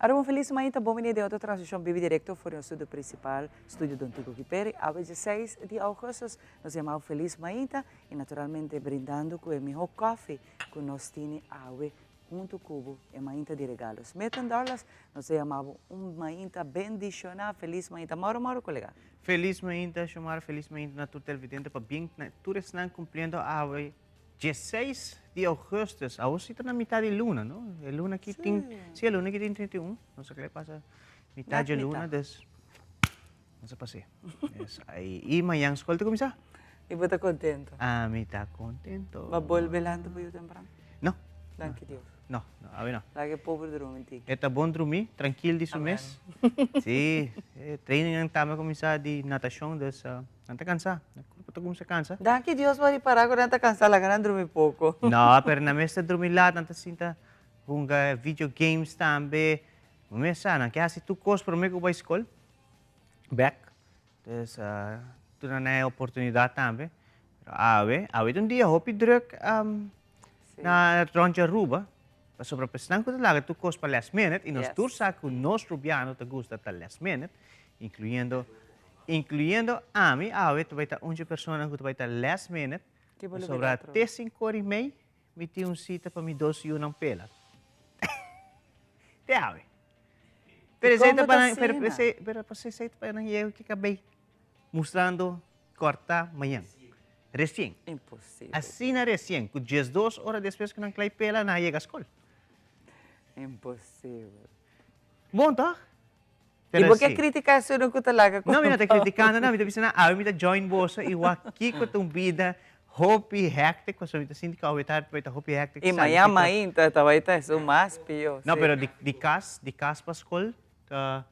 Aruba un felis mainta, bon bini den otro transmishon bibi direkto for di nos studio prinsipal, Studio Don Tico Kiperi. Awe dieseis di augustus nos yama bo felis mainta i naturalmente brindando ku e miho kofi ku nos tini awe huntu ku bo e mainta di regalo. Smith and Dorlas nos ta yama bo un mainta bendishoná, felis mainta. Mauro Mauro kolega. Felis mainta Shomara, felis mainta na tur televidente, pabien na tur esnan kumpliendo awe Dieseis di augustus, awor si ta na mitad di luna, no? E luna aki tin, si e luna aki tin 31, no sa kla pasa mitad di luna, dus no sa pas'é. Dus ai, i mañan skol ta kuminsá. I bo ta kontento? Ami ta kontento. Bo a bolbe lanta bo yu tempran? No. Danki Dios. No, no, awe no. Laga e pober drumi tiki. E ta bon drumí, trankil di su mes. Si, e trainingnan tambe a kuminsá di natashon, dus Nan ta kansa. Nan kurpo ta kuminsá kansa. Danki Dios bo a ripará ku nan ta kansa, laga nan drumi poko. No, pero nan mester drumi lat, nan ta sinta hunga video games tambe. Bo mes sa, nan ke hasi tur kos promé ku bai skol bèk. Dus tur nan e oportunidat tambe. Pero awe, awe ta un dia hopi drùk na rònt di Aruba. Pasobra pa esnan ku ta laga tur kos pa last minute, i nos tur sa ku nos rubiano ta gusta ta last minute, Incluyendo, incluyendo ami awe ta bai ta un dje personanan ku ta bai ta last minute, Ki bo lo pasobra bira tro? te sinku ora i mei mi tin un sita pa mi dos yunan pela. Te awe. Pero I esei kon ta bo pa ta nan, pero asina? esei, pero pa esei ta pa nan yega ki kabei mustrando kòrta mañan. Resien. Imposibel. Asina resien, ku 12 ora despues ku nan klai pela nan a yega skol. Imposibel. Bon tòg? I bo ke critica esun ku ta laga No, mi no ta criticando nan, mi ta bisa nan awe mi ta join boso i wak kiko ta un bida hopi hectic, pasobra mi ta sinti ku awe tardi bai ta hopi hectic. I mañan mainta ta bai ta esun mas pio. No, pero di kas, di kas pa skol ta.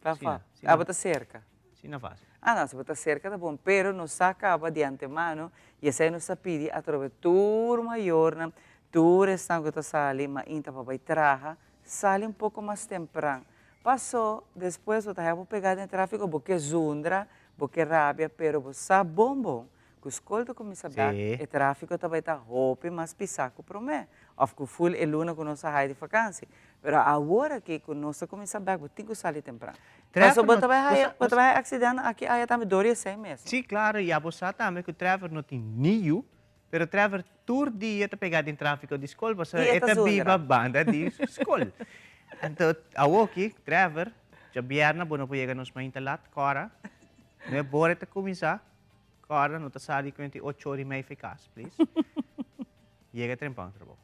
Ta fa, abo ta serka. Si na fácil. Ah no, si bo ta serka ta bon, pero nos sa kaba di antemano i esei nos ta pidi atrobe tur mayornan, tur esnan ku ta sali mainta pa bai traha, Sali un poko mas tempran. Paso, despues bo ta haya bo pega den trafiko, bo ke zundra, bo ke rabia, pero bo sa bon bon ku skol ta kuminsa bek, e trafiko ta bai ta hopi mas pisá ku promé, òf ku ful e luna ku nos a haya di fakansi. Pero awor aki ku nos ta kuminsa bek, bo tin ku sali tempran. Paso bo ta bai haya, bo ta bai haya aksidènt aki aya tambe dor di esei mes. Sí, klaro, i abo sa tambe ku Trevor no tin ni yu, Pero Trevor tur dia ta pega den trafico di scol pasobra I e e ta ta zundra. biba banda di scol. Anto awoki Trevor djabièrnè bo no por yega nos mainta lat kòrda nuebe ora e ta kuminsá kòrda no ta sali ku enti ocho ora i mei for kas please yega trempan trabou.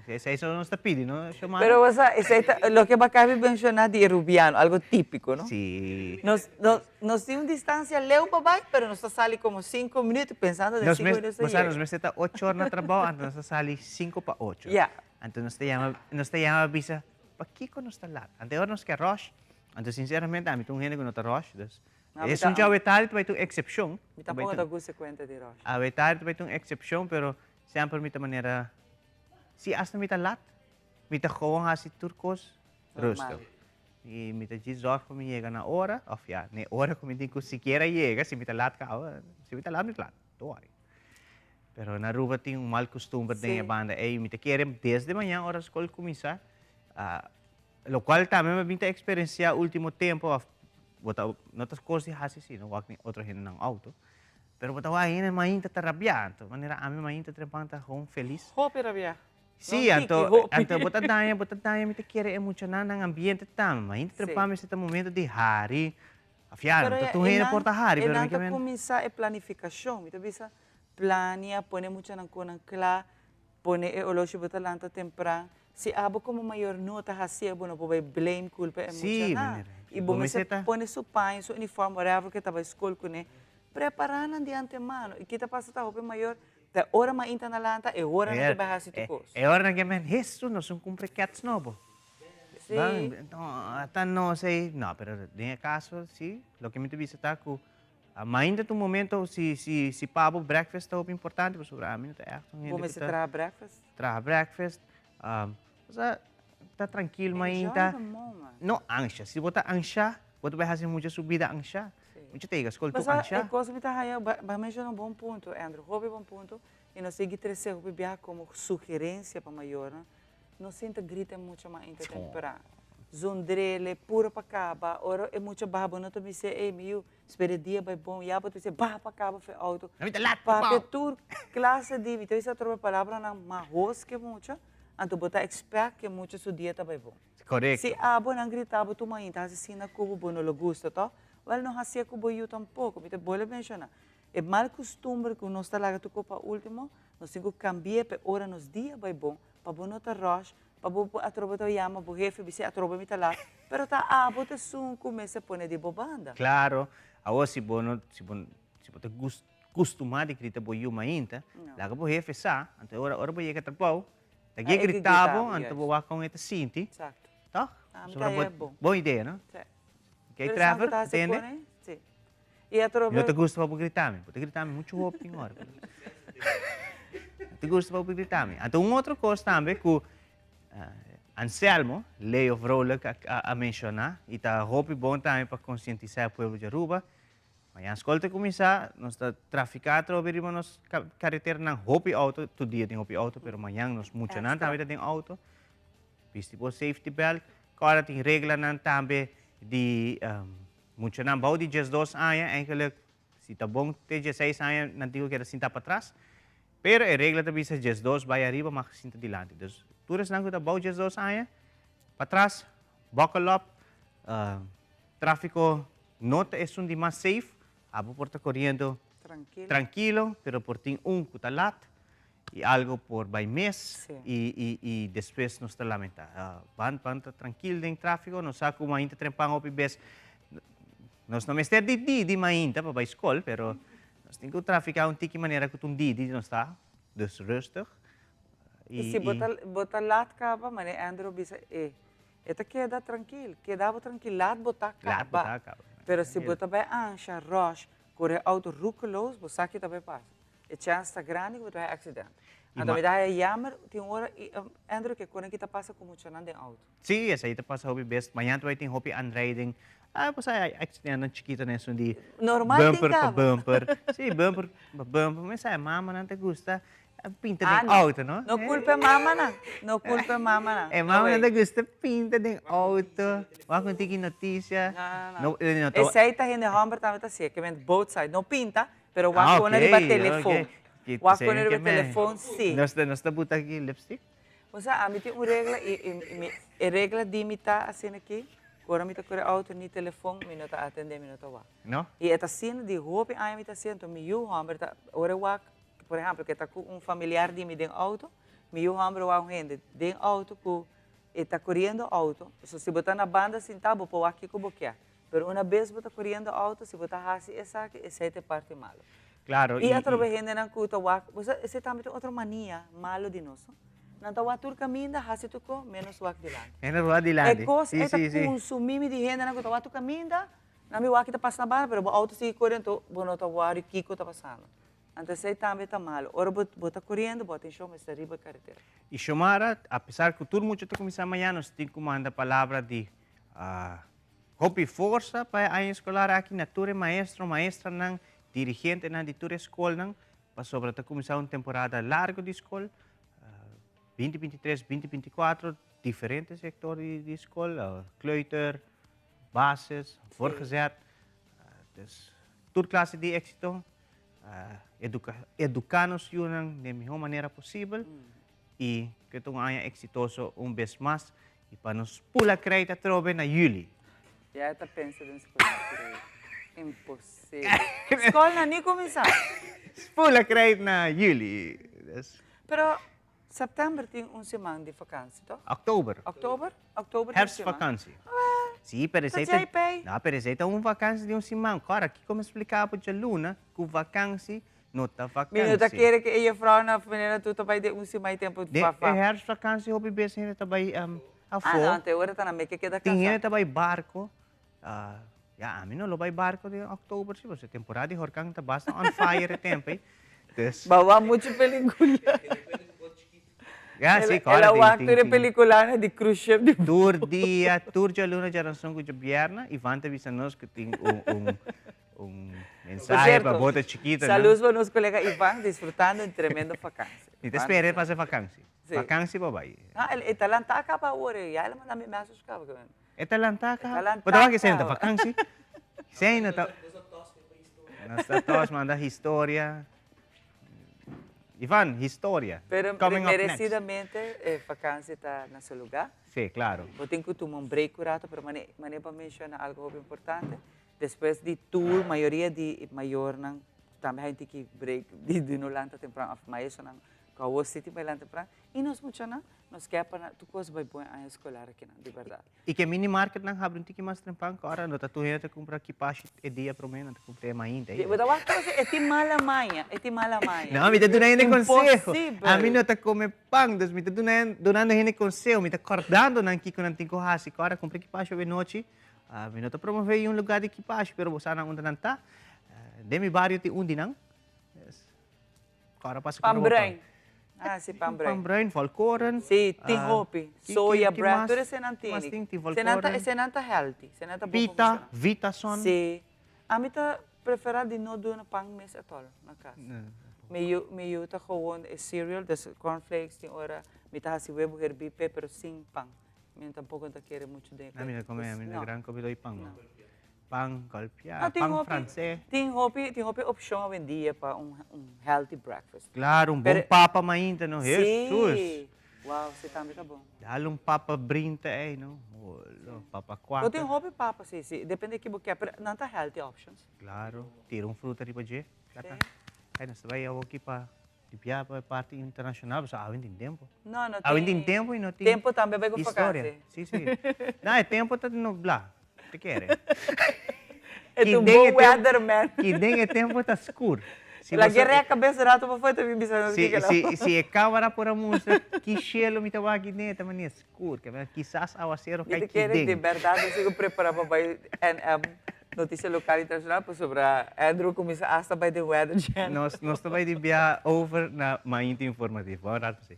Esei so nos ta pidi, no, Xiomara? Pero bo sa, esei ta loke bo a caba di menciona di e rubiano, algo tipico, no? Si. Nos, nos, nos tin un distancia leu pa bai, pero nos ta sali como cinco minuut, pensando den Nos cinco mes, minuut ta bo sa, yega. nos mester ta ocho or na trabou, anto nos ta sali cinco pa ocho. Ya. Anto nos ta yama, nos ta yama bisa, pakiko nos ta lat? Anto e ora nos ke rush, anto sinceramente ami ta un hende ku no ta rush, dus No, mi esun ta, dje awetari ta bai ta un excepcion. mi Ta bai tampoco ta ta gusta e cuenta di rush. Awetari ta bai ta un excepcion, pero Semper mi ta manera, si hasta mi ta lat, mi ta gewoon hasi tur kos rustig. I mi ta djis zorg pa mi yega na ora, of ya, n'e ora ku mi tin ku sikiera yega, si mi ta lat kaba, si mi ta lat, mi ta lat, don't worry. Pero na Aruba tin un mal kustumber den e banda ei, mi ta kere desde mañan ora skol kuminsá, lokual tambe mi a bin ta eksperensiá último tempu, of bo ta, no ta kos di hasi si, no wak ni otro hende nan outo, Pero bo ta wak hende mainta ta rabia anto manera ami mainta trempan ta gewoon felis. Hopi rabia. Si anto anto bo ta daña bo ta daña mi ta kere e muchanan nan ambiente tambe mainta trempan mester ta momento di hari afia no ta tur hende por ta hari pero e nan ta cuminsa e planificacion mi ta bisa plania pone muchanan con nan cla pone e oloshi bo ta lanta tempran si abo como mayor no ta hacié bo no por bay blame culpa e muchanan y bo mester pone su paña su uniform whatever ke ta bay school cune Prepará nan di antemano. I ki ta pasa ta hopi mayor, ta e ora mainta nan lanta, e ora nan ke bai hasi tur kos. E ora nan ke men, Hesus, nos un kumpra kèts nobo. Sí. Ata nos ei, no, pero den e kaso, sí, loke mi ta bisa ta ku mainta ta un momento, si, si, si pa bo breakfast ta hopi importante, pasobra ami no ta ègt un hende Bo ku mester ta traha breakfast? Traha breakfast, osea, ta trankil mainta. Enjoy the moment. No ansha, si bo ta ansha, bo ta bai hasi mucha su bida ansha. Mucha ta yega skol tur Pasá ansha. e kos mi ta haña, bo a menshoná un bon punto, Andrew, hopi bon punto, i nos sigui trese hopi biaha komo sugerensia pa mayornan, no sinta grita mucha mainta temprano. Zundrele, puro pa kaba. Ora e mucha baha bo no ta bis'é, ey mi yu, spera e dia bai bon. Ya bo ta bis'é, baha pa kaba for e auto. Na mi ta lat, Papia tur klase di, mi ta bisa atrobe palabranan mahos ku e mucha, anto bo ta expect ku e mucha su dia ta bai bon. Korekto. Si abo nan grita bo tur mainta hasi asina ku bo, bo no lo gusta to? Wèl no hasié ku bo yu tampoko. Mi ta bolbe menshoná, e mal kustumber ku nos ta laga tur kos pa último, nos tin ku kambi'é pa e ora nos dia bai bon, pa bo no ta rush, Pa bo por atrobe ta yama bo hefe bis'é atrobe mi ta lat, pero ta abo ta esun ku mester pone di bo banda. Klaro, awor si bo no, si bo, si bo ta gus, kustumá di grita bo yu mainta, laga bo hefe sa, anto e ora, ora bo yega trabou, ta E ke ke grita bo, grita bo, anto bo juist. wak kon e ta sinti, Exacto. tòg? Ah, mi Pasobra ta bo, e bon. bon idea, no? Sí. Oké, Pero esun Trevor, ku ta hasi tende? pone, sí. I atrobe. Mi no ta gusta pa bo grita mi. Bo ta grita mi muchu hopi tin ora. No ta gusta pa bo grita mi. Anto un otro kos tambe ku Anselmo, Leo Vrolijk a menshoná i ta hopi bon tambe pa konsientisá e pueblo di Aruba. Mañana skol ta kuminsá, nos ta trafiká atrobe riba nos kareteranan hopi outo, tur dia tin hopi outo, pero mañan nos muchanan tambe ta den outo. Bisti bo safety belt. Kòrda tin reglanan tambe di Muchanan bou di 12 aña, eigenlijk si ta bon te 16 aña nan tin ku keda sinta patras, pero e regla ta bisa 12 bai ariba mag sinta dilanti. Dus tur esnan ku ta bou 12 aña, patras, buckle up, trafiko no ta esun di mas safe, abo por ta koriendo trankilo, pero por tin un ku ta lat i algo por bai mes i i despues nos ta lamenta. Ban ban ta trankil den trafiko, nos sa ku mainta trempan hopi bes nos no mester di didi mainta pa bai skol, pero nos tin ku trafika un tiki manera ku ta un didi nos ta, dus rustig. I si bo ta bo ta lat kaba, manera Andrew bisa e e ta keda trankil, keda bo trankil, lat bo ta kaba. Pero si bo ta bai ansha, rush, kore auto roekeloos, bo sa ki ta bai pasa. E chèns ta grandi ku bo ta haña aksident. Anto mi ta haña yammer, tin ora Andrew ke konan ki ta pasa ku muchanan den outo. Sí, esei ta pasa hopi bes. Mañana ta bai tin hopi aanrijding. Ah, bo sa aksidentnan chikito na esun di Normal tin bumper pa kaba. bumper. Sí, bumper pa bumper. Mi sa e mamanan ta gusta pinta Ah, den no. outo, no? No kulpa e mamanan. No kulpa e mamanan. E No mamanan way. ta gusta pinta den outo. Wak un tiki notisia. No, no, no. No, no ta Esei ta hende hòmber tambe ta hasié, ke men both side. No pinta, Pero Ah, wak pone riba ok, telefon. ok. Wak pone riba telefon, si. Nos ta, nos ta buta aki lipstick? O sea, ami tin un regla y, y, y mi, e regla di mi ta asina aki, ku ora mi ta kore auto ni telefon mi no ta atende, mi no ta wak. No? Y e ta asina di hopi aña mi ta asina, enton mi yu homber ta, ora e wak, por ehempel, ku e ta ku un familiar di mi den auto, mi yu homber a wak un hende den auto ku e ta koriendo auto, pasobra si bo ta na banda sintá bo por wak kiko bo kier. Pero una bes bo ta coriendo auto, si bo ta haci esaki, esey ta e parti malo. Claro, y atrobe hendenan cu ta wak, bo sa, esey tambe ta otro mania malo di nos, no? Nan ta wak tur caminda, haci tur co, menos wak dilanti. Menos wak dilanti. E cos ey ta consumi mi di hendenan cu ta wak tur caminda, nan mi wak ki ta pasa na banda, pero bo auto sigui core, anto bo no ta worry kico ta pasando. Anto esey tambe ta malo. Ora bo bo ta coriendo, bo atencion mester riba e caretera. Y Xiomara, apesar cu tur mucha ta cuminsa mañana, nos tin cu manda palabra di Hopi forsa pa e aña eskolar aki na tur e maestro, maestranan, dirigentenan di tur e skolnan, pasobra ta kuminsá un temporada largu di skol, 2023, 2024, diferente sektor di skol, kleuter, basis, voortgezet, dus tur klase di éksito, eduká nos yunan den mihó manera posibel i ku e ta un aña eksitoso un bes mas. I pa nos pula krijt atrobe na juli. Ya e ta pensa den skol na krijt. Imposibel. Skol na ni kuminsá. Pula krijt na juli. Dus. Pero september tin un siman di vakansi, toch? Oktober. Oktober? Oktober tin un siman. Herfstvakantie. Wel, Sí, pero esei ta ta. JP. No, pero esei ta un vakansi di un siman. Kòrda, kiko mi splika bo djaluna ku vakansi no ta vakansi. Mi no ta kere ku e juffrouw na meneer tu ta bai den un siman tempu Den pa e herfstvakantie hopi bes hende ta bai afó. Ah no, te ora ta na me ke keda Tin kasa. hende ta bai barko. Ya ami no lo bai barko den oktober si, pasobra temporada di horkan ta basta on fire e tempu ei. Dus. Ba wak muchu pelikula. Ya si, El kòrda a tin wak tin tur e tin. pelikulanan di cruise ship di. Tur dia, tur djaluna, djaranson ku djabierna, Ivan ta bisa nos ku tin un un Un mensahe pa bo ta chikito, no? Saludos pa nos colega Ivan, disfrutando un tremendo vakantie. Mi ta spera e pasa vakantie. Sí. Vakantie pa bai. No, e ta lanta caba awor, ya el a manda mi message caba. E ta lantá E ta kaba. lantá Bo ta wak esei no ta kaba. vakansi. Esei no ta. Nos ta tos manda historia. Ivan, historia. Pero Coming up next. merecidamente e vakansi ta na su lugá. Sí, claro. Bo tin ku tuma un break un rato, pero mane mane bo a menciona algo hopi importante. Despues di tur mayoria di mayornan tambe haña tiki break di di no lanta tempran of maestronan ku awor si tin bai lanta tempran y nos muchanan nos ke pa nan tur kos bai bon aña eskolar akinan di bèrdat. Y ke mini marketnan habri un tiki mas trempan ku ora no ta tur hende ta kumpra kipashi e dia promé nan ta kumpra e mainta Bo ei. ta wak kos e tin mala maña e tin mala maña. No mi ta duna hende konseho. Imposibel. Ami no ta kome pan dus mi ta duna dunando hende konseho mi ta kòrdando nan kiko nan tin ku hasi ku ora kumpra kipashi awe nochi Mi no ta promove un lugar di kipashi, pero bo sa nan unda nan ta. Den mi bario tin un di nan. Kòrda pasa Pan bruin. Ah, si, pan bruin. Pan bruin, volkoren. Si, tin hopi. Soya bread, tur esei nan tini. Tin volkoren. Esei nan ta healthy. Esei nan ta bon pa Pita, funciona. Vitason. Si. Ami ta prefera di no duna pan mes at all na kas. Mi yu, mi yu ta gewoon e cereal, dus cornflakes, tin ora mi ta hasi webu herbí p'e, pero sin pan. Mi tampoco ta kere mucho den. Ami no come, ami no gran comedor di pan. No. Pan golpea, No, tin pan hopi, francés. tin hopi, tin hopi opcion awendia pa un, un healthy breakfast. Claro, un bon Pero- papa mainta, no? Jesús. Sí. Wow, si tambe ta bon. Dale un papa brinta ey, no? Olo, papa Bo cuater. tin hopi papa, si, si. Depende ki bo kier, pero nan ta healthy options. Claro, tira un fruta riba dje. Sí. Ay, nos ta bay awoki pa Di bia pa e parti internacional, pasobra awe tin tempo. No, no Awe tin tempo y no tin Tempo tambe bai cu historia. vakantie. Si, si. No, e tempo ta nubla, te kere. E ta un bon weatherman. Ki den e tempo ta scur. Si La boso guerra e cabeza rato pa fo'i ta bin bisa nos Si, kiko si, lo. si e camera por a mustra ki cielo mi ta wak aki den e ta manera scur, ke kisas awacero Mi kai ta ki kere den. di berdad nos tin cu prepara pa bai NM Noticia local internacional pasobra Andrew cuminsa hasta bay den weather channel. Nos nos ta bay di bia over na Mainta Informativo. Bon rato si.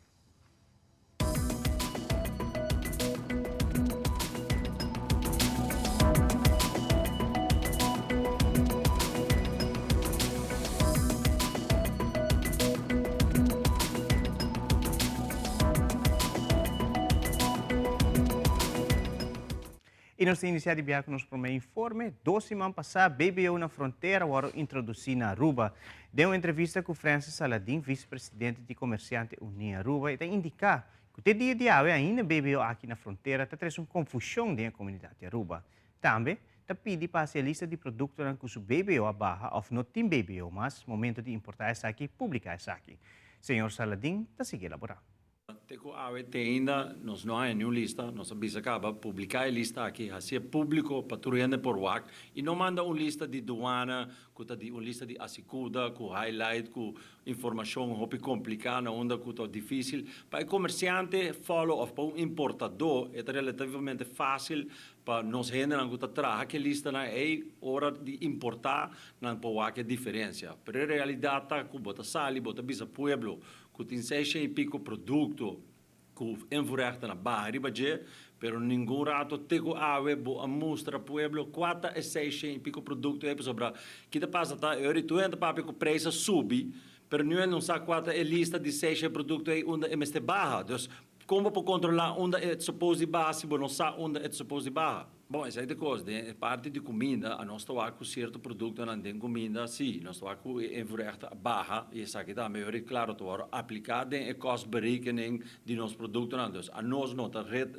I nos ta inisiá di biaha ku nos promé informe. Dos siman pasá, BBO na Frontera wòrdu introdusí na Aruba. Den un entrevista ku Francis Saladin, visepresidente di Komersiante Uní Aruba, e ta indiká ku te dia di awe ainda BBO aki na frontera ta trese un konfushon den e komunidat di Aruba. Tambe, ta pidi pa hasi e lista di produktonan ku su BBO a baha òf no tin BBO mas momento di importá esaki, publiká esaki. Señor Saladin ta sigui elaborá. Te ku awe te ainda nos no haña niun lista, nos a bisa kaba publiká e lista aki, hasié públiko pa tur hende por wak i no manda un lista di duana ku ta di un lista di asikuda ku highlight ku informashon hopi kompliká na unda ku ta difísil pa e komersiante follow òf pa un importadó e ta relativamente fásil pa nos hendenan ku ta traha ku e listanan ei ora di importá nan por wak e diferensia. Pero e realidat ta ku bo ta sali bo ta bisa pueblo ku tin seisha i piko produkto ku invoerrechten a baha riba dje, pero ningun rato te ku awe bo a mustra pueblo kua ta e seisha i piko produkto ei, pasobra ki ta pasa ta e ora i tur hende ta papia ku preis a subi, pero niun hende no sa kua ta e lista di seisha produkto ei unda e mester baha. Dus kon bo por kontrolá unda e suppose di baha si bo no sa unda e suppose di baha? Bon, esei ta e kos. Den e parti di kuminda, anos ta wak ku sierto produktonan den kuminda, sí, nos ta wak ku e invoerrecht a baha i esaki tambe yori klaro ta wòrdu apliká den e kostberekening di nos produktonan. Dus anos no ta ret,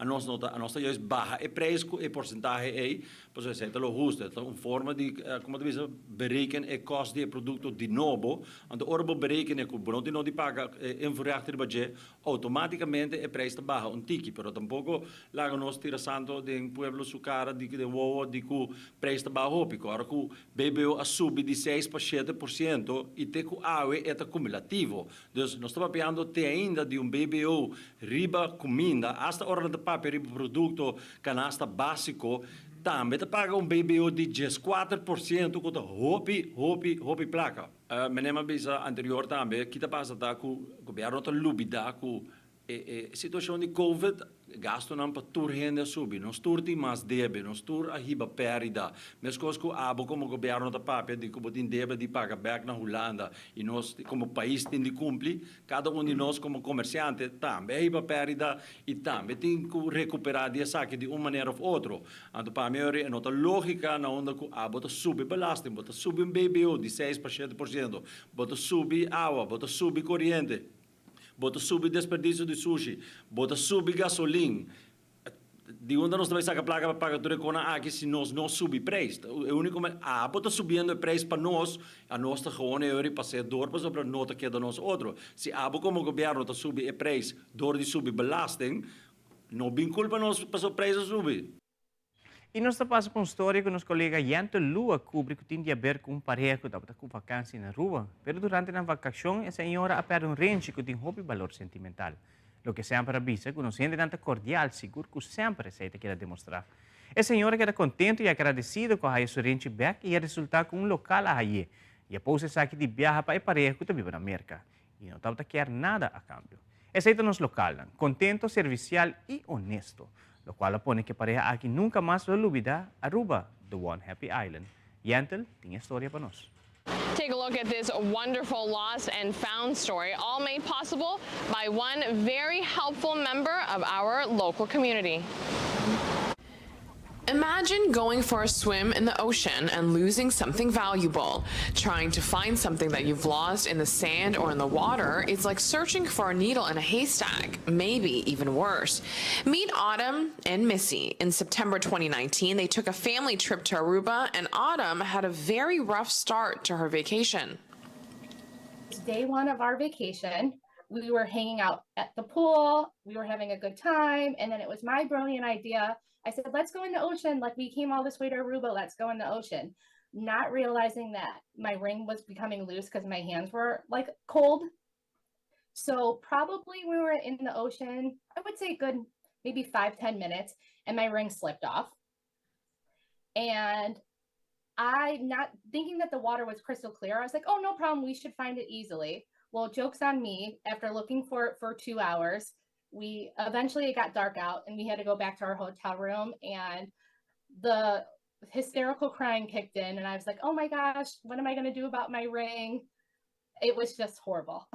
anos no ta, anos ta juist baha e preis ku e porsentahe ei, pasobra esei ta lo hustu. E ta un forma di, komo ta bisa, bereken e kost di e produkto di nobo. Anto ora bo berekene ku bo no tin no di paga e invoerrecht riba dje, Automáticamente e prijs ta baha un tiki, pero tampoco laga nos tira santo den pueblo su cara di den wowo di cu prijs ta baha hopi. Cu ora cu BBO a subi di seis pa 7% y te cu awe e ta cumulativo. Dus nos ta papiando te ainda di un BBO riba cuminda, hasta ora nan ta papia riba producto canasta basico, tambe ta paga un BBO di 14% cu ta hopi, hopi, hopi placa. Menem a bisa anterior tambe, ki ta pasa ta ku gobièrnu ta lubidá ku e e situashon di covid Gastonan pa tur hende a subi. Nos tur tin mas debe, nos tur a hiba perdida. Mescos cu abo como gobierno ta papia di cu bo tin debe di paga bek na Hulanda y nos como pais tin di cumpli, cada un di nos como comerciante tambe a hiba perdida y tambe tin cu recupera di esaki di un manera of otro. Anto pa mi e no ta logica na unda cu abo ta subi belasting, bo ta subi un BBO di 6 pa 7%, bo ta subi awa, bo ta subi coriente, bo ta subi desperdicio di sushi, bo ta subi gasolin. Di unda nos ta bay saca placa pa paga tur e cosnan aki si nos no subi prijs? E unico, abo ta subiendo e prijs pa nos, y nos ta gewoon e pasa door pasobra no ta keda nos otro. Si abo como gobierno ta subi e prijs door di subi belasting, no bin culpa nos pasobra prijs a subi. Y nos ta pasa cu un storia cu nos colega Yente Lua cubri cu tin di haber cu un pareha cu tabata cu vakantie na Aruba. Pero durante e vacacion, e señora a perde un renchi cu tin hopi balor sentimental. Loke semper a bisa cu nos hendenan ta cordial, sigur cu semper esey ta keda demostra. E señora a keda contento y agradecido cu a haya su renchi bek y a resulta cu un local a hay'e. Y a post esaki di biaha pa e pareha cu ta biba na Amerika. Y no tabata kier nada a cambio. Esey ta nos local, contento, servicial y honesto. Locual a pone cu e pareha aki nunca mas lo lubida Aruba, the One Happy Island. Yentel tin historia pa nos. Take a look at this wonderful lost and found story, all made possible by one very helpful member of our local community. Imagine going for a swim in the ocean and losing something valuable. Trying to find something that you've lost in the sand or in the water is like searching for a needle in a haystack, maybe even worse. Meet Autumn and Missy. In September 2019, they took a family trip to Aruba, and Autumn had a very rough start to her vacation. It's day one of our vacation. We were hanging out at the pool. We were having a good time. And then it was my brilliant idea. I said, "Let's go in the ocean. Like, we came all this way to Aruba. Let's go in the ocean." Not realizing that my ring was becoming loose because my hands were, like, cold. So probably we were in the ocean, I would say good maybe 5, 10 minutes, and my ring slipped off. And I, not thinking that the water was crystal clear, I was like, "Oh, no problem. We should find it easily." Well, joke's on me. After looking for it for 2 hours, we eventually, it got dark out and we had to go back to our hotel room, and the hysterical crying kicked in and I was like, "Oh my gosh, what am I going to do about my ring?" It was just horrible.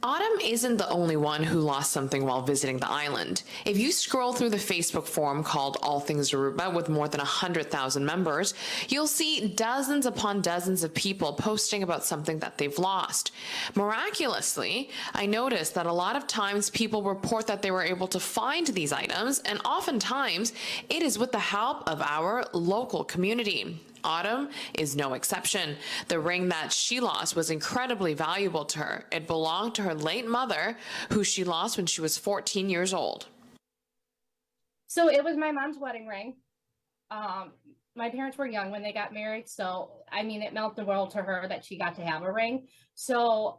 Autumn isn't the only one who lost something while visiting the island. If you scroll through the Facebook forum called All Things Aruba with more than 100,000 members, you'll see dozens upon dozens of people posting about something that they've lost. Miraculously, I noticed that a lot of times people report that they were able to find these items, and oftentimes it is with the help of our local community. Autumn is no exception. The ring that she lost was incredibly valuable to her. It belonged to her late mother, who she lost when she was 14 years old. So it was my mom's wedding ring. My parents were young when they got married, so I mean, it meant the world to her that she got to have a ring. So,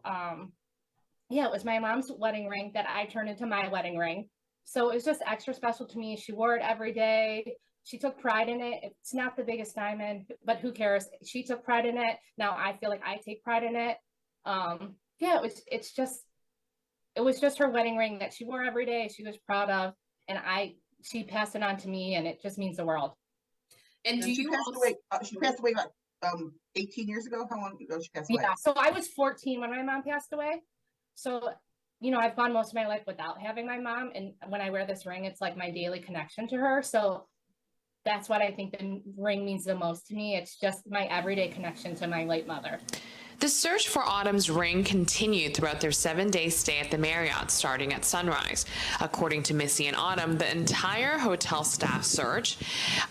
yeah, it was my mom's wedding ring that I turned into my wedding ring. So it was just extra special to me. She wore it every day. She took pride in it. It's not the biggest diamond, but who cares? She took pride in it. Now I feel like I take pride in it. Yeah, it was. It's just, it was just her wedding ring that she wore every day. She was proud of, and I she passed it on to me, and it just means the world. And do And she you passed also, away. She passed away about 18 years ago. How long ago she passed away? Yeah. So I was 14 when my mom passed away. So I've gone most of my life without having my mom. And when I wear this ring, it's like my daily connection to her. So that's what I think the ring means the most to me. It's just my everyday connection to my late mother. The search for Autumn's ring continued throughout their 7-day stay at the Marriott, starting at sunrise. According to Missy and Autumn, the entire hotel staff searched.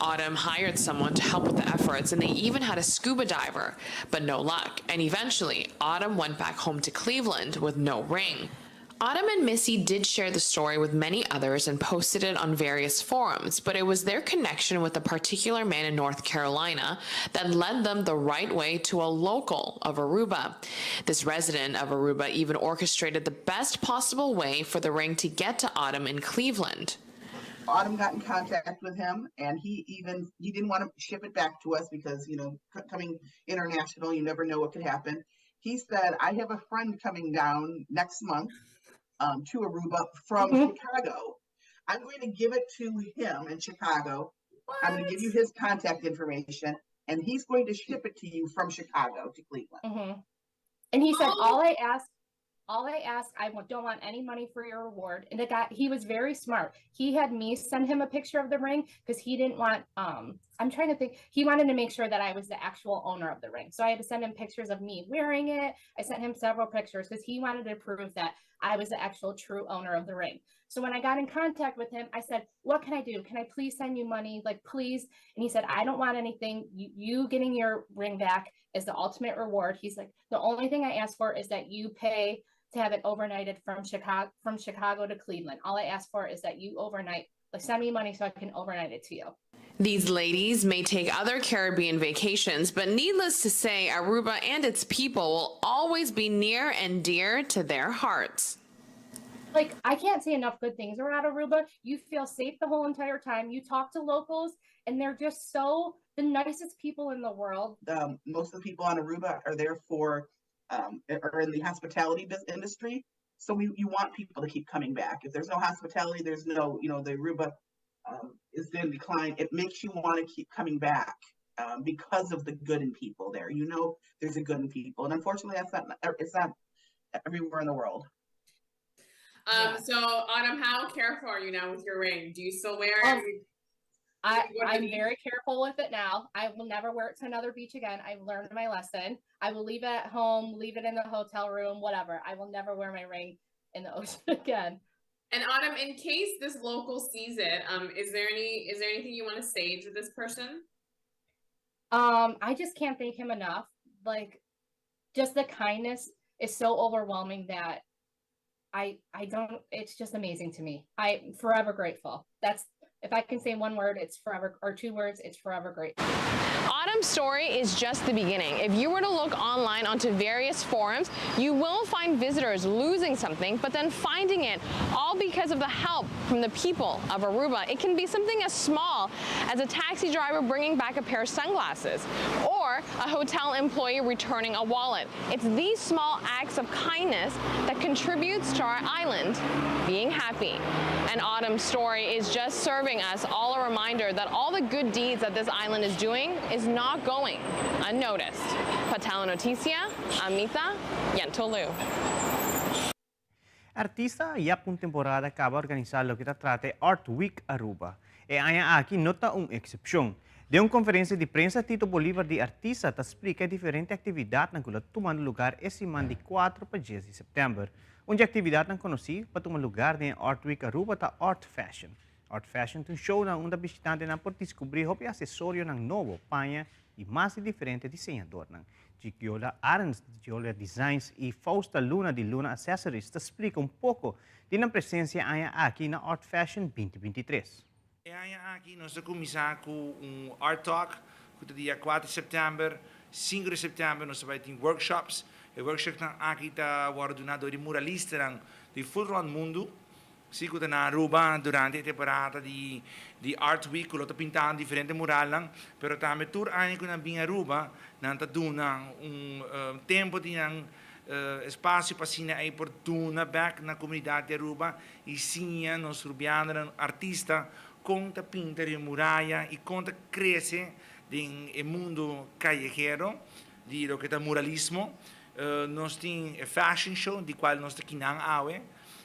Autumn hired someone to help with the efforts, and they even had a scuba diver, but no luck. And eventually, Autumn went back home to Cleveland with no ring. Autumn and Missy did share the story with many others and posted it on various forums, but it was their connection with a particular man in North Carolina that led them the right way to a local of Aruba. This resident of Aruba even orchestrated the best possible way for the ring to get to Autumn in Cleveland. Autumn got in contact with him, and he even he didn't want to ship it back to us because coming international, you never know what could happen. He said, "I have a friend coming down next month to Aruba from Chicago. I'm going to give it to him in Chicago. I'm going to give you his contact information, and he's going to ship it to you from Chicago to Cleveland. And he said, "All I ask, all I ask, I don't want any money for your reward." And the guy, he was very smart. He had me send him a picture of the ring because he didn't want, I'm trying to think, he wanted to make sure that I was the actual owner of the ring. So I had to send him pictures of me wearing it. I sent him several pictures because he wanted to prove that I was the actual true owner of the ring. So when I got in contact with him, I said, "What can I do? Can I please send you money? Like, please." And he said, "I don't want anything. You getting your ring back is the ultimate reward." He's like, "The only thing I ask for is that you pay to have it overnighted from Chicago to Cleveland. All I ask for is that you overnight, like, send me money so I can overnight it to you." These ladies may take other Caribbean vacations, but needless to say, Aruba and its people will always be near and dear to their hearts. Like, I can't say enough good things around Aruba. You feel safe the whole entire time. You talk to locals and they're just so the nicest people in the world. Most of the people on Aruba are there for are in the hospitality industry. So you want people to keep coming back. If there's no hospitality, there's no, you know, the Aruba is in decline. It makes you want to keep coming back because of the good in people there. You know, there's a good in people. And unfortunately, that's not, it's not everywhere in the world. So Autumn, how careful are you now with your ring? Do you still wear it? What do I'm you very careful with it now. I will never wear it to another beach again. I've learned my lesson. I will leave it at home, leave it in the hotel room, whatever. I will never wear my ring in the ocean again. And Autumn, in case this local sees it, is there anything you want to say to this person? I just can't thank him enough. Just the kindness is so overwhelming that I don't, it's just amazing to me. I'm forever grateful. That's, if I can say one word, it's forever, or two words, it's forever grateful. Autumn's story is just the beginning. If you were to look online onto various forums, you will find visitors losing something, but then finding it, all because of the help from the people of Aruba. It can be something as small as a taxi driver bringing back a pair of sunglasses, or a hotel employee returning a wallet. It's these small acts of kindness that contributes to our island being happy. And Autumn's story is just serving us all a reminder that all the good deeds that this island is doing is not going unnoticed. Pa Telenoticia, ami ta Yentl Lieuw. Artista ya pa un temporada caba a organisa loke ta trata Art Week Aruba. E aña aki no ta un excepcion. Den un conferencia di prensa, Tito Bolívar di Artista ta splica diferente actividad cu ta tuma luga e siman di 4 pa 10 di september. Un actividad conoci pa tuma luga na Art Week Aruba ta Art Fashion. Art Fashion ta un show na unda bishitantenan por descubri hopi accesorionan nobo, paña y mas diferente diseñadornan. Giola Arends, Giola Designs y Fausta Luna di Luna Accessories ta splica un poco di nan presencia aki na Art Fashion 2023. E aki nos ta cuminsa cu un Art Talk, cu ta dia 4 di september, 5 di september nos ta bay tin workshops. E workshopnan aki ta duna di muralistanan di full rond mundo. Sigur na Aruba durante e temporada di Art Week, cu ta pintando diferente mural, pero tambe tur aña cu nan bin Aruba, nan ta duna un tempo di un espacio pa asina ey por duna back na comunidad di Aruba y siña nos rubiano artista con ta pinta di muraya y con ta crece den mundo cayejero di loke ta muralismo. Nos tin fashion show di cual nos ta aki awe,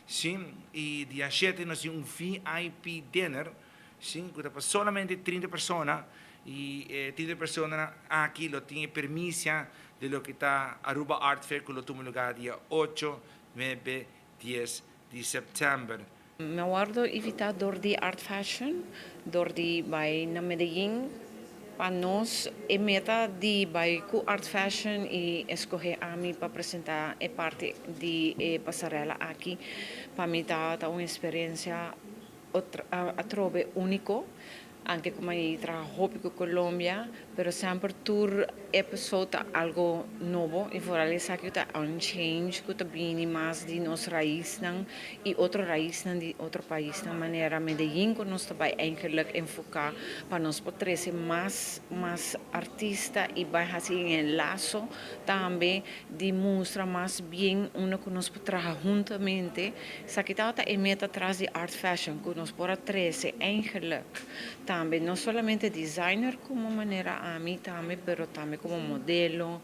si, y dia 7 nos tin un VIP dinner, si, cu ta solamente 30 persona y 30 persona aki lo tin permiso di loke ta Aruba Art Fair, cu lo tuma luga dia 8, 9, 10 di september. Mi a wordo invita door di Art Fashion, door di bay na Medellín, pa nos e meta di bay cu Art Fashion y escoge ami pa presenta e parti di e pasarela aki. Pa mi ta un experiencia atrobe unico. Anke ku mi traha hopi ku Colombia, pero semper tur episode ta algo nobo i vooral esaki ta un change ku ta bini mas di nos raisnan i otro raisnan di otro paisnan manera Medellin ku nos ta bai eigenlijk enfoká pa nos por trese mas mas artista i bai hasi un enlaso tambe di mustra mas bien unda ku nos por traha huntamente. Esaki tabata e meta tras di Art Fashion, ku nos por a trese eigenlijk tambe no solamente designer komo manera ami tambe, pero tambe komo modelo,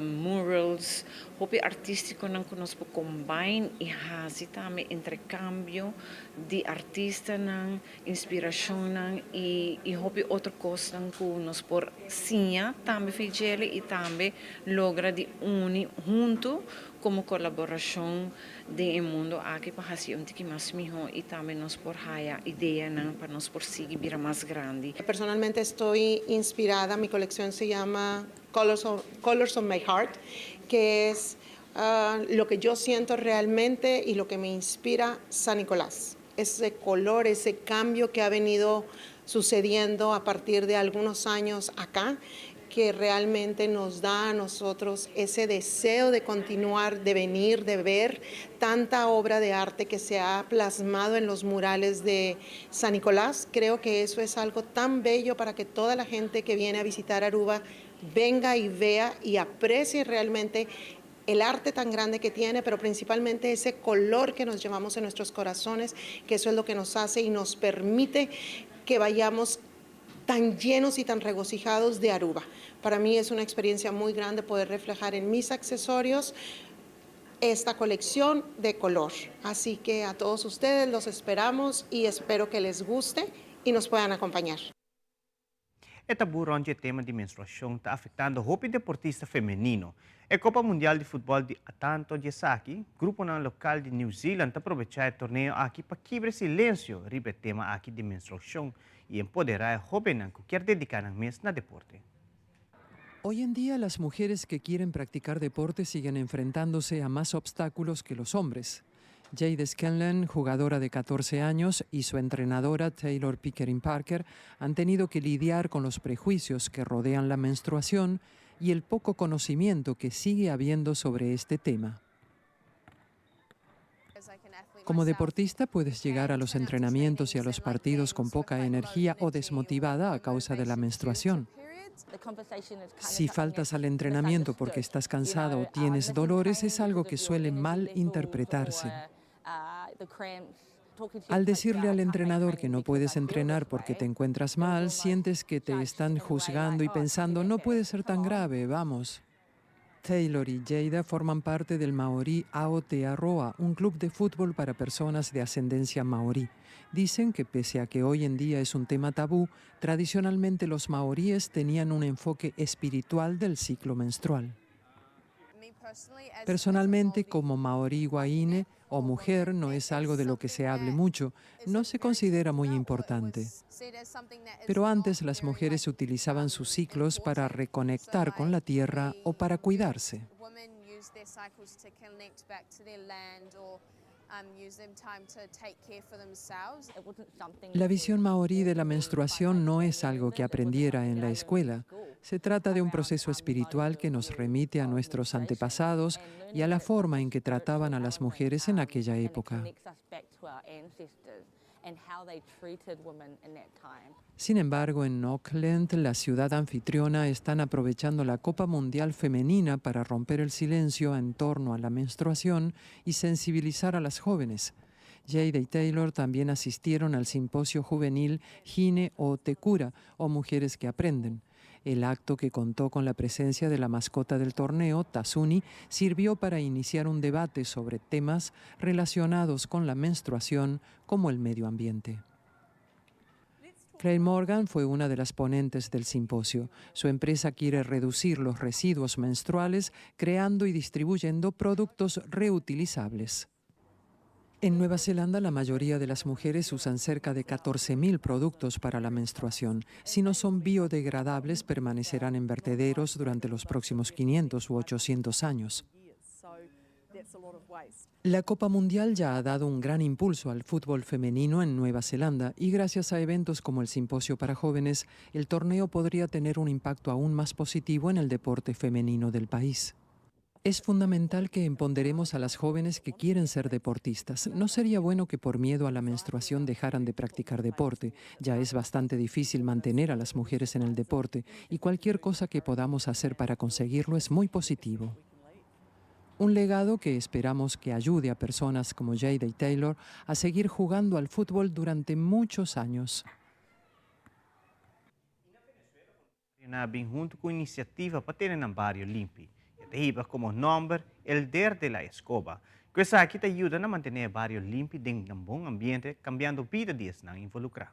murals, hopi artístikonan ku nos por combine i hasi tambe interkambio di artistanan. Inspirashonnan i i hopi otro kosnan ku nos por siña tambe fi djele i tambe logra di uni huntu komo kolaborashon den e mundu aki pa hasi un tiki mas mihó i tambe nos por haya ideanan pa nos por sigui bira mas grandi. Personalmente estoy inspirada, mi colección se llama Colors of, Colors of My Heart, que es lo que yo siento realmente y lo que me inspira San Nicolás. Ese color, ese cambio que ha venido sucediendo a partir de algunos años acá, que realmente nos da a nosotros ese deseo de continuar, de venir, de ver tanta obra de arte que se ha plasmado en los murales de San Nicolás. Creo que eso es algo tan bello para que toda la gente que viene a visitar Aruba venga y vea y aprecie realmente el arte tan grande que tiene, pero principalmente ese color que nos llevamos en nuestros corazones, que eso es lo que nos hace y nos permite que vayamos tan llenos y tan regocijados de Aruba. Para mí es una experiencia muy grande poder reflejar en mis accesorios esta colección de color. Así que a todos ustedes los esperamos y espero que les guste y nos puedan acompañar. E tabú rond di e tema di menstruacion ta afectando hopi deportista femenino. E Copa Mundial di Futbol di tanto di esaki, gruponan local di New Zealand ta aprovecha e torneo aki pa kibra e silencio riba e tema aki di menstruacion y empodera e hobennan cu kier dedica nan mes na deporte. Hoy en día las mujeres que quieren practicar deporte siguen enfrentándose a más obstáculos que los hombres. Jade Scanlon, jugadora de 14 años, y su entrenadora Taylor Pickering Parker han tenido que lidiar con los prejuicios que rodean la menstruación y el poco conocimiento que sigue habiendo sobre este tema. Como deportista puedes llegar a los entrenamientos y a los partidos con poca energía o desmotivada a causa de la menstruación. Si faltas al entrenamiento porque estás cansada o tienes dolores, es algo que suele mal interpretarse. Al decirle al entrenador que no puedes entrenar porque te encuentras mal, sientes que te están juzgando y pensando, no puede ser tan grave, vamos. Taylor y Jada forman parte del Maorí Aotearoa, un club de fútbol para personas de ascendencia maorí. Dicen que pese a que hoy en día es un tema tabú, tradicionalmente los maoríes tenían un enfoque espiritual del ciclo menstrual. Personalmente, como maorí wahine o mujer, no es algo de lo que se hable mucho, no se considera muy importante. Pero antes las mujeres utilizaban sus ciclos para reconectar con la tierra o para cuidarse. La visión maorí de la menstruación no es algo que aprendiera en la escuela. Se trata de un proceso espiritual que nos remite a nuestros antepasados y a la forma en que trataban a las mujeres en aquella época. Sin embargo, en Auckland, la ciudad anfitriona, están aprovechando la Copa Mundial Femenina para romper el silencio en torno a la menstruación y sensibilizar a las jóvenes. Jade y Taylor también asistieron al simposio juvenil Hine o Te Kura, o Mujeres que Aprenden. El acto, que contó con la presencia de la mascota del torneo, Tasuni, sirvió para iniciar un debate sobre temas relacionados con la menstruación como el medio ambiente. Claire Morgan fue una de las ponentes del simposio. Su empresa quiere reducir los residuos menstruales creando y distribuyendo productos reutilizables. En Nueva Zelanda, la mayoría de las mujeres usan cerca de 14.000 productos para la menstruación. Si no son biodegradables, permanecerán en vertederos durante los próximos 500 u 800 años. La Copa Mundial ya ha dado un gran impulso al fútbol femenino en Nueva Zelanda y gracias a eventos como el Simposio para Jóvenes, el torneo podría tener un impacto aún más positivo en el deporte femenino del país. Es fundamental que empoderemos a las jóvenes que quieren ser deportistas. No sería bueno que por miedo a la menstruación dejaran de practicar deporte. Ya es bastante difícil mantener a las mujeres en el deporte y cualquier cosa que podamos hacer para conseguirlo es muy positivo. Un legado que esperamos que ayude a personas como Jada y Taylor a seguir jugando al fútbol durante muchos años. Nan a bin hunto cu iniciativa pa tene nan bario limpi. E ta hiba como nomber El Der de la Escoba. Cu esaki ta yuda na mantene e bario limpi den nan bon ambiente, cambiando bida di esnan involucra.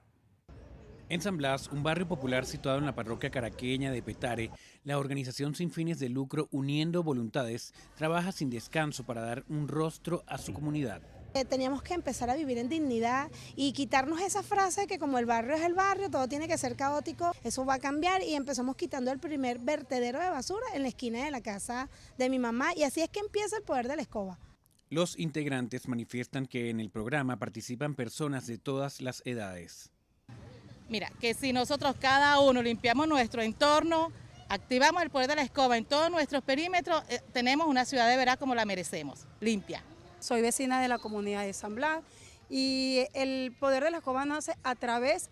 En San Blas, un barrio popular situado en la parroquia caraqueña de Petare, la organización sin fines de lucro Uniendo Voluntades trabaja sin descanso para dar un rostro a su comunidad. Teníamos que empezar a vivir en dignidad y quitarnos esa frase de que como el barrio es el barrio, todo tiene que ser caótico, eso va a cambiar y empezamos quitando el primer vertedero de basura en la esquina de la casa de mi mamá y así es que empieza el poder de la escoba. Los integrantes manifiestan que en el programa participan personas de todas las edades. Que si nosotros cada uno limpiamos nuestro entorno, activamos el poder de la escoba en todos nuestros perímetros, tenemos una ciudad de verdad como la merecemos, limpia. Soy vecina de la comunidad de San Blas y el poder de la escoba nace a través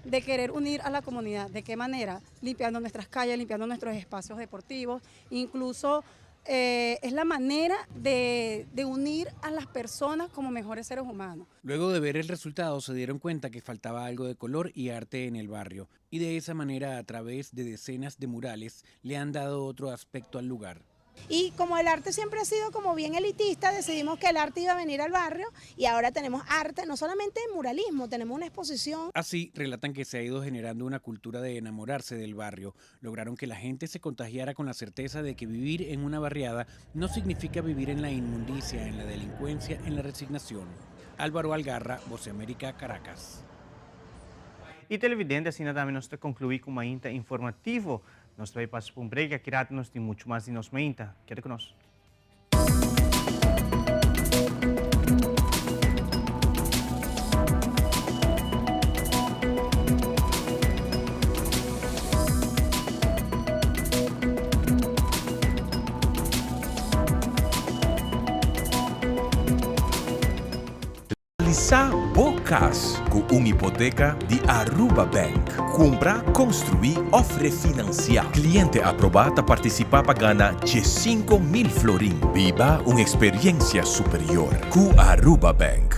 de querer unir a la comunidad. ¿De qué manera? Limpiando nuestras calles, limpiando nuestros espacios deportivos, incluso es la manera de unir a las personas como mejores seres humanos. Luego de ver el resultado se dieron cuenta que faltaba algo de color y arte en el barrio y de esa manera a través de decenas de murales le han dado otro aspecto al lugar. Y como el arte siempre ha sido como bien elitista, decidimos que el arte iba a venir al barrio y ahora tenemos arte, no solamente muralismo, tenemos una exposición. Así, relatan que se ha ido generando una cultura de enamorarse del barrio. Lograron que la gente se contagiara con la certeza de que vivir en una barriada no significa vivir en la inmundicia, en la delincuencia, en la resignación. Álvaro Algarra, Voz América, Caracas. Y televidente, asina tambe nos ta conclui cu Mainta Informativo. Nos ta bay pasa pa un break, aki rato nos tin mucho mas di nos Mainta. Keda cu nos. Realisa bo cas cu un hipoteca di Aruba Bank. Cumpra, construi of refinancia. Cliente aproba ta participa pa gana 15.000 florin. Biba un experiencia superior cu Aruba Bank.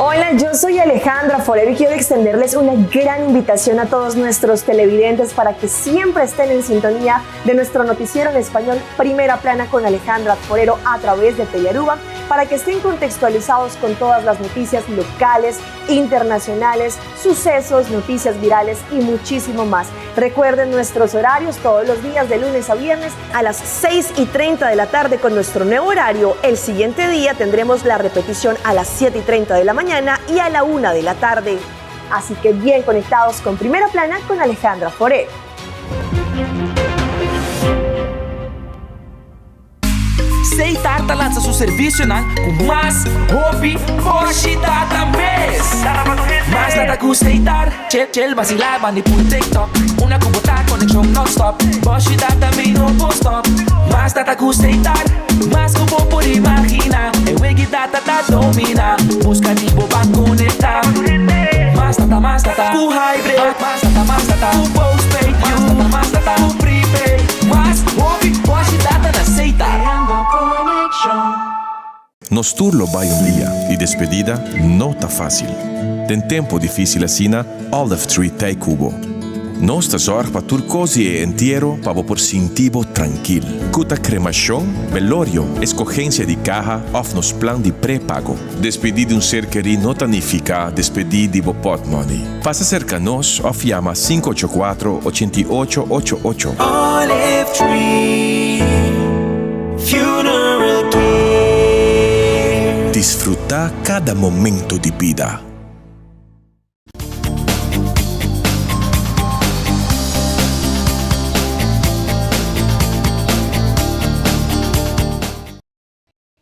Hola, yo soy Alejandra Forero y quiero extenderles una gran invitación a todos nuestros televidentes para que siempre estén en sintonía de nuestro noticiero en español Primera Plana con Alejandra Forero a través de Telearuba, para que estén contextualizados con todas las noticias locales, internacionales, sucesos, noticias virales y muchísimo más. Recuerden nuestros horarios todos los días de lunes a viernes a las 6:30 de la tarde con nuestro nuevo horario. El siguiente día tendremos la repetición a las 7:30 de la mañana y a la 1 de la tarde. Así que bien conectados con Primera Plana con Alejandra Forero. Setar ta lansa su servicionan cu mas hopi boshi data mes. Mas data cu Setar, chill chill vacilar bandi pul TikTok. Una cu bo ta conexion non-stop, boshi data mi no por stop. Mas data cu Setar, mas cu bo por imagina. E wegi data ta domina, busca di bo pa conecta. Mas data, mas data, cu hybrid. Mas data, mas data, cu postpaid. Mas data, mas data, cu prepaid. Mas hopi boshi data na Setar. Nos tur lo bay un dia y despedida no ta facil. Den tempo dificil asina, Olive Tree t'ey cu bo. Nos ta zorg pa tur cos di e entiero pa bo por sinti bo trankil. Cu ta cremacion, velorio, escogencia di caha of nos plan di prepago. Despedi di un ser keri no ta nifica despedi di bo portmoney. Pasa cerca nos of yama cinco ocho cuatro, ochenta i ocho ocho ocho. Olive Tree Funeral Care. Disfruta cada momento di bida.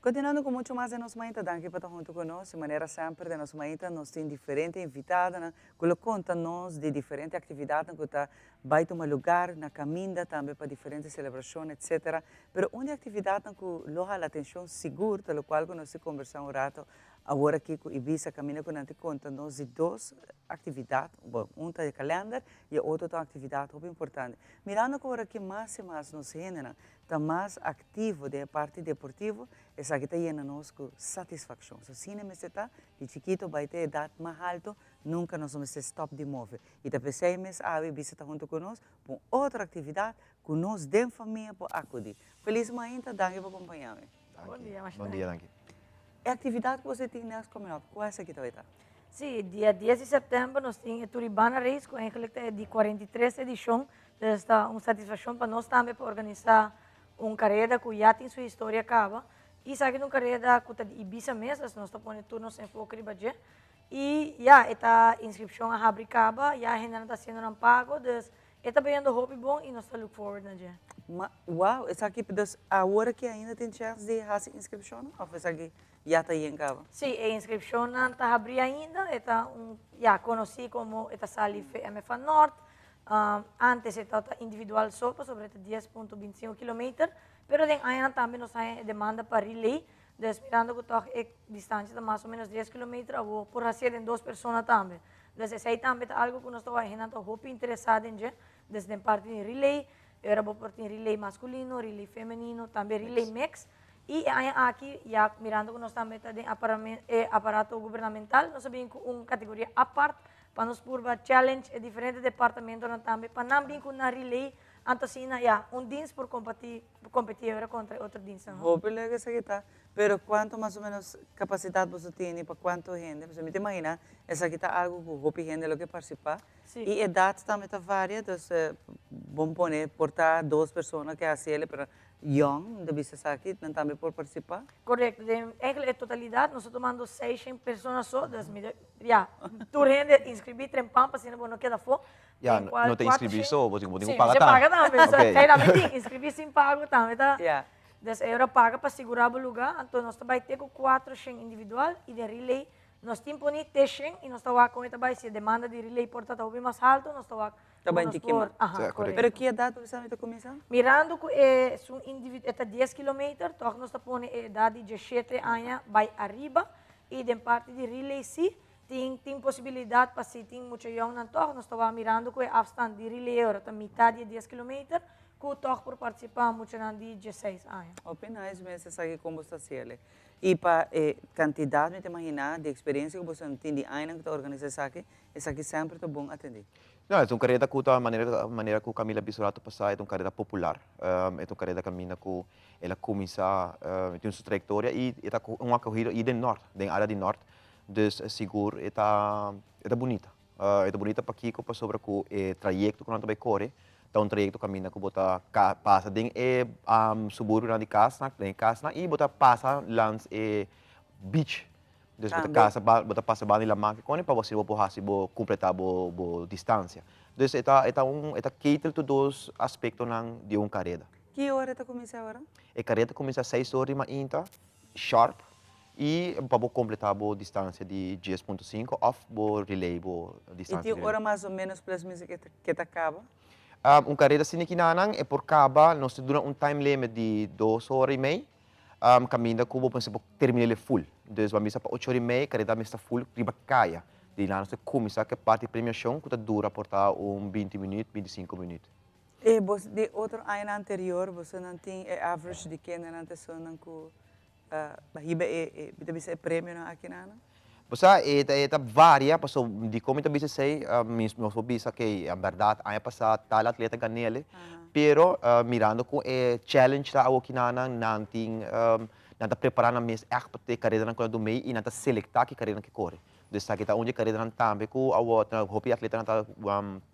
Continuando cu mucho mas den nos mainta, danki pa ta hunto cu nos. Di manera semper den nos mainta nos tin diferente invitadonan cu lo conta nos di diferente actividadnan cu ta bay tuma lugar na caminda tambe pa diferente celebracion etc. Pero un di actividadnan cu lo hala atencion sigur ta locual cu nos tin conversa un rato awor aki cu Ibiza caminda cu nan tin conta nos di dos actividad, bon un ta e calender y e otro ta un actividad hopi importante. Mirando cu awor aki mas y mas nos hendenan ta mas aktivo den e parti deportivo, esaki ta yena nos ku satisfakshon. So asina mester ta, di chikito bai te edat mas halto, nunka nos no mester stòp di move. I ta p'esei mes awe Bisa ta huntu ku nos pa un otro aktividat ku nos den famia por akudí. Felis mainta, danki pa kompañá mi. Bon dia, masha Bon dia, danki. E aktividat ku boso tin next coming up, kua esaki ta bai ta? Sí, dia dies di sèptèmber nos tin e Turibana Race ku eigenlijk ta e di 43 edishon. Dus ta un satisfakshon pa nos tambe pa organisá un kareda ku ya tin su historia kaba. I esaki ta un kareda ku ta di Ibisa mes, dus nos ta pone tur nos enfoke riba dje. I ya, e ta inskripshon a habri kaba, ya hendenan ta hasiendo nan pago, dus e ta bayendo hopi bon i nos ta look forward na dje. Ma, wow, esaki, dus awor aki ainda tin chèns di hasi inskripshonnan òf esaki ya ta yen kaba? Sí, e inskripshonnan ta habrí ainda, e ta un, ya, konosí komo e ta sali VMFA Nort, Antes e tabata individual so pasobra e ta dies punto bintisinko kilometer, pero den añanan tambe nos haña e demanda pa relay, dus mirando ku tòg e distansha ta mas o menos dies kilometer awor por hasié den dos persona tambe. Dus esei tambe ta algu ku nos ta wak hendenan ta hopi interesá den dje, dus den parti di relay, e ora bo por tin relay maskulino, relay femenino, tambe relay mix, i e aña aki ya mirando ku nos tambe ta den e aparato gubernamental nos a bin ku un kategoria apart Pa nos purba challenge e diferente departamentonan tambe pa nan bin ku nan relay, anto asina ya un dienst por compati competi ora contra e otro dienstnan. Hopi leuk esaki ta, pero cuanto mas o menos capacidad boso tini pa cuanto hende? Pasobra mi ta imagina esaki ta algo cu hopi hende lo ke participa y edad tambe ta varia, dus bon pone por ta dos persona ke haci ele pero Young, mi ta bisa esaki, nan tambe por partisipá? Korekto, den eigenlijk e totalidat nos ta tomando seishent persona so, dus mi ta, ya, tur hende inskribí trempan pa asina bo no keda afó. Ya, Den kual no ta inskribí so, bo tin ku Sí, paga mester tambe. paga tambe, so Oké. esei tambe tin, inskribí sin pago tambe ta, Ya. dus e ora paga pa sigurá bo lugá, anto nos ta bai te ku kuatroshent individual i den relay nos tin poni te shen i nos ta wak kon e ta bai, si e demanda di relay por ta ta hopi mas haltu nos ta wak Ta Ku bai nos tiki por, mas. aha, Sí, korekto. Pero korekto. ki edat bo bisa mi ta kuminsá? Mirando ku e esun individu e ta dies kilometer, tòg nos ta pone e edat di diesshete aña bai ariba i den parti di relay sí tin tin posibilidat pa si tin mucha yòngnan tòg nos ta wak mirando ku e afstand di relay ora ta mitá di e dies kilometer ku tòg por partisipá muchanan di diesseis aña. Hopi nice mes esaki kon bo sta hasiel. I pa e kantidat mi ta imaginá di eksperensia ku bo tin di añanan ku ta organisá esaki, esaki semper ta bon atendí. No, e ta un kareda ku ta manera manera ku Camila bisa un ratu pasá, e ta un kareda popular. E ta un kareda kaminda ku el a kuminsá, e tin su trayektoria i e ta un akohido i den nòrt, den área di nòrt. Dus sigur e ta e ta bunita. E ta bunita pakiko? Pasobra ku e trayekto ku nan ta bai kore ta un trayekto kaminda ku bo ta pasa den e suburbionan di kasnan, den e kasnan i bo ta pasa langs e beach. Dus bo ta kasa ba, bo ta pasa banda di laman kikoni pa bo asina bo por hasi bo kumpleta bo bo distansia. Dus e ta e ta un e ta cater to dos aspektonan di un kareda. Ki ora e ta kuminsá ora? E kareda ta kuminsá seis ora di mainta sharp i pa bo kompleta bo distansia di dies punto sinku òf bo relay bo I distansia tin di relay. ora mas o ménos plus minus ke ke ta kaba? Un kareda asina kinanan e por kaba, nos ta duna un time limit di dos ora i mei. Kaminda ku bo pensa bo termina el full. Dus bo a misa pa ocho ora i mei, kareda mester full riba kaya. Di nan nos ta kuminsá ku e parti premiashon ku ta dura por ta un binti minüt, bintisinko minüt. E bos di otro añanan anterior bosonan tin e average di kendenan ta esunnan ku a hiba e e mi ta bisa e premionan akinanan? Bo sa e ta e ta varia paso dikon mi ta bisa esei mi nos por bisa ke en bèrdat aña pasá tal atleta gan'el pero mirando ku e challenge ta awokinanan nan tin nan ta prepará nan mes ègt pa e karedanan ku nan dumei i nan ta selektá ki karedanan ke kore. Dus esaki ta un di e karedanan tambe ku awor hopi atletanan ta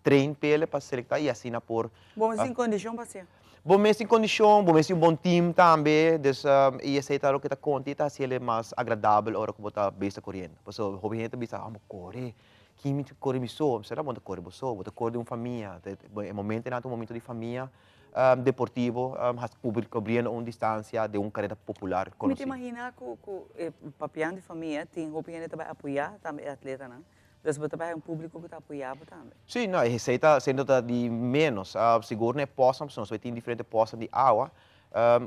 train p'el pa selektá i asina por Bo sin kondishon pa hasié? Bo mes tin kondishon, bo mes tin un bon team tambe, dus i esei ta loke ta konta i ta hasi el mas agradabel ora ku bo ta bes ta koriendo. Pasobra hopi hende ta bisa, ah bo kore, kin mi ta kore mi so? Mi sera bo no ta kore bo so, bo ta kore den un famia, e momentonan ta un momento di famia. deportivo cubriendo un distancia den un careda popular Mi conoci. ta imagina cu cu e papian di famia tin hopi hende ta bay apoya tambe e atletanan. Dus bo ta bay un publico cu ta apoya bo tambe. Si, no, esey ta esey no ta di menos. Sigur na e posnan, pasobra nos bay tin diferente posnan di awa,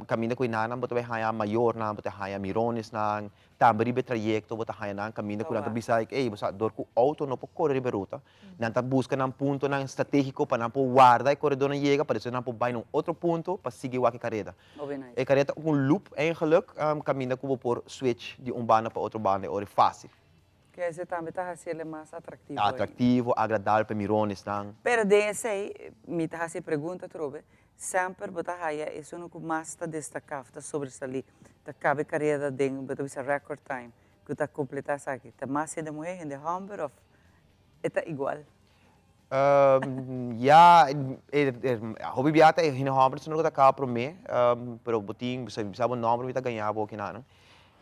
caminda cu e nannan bo ta bay haya mayornan, bo ta haya mironesnan, Tambe riba e trayekto bo ta haña nan kaminda ku nan ta bisa like, ey, bo sa dor ku outo no por kore riba e ruta, nan ta buska nan puntonan stratégiko pa nan por warda e koredónan yega pa despues nan por bai na un otro punto pa sigui wak e kareda. E kareda ta un loop eigenlijk kaminda ku bo por switch di un banda pa otro banda e ora e fásil. Ke esei tambe ta hasi el mas atraktivo ainda. Atraktivo, agradabel pa e mironesnan. Pero den esei mi ta hasi e pregunta atrobe, Semper bo ta haya esun ku mas ta destaká of ta sobresalí, ta kaba e kareda den, bo ta bisa record time, ku ta kompletá esaki. Ta mas hende muhé, hende hòmber of e ta igual? Ya, hopi bia ta e hende hòmber esun ku ta kaba promé, pero bo tin, bo sa bo nòmber mi ta gañá bo kinanan.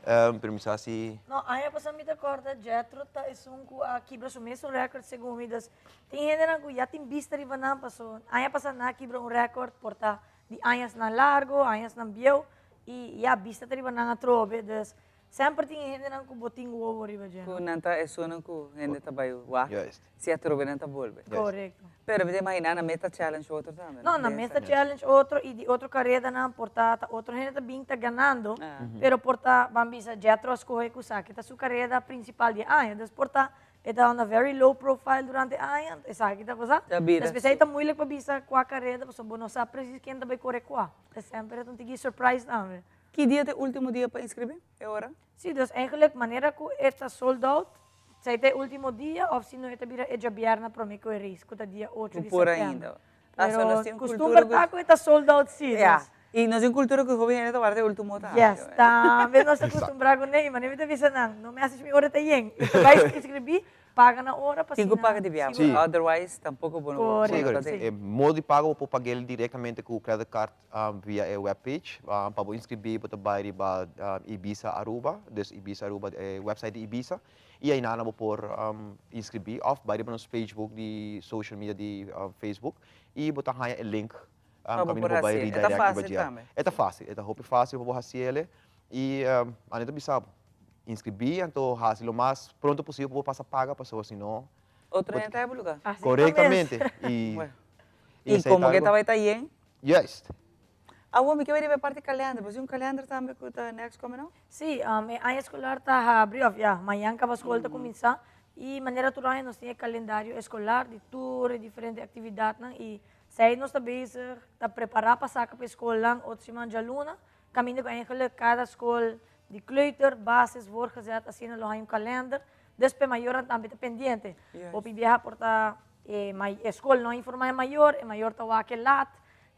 Pero mi sa si. No, aña pasá mi ta kòrda Jethro ta esun ku a kibra su mesun rèkòrt segun mi. Dus tin hendenan ku ya tin bista riba nan paso aña pasá nan a kibra un rèkòrt por ta di añasnan largo, añasnan bieu i ya bista ta riba nan atrobe. Dus semper tin e hendenan ku bo tin wowo riba dje. Ku nan ta esunnan ku hende ta bai wak si atrobe nan ta bolbe. Korekto. Pero mi ta imaginá nan mes ta challenge otro tambe. No, nan mes ta challenge otro y di otro caredanan por ta ta otro hende ta bin ta ganando, pero por ta ban bisa Jethro a scoge cu esaki ta su careda principal di e aña, dus por ta e ta una very low profile durante e aña, esaki ta pasa. Ta bira Des pesey ta moeilijk pa bisa cua careda pasobra bo no sa precies ken ta bay core cua. Des semper e ta un tiki surprise tambe. Ki dia ta e ultimo dia pa inscribi? E ora? Si, dus eigenlijk manera cu e ta sold out, Esei ta e ultimo dia of si no e ta bira e djabièrnè promé ku e race ku ta dia ocho di Por sèptèmber. ainda. Ah, so Pero nos tin un kustumber kultura ku ta ku e ta sold out si. Ja, Dus. i nos tin kultura ku hopi hende ta warda e ultimo ta. Yes, tambe nos ta kustumbrá kuné i manera mi ta bisa nan, no message mi ora ta yen. I ta bai inskribí, paga na ora pa Tin ku asina paga di biaha, sigur. otherwise tampoko bo no bo Korekto, no ta si. den. E modo di pago bo por pag'el direktamente ku credit card via e webpage. Pa bo inskribí bo ta bai riba Ibisa Aruba, dus Ibisa Aruba e website di Ibisa. I ainana bo por inscribí òf bai riba nos Facebook di social media di Facebook i bo ta haña e link Pa bo kaminda por bo bai hasié. E ta redirect riba fásil dje. tambe. E ta fásil, e ta hopi fásil pa bo hasié i ane ta bisa bo inscribí anto hasi lo mas pronto posibel pa bo pasa paga pasobra si no Otro hende ta haña bo lugá. Korektamente i I esei ta komo ke algo. ta bai ta yen? Juist. Awor mi ke bai riba e parti kalender, bo si un kalender tambe ku ta next coming up? Sí, e aña eskolar ta habri òf ya, mañan kaba skol ta kuminsá i manera tur aña nos tin e kalendario eskolar di tur e diferente aktividatnan i esei nos ta bezig ta prepará pa saka pa e skolnan otro siman djaluna, kaminda ku eigenlijk kada skol di kleuter, basis, voortgezet asina lo haña un kalender, dus pa e mayornan tambe ta pendiente. Hopi biaha por ta e e skol no a informá e mayor, e mayor ta wak e lat,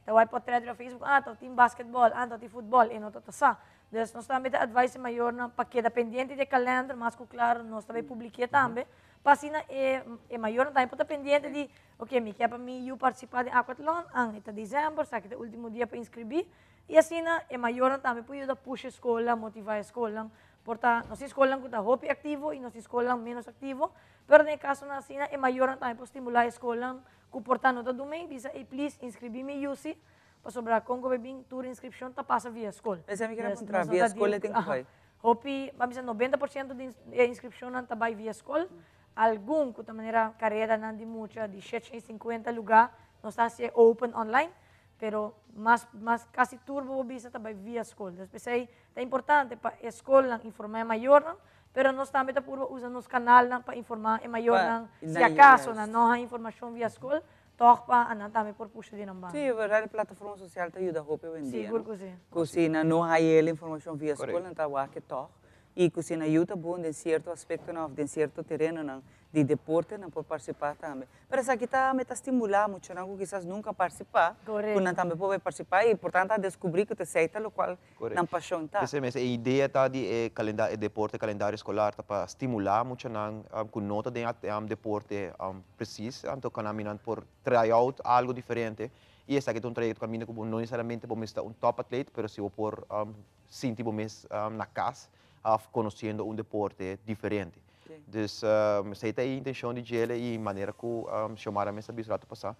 Ta wak potret riba Facebook, ah, ta tin basketball, ah, ta tin futbol, e no ta ta sa. Dus nos tambe ta advise e mayornan pa keda pendiente di e kalender, mas ku klaro nos ta bai publik'é tambe, pa asina e e mayornan tambe por ta pendiente di, oke, mi ke pa mi yu partisipá den aquathlon, an, e ta desèmber, esaki ta e último dia pa inskribí, i asina e mayornan tambe por yuda push e skolnan, motivá e skolnan. Por ta, nos tin skolnan ku ta hopi aktivo i nos tin skolnan ménos aktivo, pero den e kasonan asina e mayornan tambe por stimulá e skolnan Ku por ta no ta dum'ei, bisa ei plis inskribí mi yu si, pasobra kon ku bin tur inskripshon ta pasa via skol. Esei mi kere puntra, via skol e tin ku bai? Hopi, ban bisa 90% di e inskripshonnan ta bai via skol, algun ku ta manera karedanan di mucha di 750 lugá nos ta hasi e open online, pero mas mas kasi tur bo por bisa ta bai via skol. Des p'esei ta importante pa e skolnan informá e mayornan Pero nos tambe ta purba usa nos kanalnan pa informá e mayornan si akaso nan no haña informashon via skol, tòg pa nan tambe por pusha di nan banda. Sí, e bèrdat e plataforma sosial ta yuda hopi awendia, Sigur ku si. Ku si nan no haña el informashon via skol nan ta wak e tòg i ku si nan yu ta bon den sierto aspektonan òf den sierto terenonan di deporte nan por partisipá tambe. Pero esaki ta mi ta stimulá muchanan ku kisas nunka a partisipá, ku nan tambe por bai partisipá i por tanto a deskubrí ku ta esei ta lokual nan pashon ta. P'esei mes e idea ta di e kalenda e deporte kalendario eskolar ta pa stimulá muchanan ku no ta den deporte presis anto ku nan minan por try out algu diferente i esaki ta un trayekto kaminda ku bo no nesesariamente bo mester ta un top atlet pero si bo por sinti bo mes na kas òf konosiendo un deporte diferente. Dus esei ta e intenshon di djele i manera ku Xiomara mes a bisa rato pasá.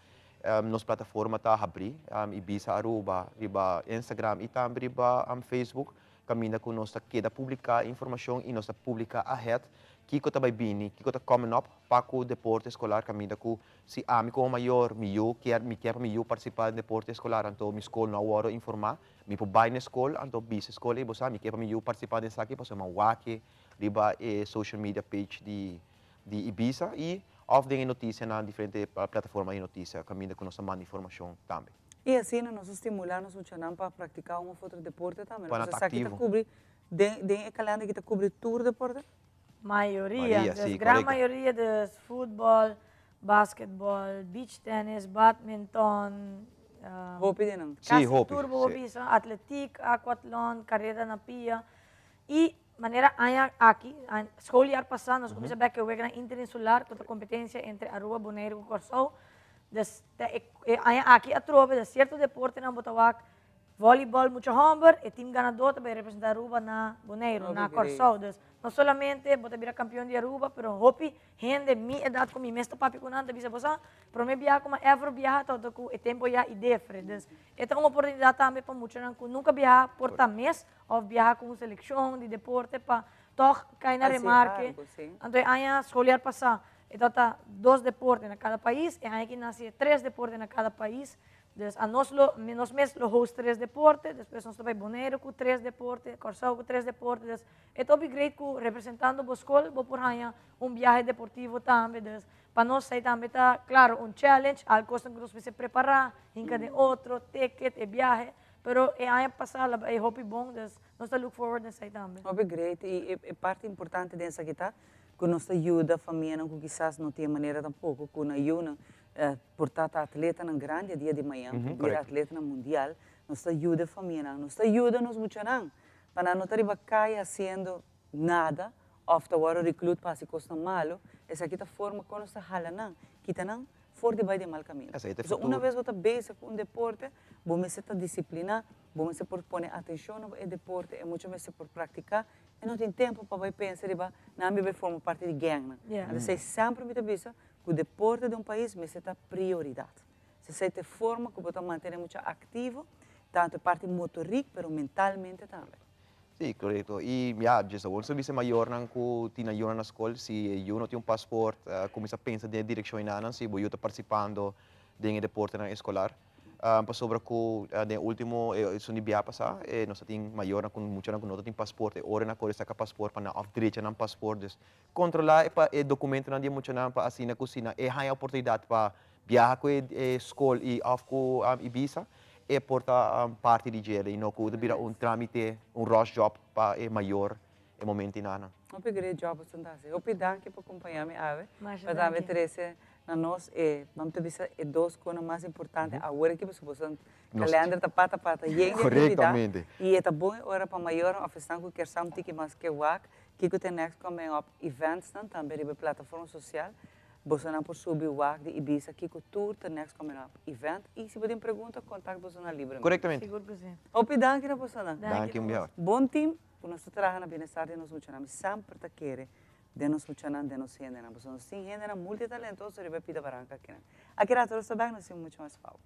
Nos plataforma ta habrí, Ibisa Aruba riba Instagram i tambe riba Facebook, kaminda ku nos ta keda publiká informashon i nos ta publiká ahead kiko ta bai bini, kiko ta coming up pa ku deporte eskolar kaminda ku si ami komo mayor mi yu kier mi kier pa mi yu partisipá den deporte eskolar anto mi skol no a wòrdu informá, mi por bai na e skol anto bisa e skol ey bo sa mi kier pa mi yu partisipá den esaki pasobra mi a wak e riba e social media page di di Ibisa i òf den e notisia na diferente plataforma di notisia kaminda ku nos ta manda informashon tambe. I asina nos ta stimulá nos muchanan pa praktiká un òf otro deporte tambe. Pa nan ta Esaki ta aktivo. kubri den den e kalènder aki ta kubri tur deporte? Mayoria, Mayoria, dus sí, gran korekto. mayoria dus futbòl, basketbòl, beach tennis, badminton, Hopi di nan. Sí, kasi hopi, tur bo por sí. bisa, atletiek, aquathlon, kareda na pia i Manera aña aki, schooljaar pasá nos kuminsá bek e weganan interinsular ku ta kompetensia entre Aruba, Boneiru ku Kòrsou. Dus ta e aña aki atrobe den sierto deportenan bo ta wak vòlibòl mucha hòmber, e tim ganadó ta bai representá Aruba na Boneiru, na Kòrsou. Dus no solamente bo ta bira kampion di Aruba, pero hopi hende mi edat ku mi mes ta papia ku nan ta bisa bo sa promé biaha ku mi a ever biaha tabata ku e tempu ya i defre. Dus e ta un oportunidat tambe pa muchanan ku nunka biaha por ta mes Of biaha ku un selekshon di deporte pa tòg kai na Hasi remarke. algu, sí. Anto e aña skoliar pasá e tabata dos deporte na kada pais, e aña aki nan hasi e tres deporte na kada pais. Dus anos lo, nos mes lo host tres deporte, despues nos ta bai Boneiru ku tres deporte, Kòrsou ku tres deporte. Dus e ta hopi great ku representando bo skol bo por haña un biahe deportivo tambe. Dus pa nos esei tambe ta, klaro, un challenge, al kosnan ku nos mester prepará, hinka den otro, ticket, e biahe. Pero e aña pasá la bai hopi bon, dus nos ta look forward na esei tambe. Hopi great y e parti importante den esaki ta cu nos ta yuda famianan cu kisas no tin e manera tampoco cu nan yunan por ta ta atletanan grandi e dia di mañan, por bira atletanan mundial, nos ta yuda e famianan, nos ta yuda nos muchanan pa nan no ta riba caya haciendo nada of ta worde reclut pa haci cosnan malo, esaki ta forma con nos ta hala nan, kita nan for di bai den mal caminda. Esaki ta e Pasobra una futuro. vez bo ta bezig cu un deporte, bo mester ta disciplina, bo mester por pone atencion na e deporte, e mucha mester por practica, e no tin tempo pa bai pensa riba nan mi bai forma parti di gangnan. Anto esey semper mi ta bisa cu deporte den un pais mester ta prioridad. Esey ta e forma cu bo ta mantene mucha activo, tanto e parti motoric pero mentalmente tambe. Sí, korekto. I ya, djes awor nos ta bisa e mayornan ku tin nan yunan na skol, si e yu no tin un pasport, kuminsá pensa den e direkshon enanan si bo yu ta partisipando den e deportenan eskolar. Pasobra ku den e último, esun di bia pasá, nos ta tin mayornan ku muchanan ku no ta tin pasport, e ora nan kore saka pasport pa nan òf drecha nan pasport. Dus kontrolá e e dokumentonan di e muchanan pa asina ku si nan e haña oportunidat pa biaha ku e skol i òf ku Ibisa, e por ta parti di djele i no ku ta bira un trámite, un rush job pa e mayor e momento inana. Hopi great job boso ta hasi. Hopi danki pa kompañá mi awe. Masha Pa tambe danki. trese na nos e, bam ta bisa e dos konan mas importante awor aki pasobra boso Nos kalender ta pata pata yen di aktividat. Korektamente. I e ta bon e ora pa mayornan òf esnan ku kier sa un tiki mas ke wak kiko ta e next coming up eventsnan tambe riba e plataforma sosial. Bosonan por subi wak di Ibiza kiko tur ta next coming up event y si bo tin pregunta contact bosonan libremente. Correctamente. Sigur cu si. Hopi danki na bosonan. Danki un biaha. Bon team cu nos ta traha na bienestar di nos muchanan. Mi semper ta kere den nos muchanan, den nos hendenan. Pasobra nos tin hendenan multitalentoso riba e pida baranca akinan. Aki rato nos ta bek, nos tin mucho mas pau.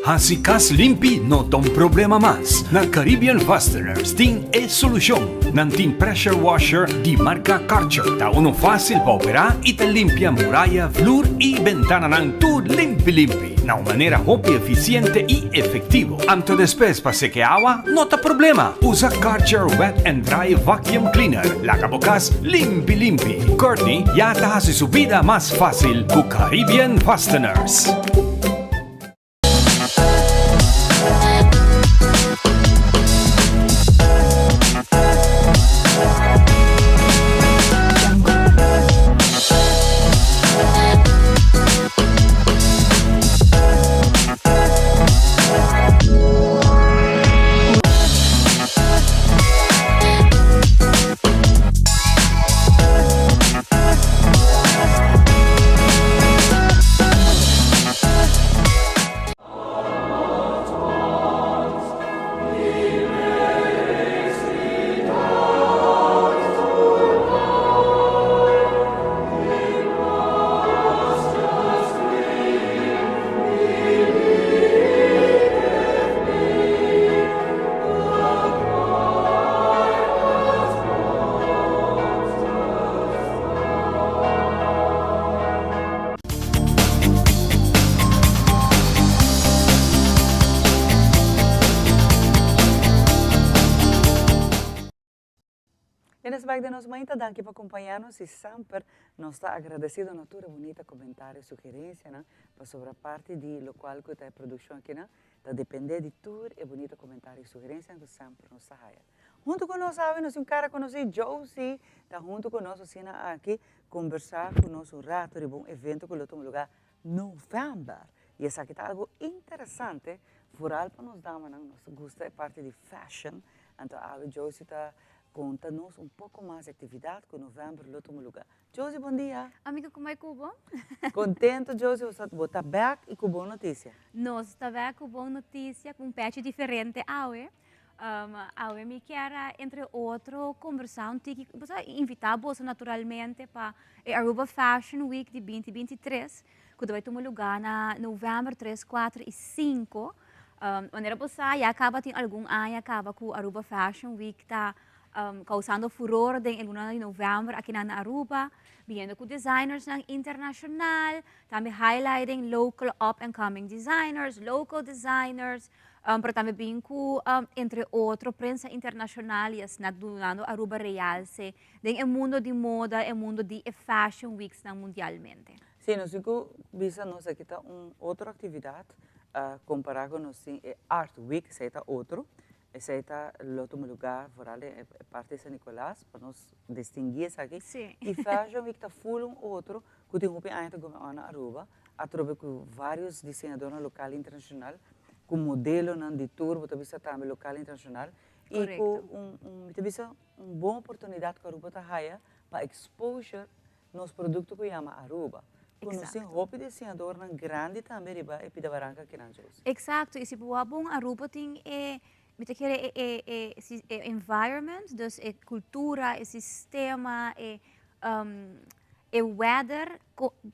Hasi kas limpi no ta un problema mas. Na Caribbean Fasteners tin e solushon. Nan tin pressure washer di marka Karcher. Ta uno fásil pa operá i ta limpia muraya, flur i bentananan tur limpi limpi na un manera hopi efisiente i efektivo. Anto despues pa seke awa no ta problema. Usa Karcher Wet and Dry Vacuum Cleaner. Laga bo kas limpi limpi. Courtney ya ta hasi su bida mas fásil ku Caribbean Fasteners. bek den nos mainta. Danki pa kompañá nos i semper nos ta agradesido na tur e bunita komentario i sugerensianan pasobra parti di lokual ku ta e produkshon akinan ta dependé di tur e bunita komentario i sugerensianan ku semper nos ta haya. Huntu ku nos awe nos tin un kara konosí, Josie ta huntu ku nos asina aki kombersá ku nos un rato riba un evento ku lo tuma lugá novèmber. I esaki ta algu interesante, vooral pa nos damanan, nos ta gusta e parti di fashion, anto awe Josie ta konta nos un poko mas di aktividat ku novèmber lo tuma lugá. Josie, bon dia! Amiga, ku mai ku bo? Kontento Josie, bo ta bèk i ku bon notisia. Nos ta bèk ku bon notisia, ku un pechi diferente awe. Awe mi kier a entre otro conversa un tiki, bo sa invita boso naturalmente pa e Aruba Fashion Week di binti binti tres cu ta bay tuma lugar na november tres, cuatro y cinco. Manera bo sa ya caba tin algun aña caba cu Aruba Fashion Week ta causando furor den e luna di november akinan na Aruba, biniendo cu designersnan internacional, tambe highlighting local up and coming designers, local designers, Pero tambe bin cu entre otro prensa internacional y asina dunando Aruba realce den e mundo di moda, e mundo di e fashion weeksnan mundialmente. Sí, nos tin cu bisa nos aki ta un otro actividad compara cu nos tin e Art Week, esey ta otro, esey ta lo tuma lugar vooral den e parti di San Nicolas pa nos distingui esaki. Y Fashion Week ta full un otro cu tin hopi aña ta gome on na Aruba, atrobe cu varios diseñadornan local y internacional, cu modelonan di tur, bo ta bisa tambe local y internacional, y cu un, un, mi ta bisa un bon oportunidad cu Aruba ta haya pa exposure nos producto cu yama Aruba. Cu nos tin hopi diseñadornan grandi tambe riba e pida baranca akinan, Josie. Exacto, y si bo wak bon Aruba tin e, mi ta kere e, e, e, e environment, dus e cultura, e sistema, e, E weather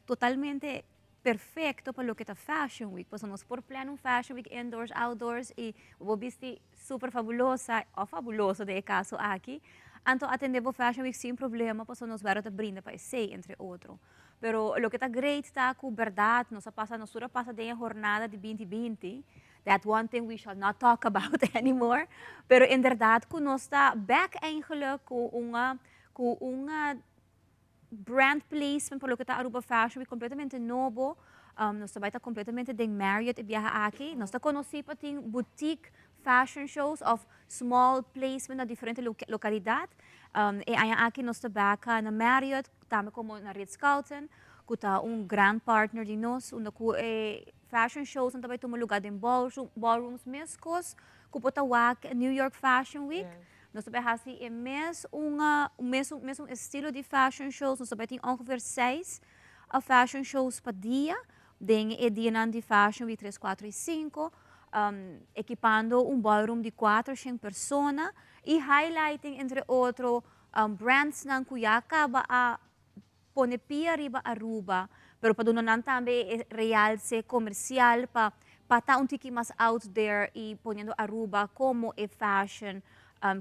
totalmente perfecto pa loke ta fashion week pasobra nos por plan un fashion week indoors outdoors y bo bisti super fabulosa of fabuloso den e caso aki anto atende bo fashion week sin problema pasobra nos weather ta brinda pa esey entre otro pero loke ta great ta cu berdad nos a pasa nos tur a pasa den e hornada di binti binti that one thing we shall not talk about anymore pero inderdaad cu nos ta bek eigenlijk cu un cu un brand placement pa loke ta Aruba Fashion Week completamente nobo. Nos ta bai ta completamente den Marriott e biaha aki. Nos ta conoci pa tin boutique fashion shows of small placement na diferente localidad. E aña aki nos ta bek na Marriott, tambe como na Ritz Carlton, cu ta un gran partner di nos, unda cu e fashion shows nan ta bai tuma lugar den ballrooms mescos cu por ta wak New York Fashion Week. Nos ta bai hasi e mes un mes un mes un estilo di fashion shows. Nos ta bai tin ongeveer seis fashion shows pa dia den e dianan di Fashion Week tres, cuatro y cinco, ekipando un ballroom di cuatrocientos persona y highlighting entre otro brandsnan cu ya caba a pone pia riba Aruba, pero pa duna nan tambe e realce comercial pa pa ta un tiki mas out there y poniendo Aruba como e fashion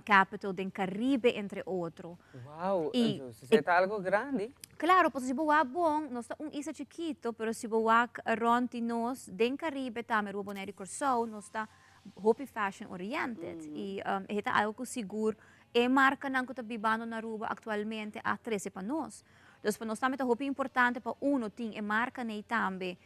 capital den Caribe entre otro. Wow, entonces e ta algo grandi. Claro, pasobra si bo wak bon, nos ta un isla chikito, pero si bo wak rond di nos den Caribe tambe, Aruba, Bonaire y Corsou, nos ta hopi fashion oriented y e ta algo cu sigur E markanan ku ta bibando na Aruba aktualmente a trese pa nos. Dus pa nos tambe ta hopi importante pa uno tin e markanan ei tambe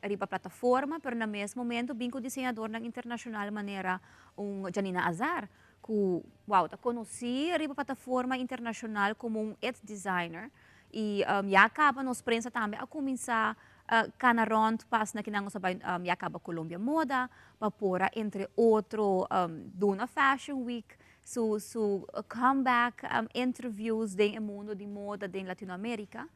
riba plataforma, pero na mes momento bin ku diseñadornan internashonal manera un Janina Azar ku wow ta konosí riba plataforma internashonal komo un it designer i ya kaba nos prensa tambe a kuminsá kana rònt pa asina ki nan nos a bai ya kaba Colombia Moda pa por a entre otro duna Fashion Week su su comeback interviews den e mundo di moda den Latinoamerica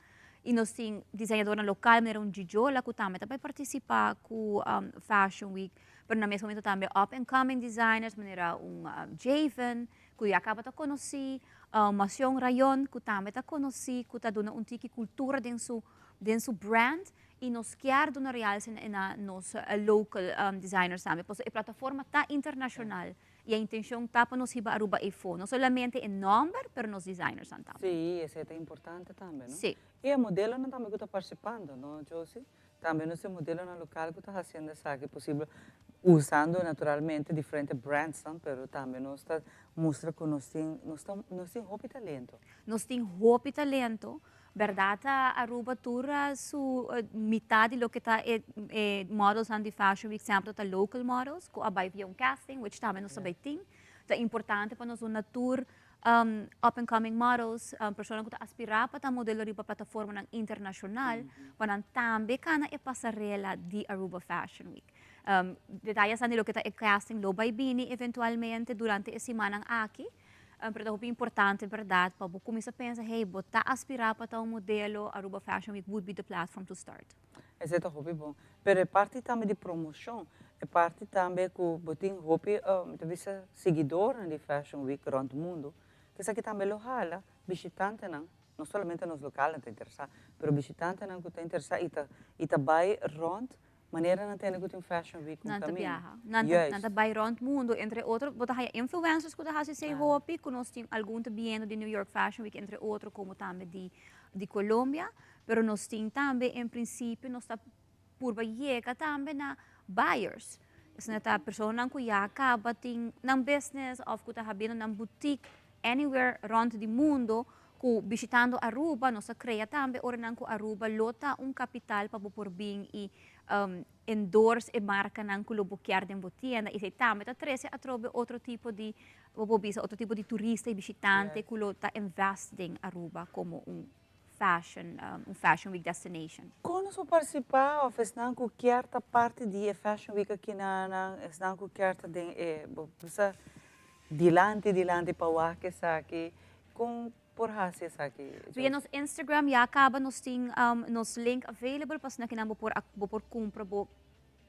y nos tin diseñadornan local manera un Gigiola cu tambe ta bay participa cu Fashion Week pero na mes momento tambe up and coming designers manera un Javen cu ya caba ta conoci, Macion Rayon cu tambe ta conoci cu ta duna un tiki cultura den su den su brand y nos kier duna realce na nos local designers tambe pasobra e plataforma ta internacional y e intencion ta pa nos hiba Aruba eyfo, no solamente e nomber pero nos designersnan tambe. Sí, esey ta importante tambe, no? Sí. Y e modelonan tambe cu ta participando, no Josie? Tambe nos e modelonan local cu ta haciendo esaki posibel. Usando naturalmente diferente brandsnan, pero tambe nos ta mustra cu nos tin, nos ta, nos tin hopi talento. Nos tin hopi talento, berdad ta Aruba tur su mitad di loke ta e e modelsnan di Fashion Week semper ta local models cu a bay via un casting, which tambe nos ta bay tin. Ta importante pa nos duna tur up and coming models, personanan cu ta aspira pa ta modelo riba plataformanan internacional, pa nan tambe cana e pasarela di Aruba Fashion Week. Detaye esnan di loke ta e casting lo bay bini eventualmente durante e simannan aki, pero ta hopi importante berdad pa bo cuminsa pensa, hey, bo ta aspira pa ta un modelo, Aruba Fashion Week would be the platform to start. Esey ta hopi bon. Pero e parti tambe di promocion, e parti tambe cu bo tin hopi, mi ta bisa, siguidornan di Fashion Week rond mundo, esaki tambe lo hala bishitantenan, no solamente nos localnan ta interesa, pero bishitantenan cu ta interesa y ta y ta bay rond manera nan tende cu tin Fashion Week un Nan ta caminda. biaha. Nan ta, nan ta bay rond mundo, entre otro, bo ta haya influencers cu ta haci esey hopi, cu nos tin algun ta biendo di New York Fashion Week, entre otro, como tambe di di Colombia. Pero nos tin tambe en principio nos ta purba yega tambe na buyers. Esnan ta personanan cu ya caba tin nan business of cu ta habiendo nan boutique anywhere rond di mundo cu bishitando Aruba nos ta crea tambe ora nan cu Aruba lo ta un capital pa bo por bin y endorse e marcanan cu lo bo kier den bo tienda y esey tambe ta trece atrobe otro tipo di bo por bisa otro tipo di turista y bishitante cu lo ta invest den Aruba como un fashion, un fashion week destination. Kon nos por partisipá òf esnan ku kier ta parti di e fashion week aki na nan, esnan ku kier ta den e bo bisa dilanti dilanti pa wak esaki, kon por hasi esaki? Via nos Instagram ya kaba nos tin nos link available pa asina kinan bo por bo por kumpra bo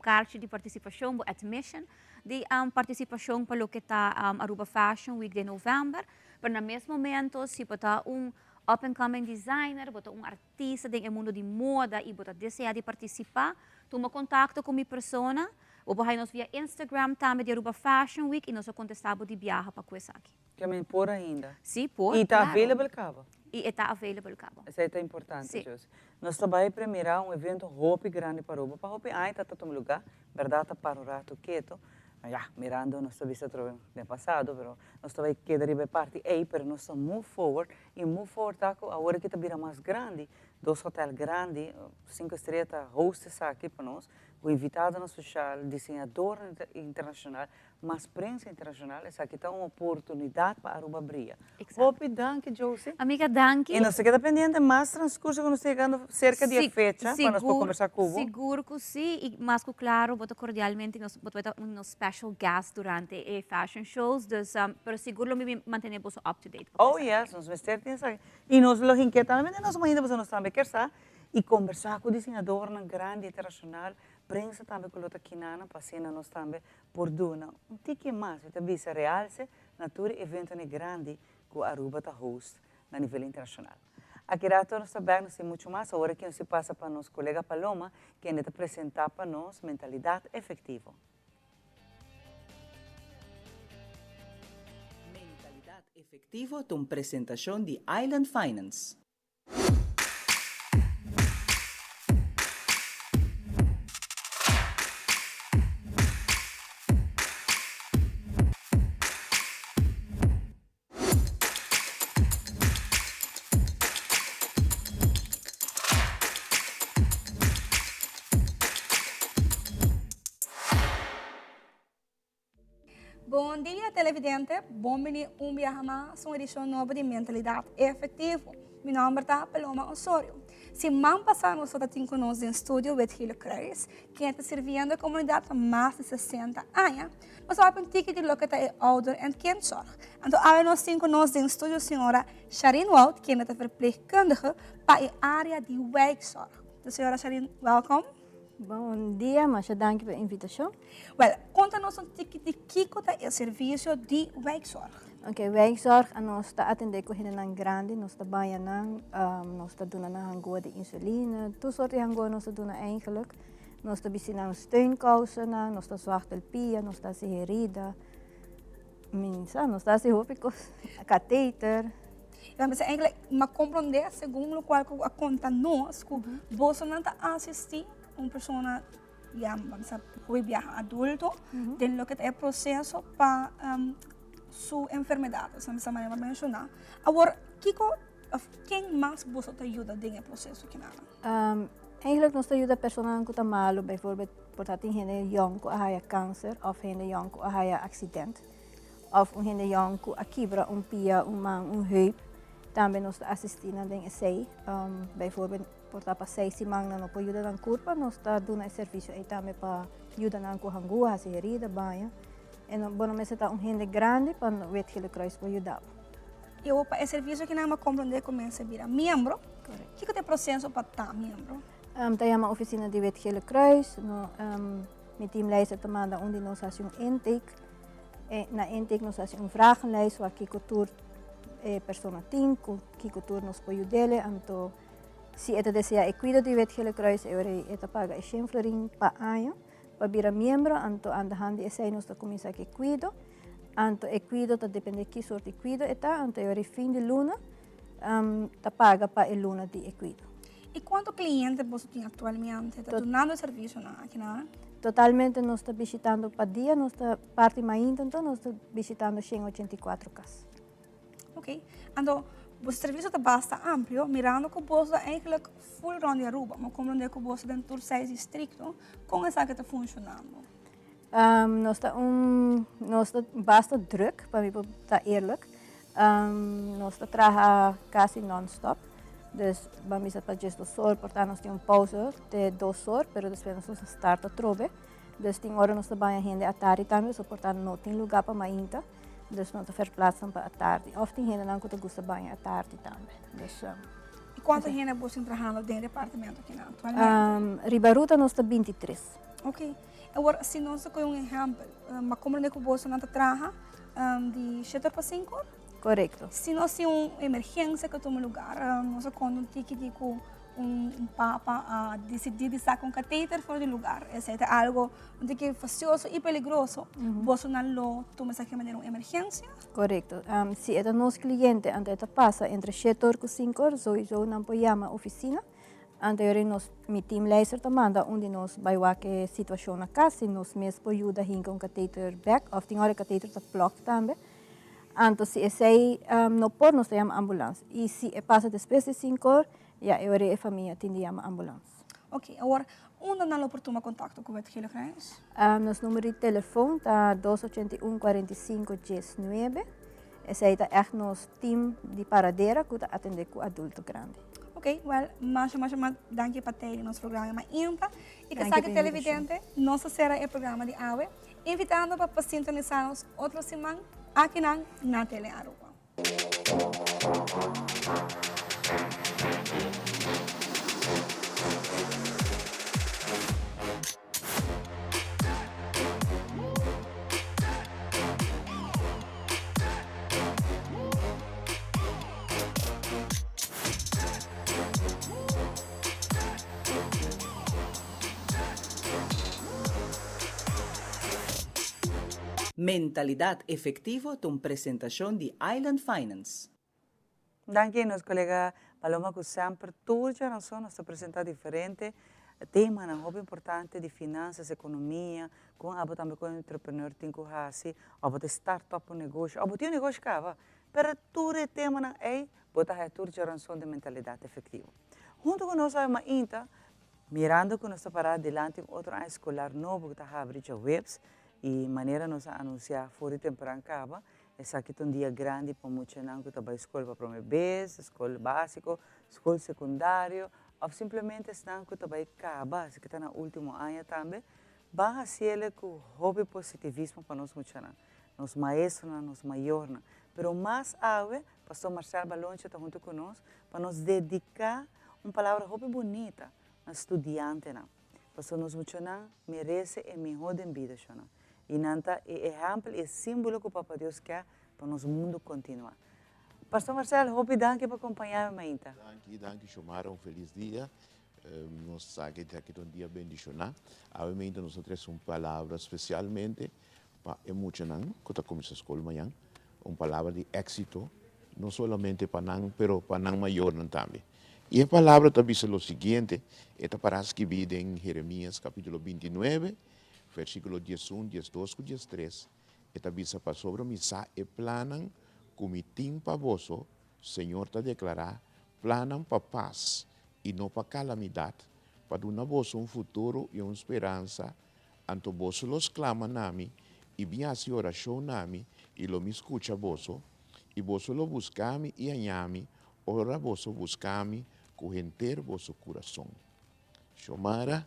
Karchi di partisipashon, bo admission di partisipashon pa loke ta Aruba Fashion Week den novèmber. Pero na mes momento si bo ta un up and coming designer, bo ta un artista den e mundo di moda y bo ta desea di partisipá, tuma kontakto ku mi persona. Bo por haña nos via Instagram tambe di Aruba Fashion Week y nos lo kontestá bo di biaha pa ku esaki. Ke men por ainda? Sí, por, Y ta claro. available caba? Y e ta available caba. Esey ta importante, Sí. Josie. Nos ta bay premira un evento hopi grandi pa Aruba. Pa hopi aña ta ta tuma lugar, berdad ta para un rato keto. Ya, mirando nos ta bisa atrobe den pasado, pero nos ta bay keda riba e parti ey, pero nos ta move forward. Y move forward ta cu awor aki ta bira mas grandi. Dos hotel grandi, cinco estrella ta host esaki pa nos, cu invitadonan special, diseñadornan internacional. Mas prensa internacional, esaki ta un oportunidad pa Aruba bria. Hopi danki Josie. Amiga danki. Y nos ta keda pendiente mas transcurso cu nos ta yegando cerca di e fecha pa nos por conversa cu bo. Sigur cu si y mas cu claro bo ta cordialmente nos bo ta un nos special guest durante e fashion shows dus pero sigur lo mi mantene boso up to date. Oh yes, nos mester tin esaki y nos lo hinke tambe den nos mainta pasobra nos tambe kier sa y conversa cu diseñadornan grandi internacional, prensa tambe cu lo ta kinana pa asina nos tambe Por duna un tiki mas, mi ta bisa realse na tur e eventonan grandi cu Aruba ta host na nivel internacional. Aki rato nos ta bek, nos tin mucho mas, awor aki nos tin pasa pa nos colega Paloma, kende ta presenta pa nos Mentalidad Efectivo. Mentalidad Efectivo ta un presentacion di Island Finance. Bon dia televidente, bon bini un biaha mas un edicion nobo di Mentalidad Efectivo. Mi nomber ta Paloma Osorio. Siman pasa nos ta tin cu nos den studio Wit-Gele Kruis, ken ta sirviendo e comunidad pa mas di 60 aña. Nos a papia un tiki di loke ta e ouder en kindzorg. Anto awe nos tin cu nos den studio señora Sharine Wout, kende ta verpleegkundige pa e area di wijkzorg. Dus señora Sharine, welkom. Bon dia, masha danki pa e invitashon. Wel, konta nos un tiki di kiko ta e servisio di wijkzorg. Ok, wijkzorg a nos ta atendé ku hendenan grandi, nos ta baña nan, nos ta duna nan hangua di insuline, tur sort di hangua nos ta duna eigenlijk. Nos ta bisti nan steunkousennan, nos ta zwachtel pia, nos ta hasi herida, mi sa, nos ta hasi hopi kos, kateter. Ja, mas eigenlijk, ma comprende segun locual cu a conta nos, cu bosonan ta asisti un persona. ya ban bisa hopi biaha adulto den loke ta e proseso pa su enfermedat, asina bisa manera bo a menshoná. Awor kiko òf ken mas boso ta yuda den e proseso kinanan? Eigenlijk nos ta yuda personanan ku ta malu, bijvoorbeeld por ta tin hende yòn ku a haya kanser òf hende yòn ku a haya aksident òf un hende yòn ku a kibra un pia, un man, un heup, tambe nos ta asistí nan den esei. Bijvoorbeeld por ta pa seis siman nan no por yuda nan kurpa, nos ta duna e servisio ei tambe pa yuda nan ku hangua, hasi herida, baña. E no, bo no mester ta un hende grandi pa Wit Gele Kruis por yuda bo. I awor pa e servisio ki nan a komprondé ku mester bira miembro, kiko ta e proseso pa ta miembro? Ta yama ofisina di Wit Gele Kruis, no, mi teamleider ta manda un di nos hasi un intake. E na intake nos hasi un vragenlijst wak kiko tur e persona tin, ku kiko tur nos por yud'é, anto si e ta desea e kuido di Wit Gele Kruis e ora ei e ta paga e shen florin pa aña. Pa bira miembro, anto aan di esei nos ta kuminsá ku e kuido. Anto e kuido ta dependé ki sort di kuido e ta, anto e ora fin di luna ta paga pa e luna di e kuido. I kuantu kliente boso tin aktualmente ta dunando e servisionan akinan? Totalmente nos ta bishitando pa dia, nos ta parti mainta anto nos ta bishitando 184 kas. Ok, anto boso servicio ta basta amplio, mirando cu boso ta eigenlijk full rond di Aruba, ma comprende cu boso den tur seis districto, con esaki ta funcionando? Um, nos ta un, nos ta basta druk, pa mi por ta eerlijk. Um, nos ta traha casi non-stop. Dus ban bisa pa djes dos or, por ta nos tin un pauze te dos or, pero despues nos ta start atrobe. Dus tin ora nos ta baña hende atardi tambe, so por ta no tin lugar pa mainta. Dus no ta verplaatsen pa atardi. Of tin hendenan ku ta gusta baña atardi tambe. Dus, um, I kuantu hende bo tin trahando den departamento kinan aktualmente? Um, riba ruta nos ta 23. Ok. Awor, si nos ta kohe un ehèmpel, um, a komprende ku bosonan ta traha um, di shete pa sinku or? Korekto. Si nos tin un emergensia ku tuma lugar, um, nos a konta un tiki di ku un papa a disidí di saka un kateter for di lugar. Esei ta algo un tiki fasioso i peligroso. Bosonan lo tuma esaki manera un emergensia? Korekto. Si e ta nos kliente, anto e ta pasa entre shete or ku sinku or, souiso nan por yama ofisina. Anto yori nos, mi teamleider ta manda un di nos bai wak e situashon na kas, si nos mes por yuda hinka un kateter bèk, òf tin ora e kateter ta plòk tambe. Anto si esei no por, nos ta yama ambulans. I si e pasa despues di sinku or, Ya e ora e famia tin di yama ambulans. Ok, awor unda nan lo por tuma kontakto ku Wet Gele Kruis? Nos numero di telefon ta dos ochenta i un kuarenta i sinku dies nuebe. Esei ta ègt nos tim di paradera ku ta atendé ku adulto grandi. Ok, wèl, masha masha mas danki pa tei den nos programa mainta. I ke sa ke televidente, nos ta sera e programa di awe, invitando pa pa sintonisá nos otro siman akinan na Tele Aruba. Mentalidad Efectivo ta un presentacion di Island Finance. Danki nos colega Paloma cu semper tur djaranson nos ta presenta diferente temanan hopi importante di finanzas, economia, con abo tambe como entrepreneur tin cu haci, of bo ta start up un negoshi, of bo tin un negoshi caba, pero tur e temanan ey bo ta haya tur djaranson di Mentalidad Efectivo. Hunto cu nos awe mainta, mirando cu nos ta para dilanti un otro aña escolar nobo cu ta habri djaweps, Y manera nos a anuncia for di tempran caba, esaki ta un dia grandi pa muchanan cu ta bay scol pa prome bes, scol basico, scol secundario, of simplemente esnan cu ta bay caba, esaki ta nan ultimo aña tambe, ban haciele cu hopi positivismo pa nos muchanan, nos maestronan, nos mayornan. Pero mas awe, Pastor Marcel Balonche ta hunto cu nos pa nos dedica un palabra hopi bunita na studiantenan. Pasobra nos muchanan merece e miho den bida, shona. Y nan ta e ehempel y e simbolo cu Papa Dios ke pa nos mundo continua. Pastor Marcel, hopi danki pa compaña mi mainta. Danki, danki Shomara, un felis dia. Nos sa ke esaki ta un dia bendiciona. Awe mainta nos a trece un palabra specialmente pa e muchanan cu ta cuminsa scol mañan. Un palabra di exito, no solamente pa nan, pero pa nan mayornan tambe. I e palabra ta bisa lo siguiente, e ta pará skibí den Jeremias kapítulo bintinuebe, versíkulo diesun, diesdos ku diestres, e ta bisa, Pasobra mi sa e plannan ku mi tin pa boso, Señor ta deklará, plannan pa pas i no pa kalamidat, pa duna boso un futuro i un speransa, anto boso lo sklama na mi i bin hasi orashon na mi, i lo mi skucha boso, i boso lo buska mi i haña mi, ora boso buska mi ku henter boso kurason. Xiomara,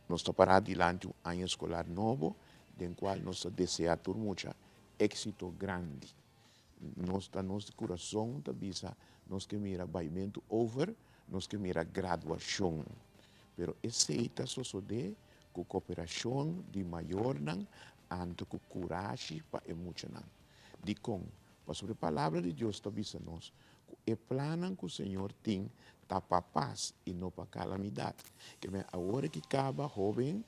Nos ta pará dilanti un aña eskolar nobo, den kual nos ta deseá tur mucha éksito grandi. Nos ta nos kurason ta bisa nos ke mira baimentu over, nos ke mira graduashon. Pero esei ta sosodé ku koperashon di mayornan anto ku kurashi pa e muchanan. Dikon? Pasobra e Palabra di Dios ta bisa nos ku e plannan ku Señor tin ta pa pas i no pa kalamidat. Ke men awor ki kaba, hóben,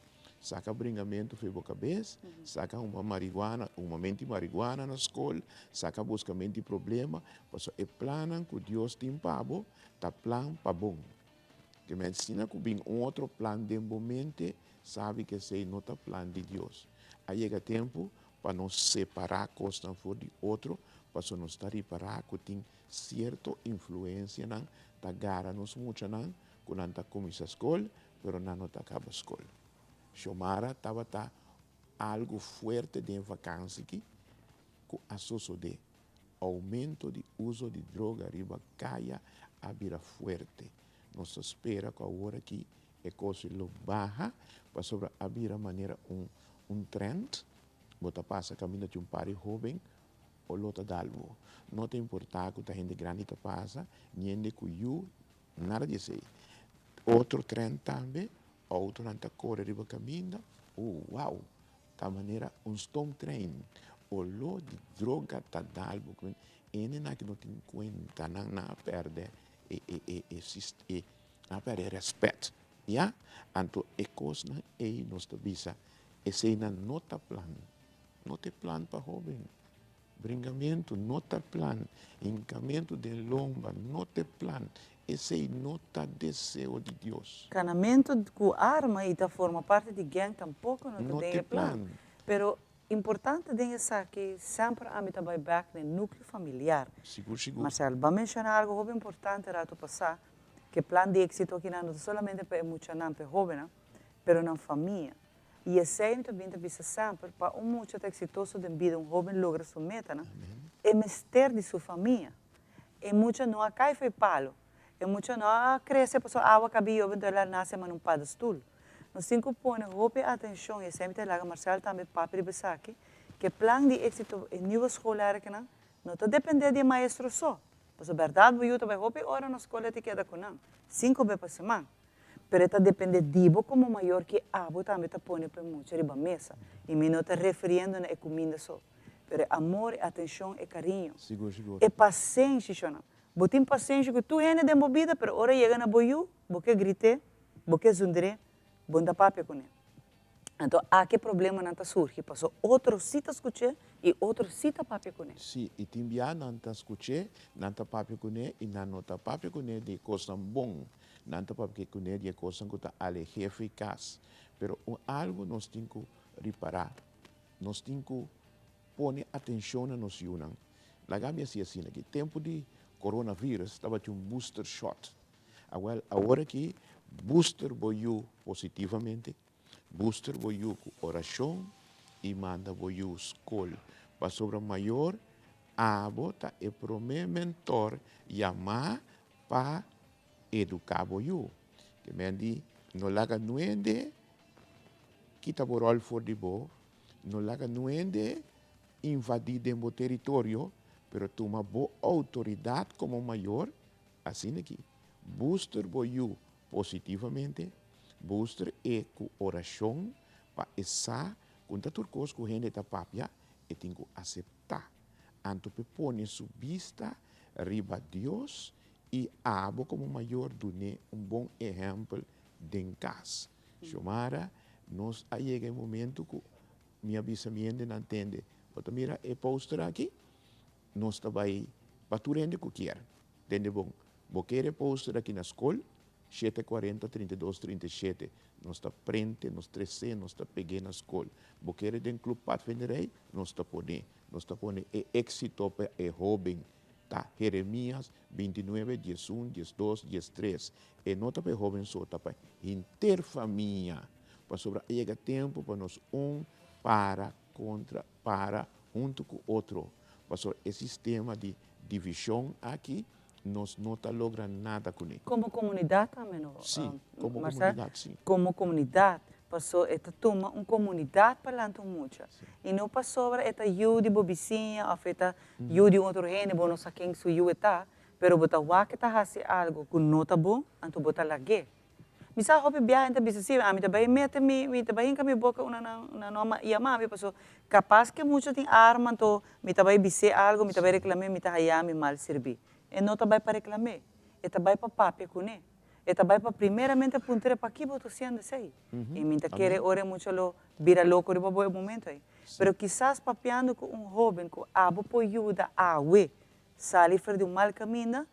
Saka bringamentu for bo kabes, saka huma marihuana, humamenti marihuana na skol, saka buskamenti problema, pasobra e plannan ku Dios tin pa bo ta plan pa bon. Ke men asina ku bin un otro plan den bo mente, sabi ku esei no ta plan di Dios. A yega tempu pa nos separá kosnan for di otro, pasobra nos ta ripará ku tin sierto influensianan ta gara nos muchanan ku nan ta kuminsá skol, pero nan no ta kaba skol. Xiomara tabata algu fuerte den vakansi ki ku a sosodé. Oumento di uso di droga riba kaya a bira fuerte. Nos ta spera ku awor aki e kos lo baha pasobra a bira manera un un trend. Bo ta pasa kaminda tin un par di hóben oló ta dal bo. No ta importá ku ta hende grandi ta pasa, ñende ku yu Nada di esei. Otro trend tambe, autonan ta kore riba kaminda, oh wow, ta manera un stoomtrein. Oló di droga ta dal bo ku hendenan aki no tin kuenta, nan nan a pèrdè e e e e e nan a pèrdè e rèspèt, ya. Anto e kosnan ei nos ta bisa eseinan no ta plan, no ta e plan pa hóben. Bringamentu no ta plan, hinkamentu den lomba no ta e plan, esei no ta deseo di Dios. Kanamentu ku arma i ta forma parti di gang tampoko no ta den e plan. Pero importante den esaki semper ami ta bai bek na e nukleo familiar. Sigur sigur. Marcel, bo a menshona algu hopi importante rato pasá, ku e plan di éksito akinan no ta solamente pa e muchanan, pa e hóbennan, pero nan famia. I esei mi ta bin ta bisa semper, pa un mucha ta eksitoso den bida, un hóben logra su metanan, e mester di su famia. E mucha no a kai fo'i palo, e mucha no a krese pasobra awa kabi yobe enton el a nase manera un padestul. Nos tin ku pone hopi atenshon, i esei mi ta laga Marcel tambe papia riba esaki, ku e plan di éksito, e nieuwe schoolwerkennan, no ta dependé di e maestro so. Pasobra bèrdat bo yu ta bai hopi ora na skol e ta keda ku nan, sinku be pa siman. Pero e ta depende di bo komo mayor ki abo tambe ta pone pa e mucha riba mesa. I mi no ta refiriendo na e kuminda so, pero e amor, e atenshon, e kariño. Sigur, sigur. E pasenshi, shonnan. Bo tin pasenshi ku tur hende den bo bida, pero ora yega na bo yu, bo ke grit'é, bo ke zundr'é, bo no ta papia kuné. Anto aki e problemanan ta surgi, paso otro si ta skuch'é i otro si ta papia kuné. Sí, i tin bia nan ta skuch'é, nan ta papia kuné i nan no ta papia kuné di e kosnan bon. Nan ta papia kuné di e kosnan ku ta aleh'é fo'i kas. Pero un algu nos tin ku ripará, nos tin ku pone atenshon na nos yunan. Laga mi hasi asina aki, tempu di coronavirus tabatin un booster shot. Awel, awor aki booster bo yu positivamente, booster bo yu ku orashon i manda bo yu skol. Pasobra mayor, abo ta e promé mentor yamá pa eduká bo yu. Ke men di, no laga nuende kita bo ròl for di bo, no laga nuende invadí den bo teritorio, pero tuma bo outoridat komo mayor Asina ki, booster bo yu positivamente, booster e ku orashon pa e sa ku ta tur kos ku hende ta papia e tin ku aseptá. Anto p'e pone su bista riba Dios i abo komo mayor dun'é un bon ehèmpel den kas. Xiomara, nos a yega e momento ku mi a bisa mi hendenan tende, bo ta mira e poster aki? Nos ta bai pa tur hende ku kier. Tende bon. Bo kere poster aki na skol, 740 32 37. Nos ta prente, nos tres'é, nos ta peg'é na skol. Bo kere den Club Padvinderij, nos ta pon'é. Nos ta pone e éksito pa e hóben. Ta Jeremias 29, 11, 12, 13. E no ta pa e hóben so, ta pa henter famia. Pasobra a yega tempu pa nos un para kontra para huntu ku otro. Pasobra e sistema di divishon aki nos no ta logra nada kuné. Komo komunidat tambe no, Sí, komo Marcel? komunidat, sí. Komo komunidat, paso e ta tuma un komunidat pa lanta un mucha. I no pasobra e ta yu di bo bisiña òf e ta yu di un otro hende, bo no sa ken su yu e ta, pero bo ta wak e ta hasi algu ku no ta bon, anto bo ta lag'é. Mi sa hopi biaha ta bisa si ami ta bai mete mi mi ta bai hinka mi boka una nan nan no a yama mi paso kapas ke mucha tin arma anto mi ta bai bis'é algo mi ta bai reklam'é mi ta haya mi mal sirbí. E no ta bai pa reklam'é, e ta bai pa papia kuné, e ta bai pa primeramente puntr'é paki bo ta hasiendo esei? I mi ta kere ora e mucha lo bira loko riba bo e momento ei. Pero kisas papiando ku un hoben ku abo por yuda awe sali for di un mal kaminda,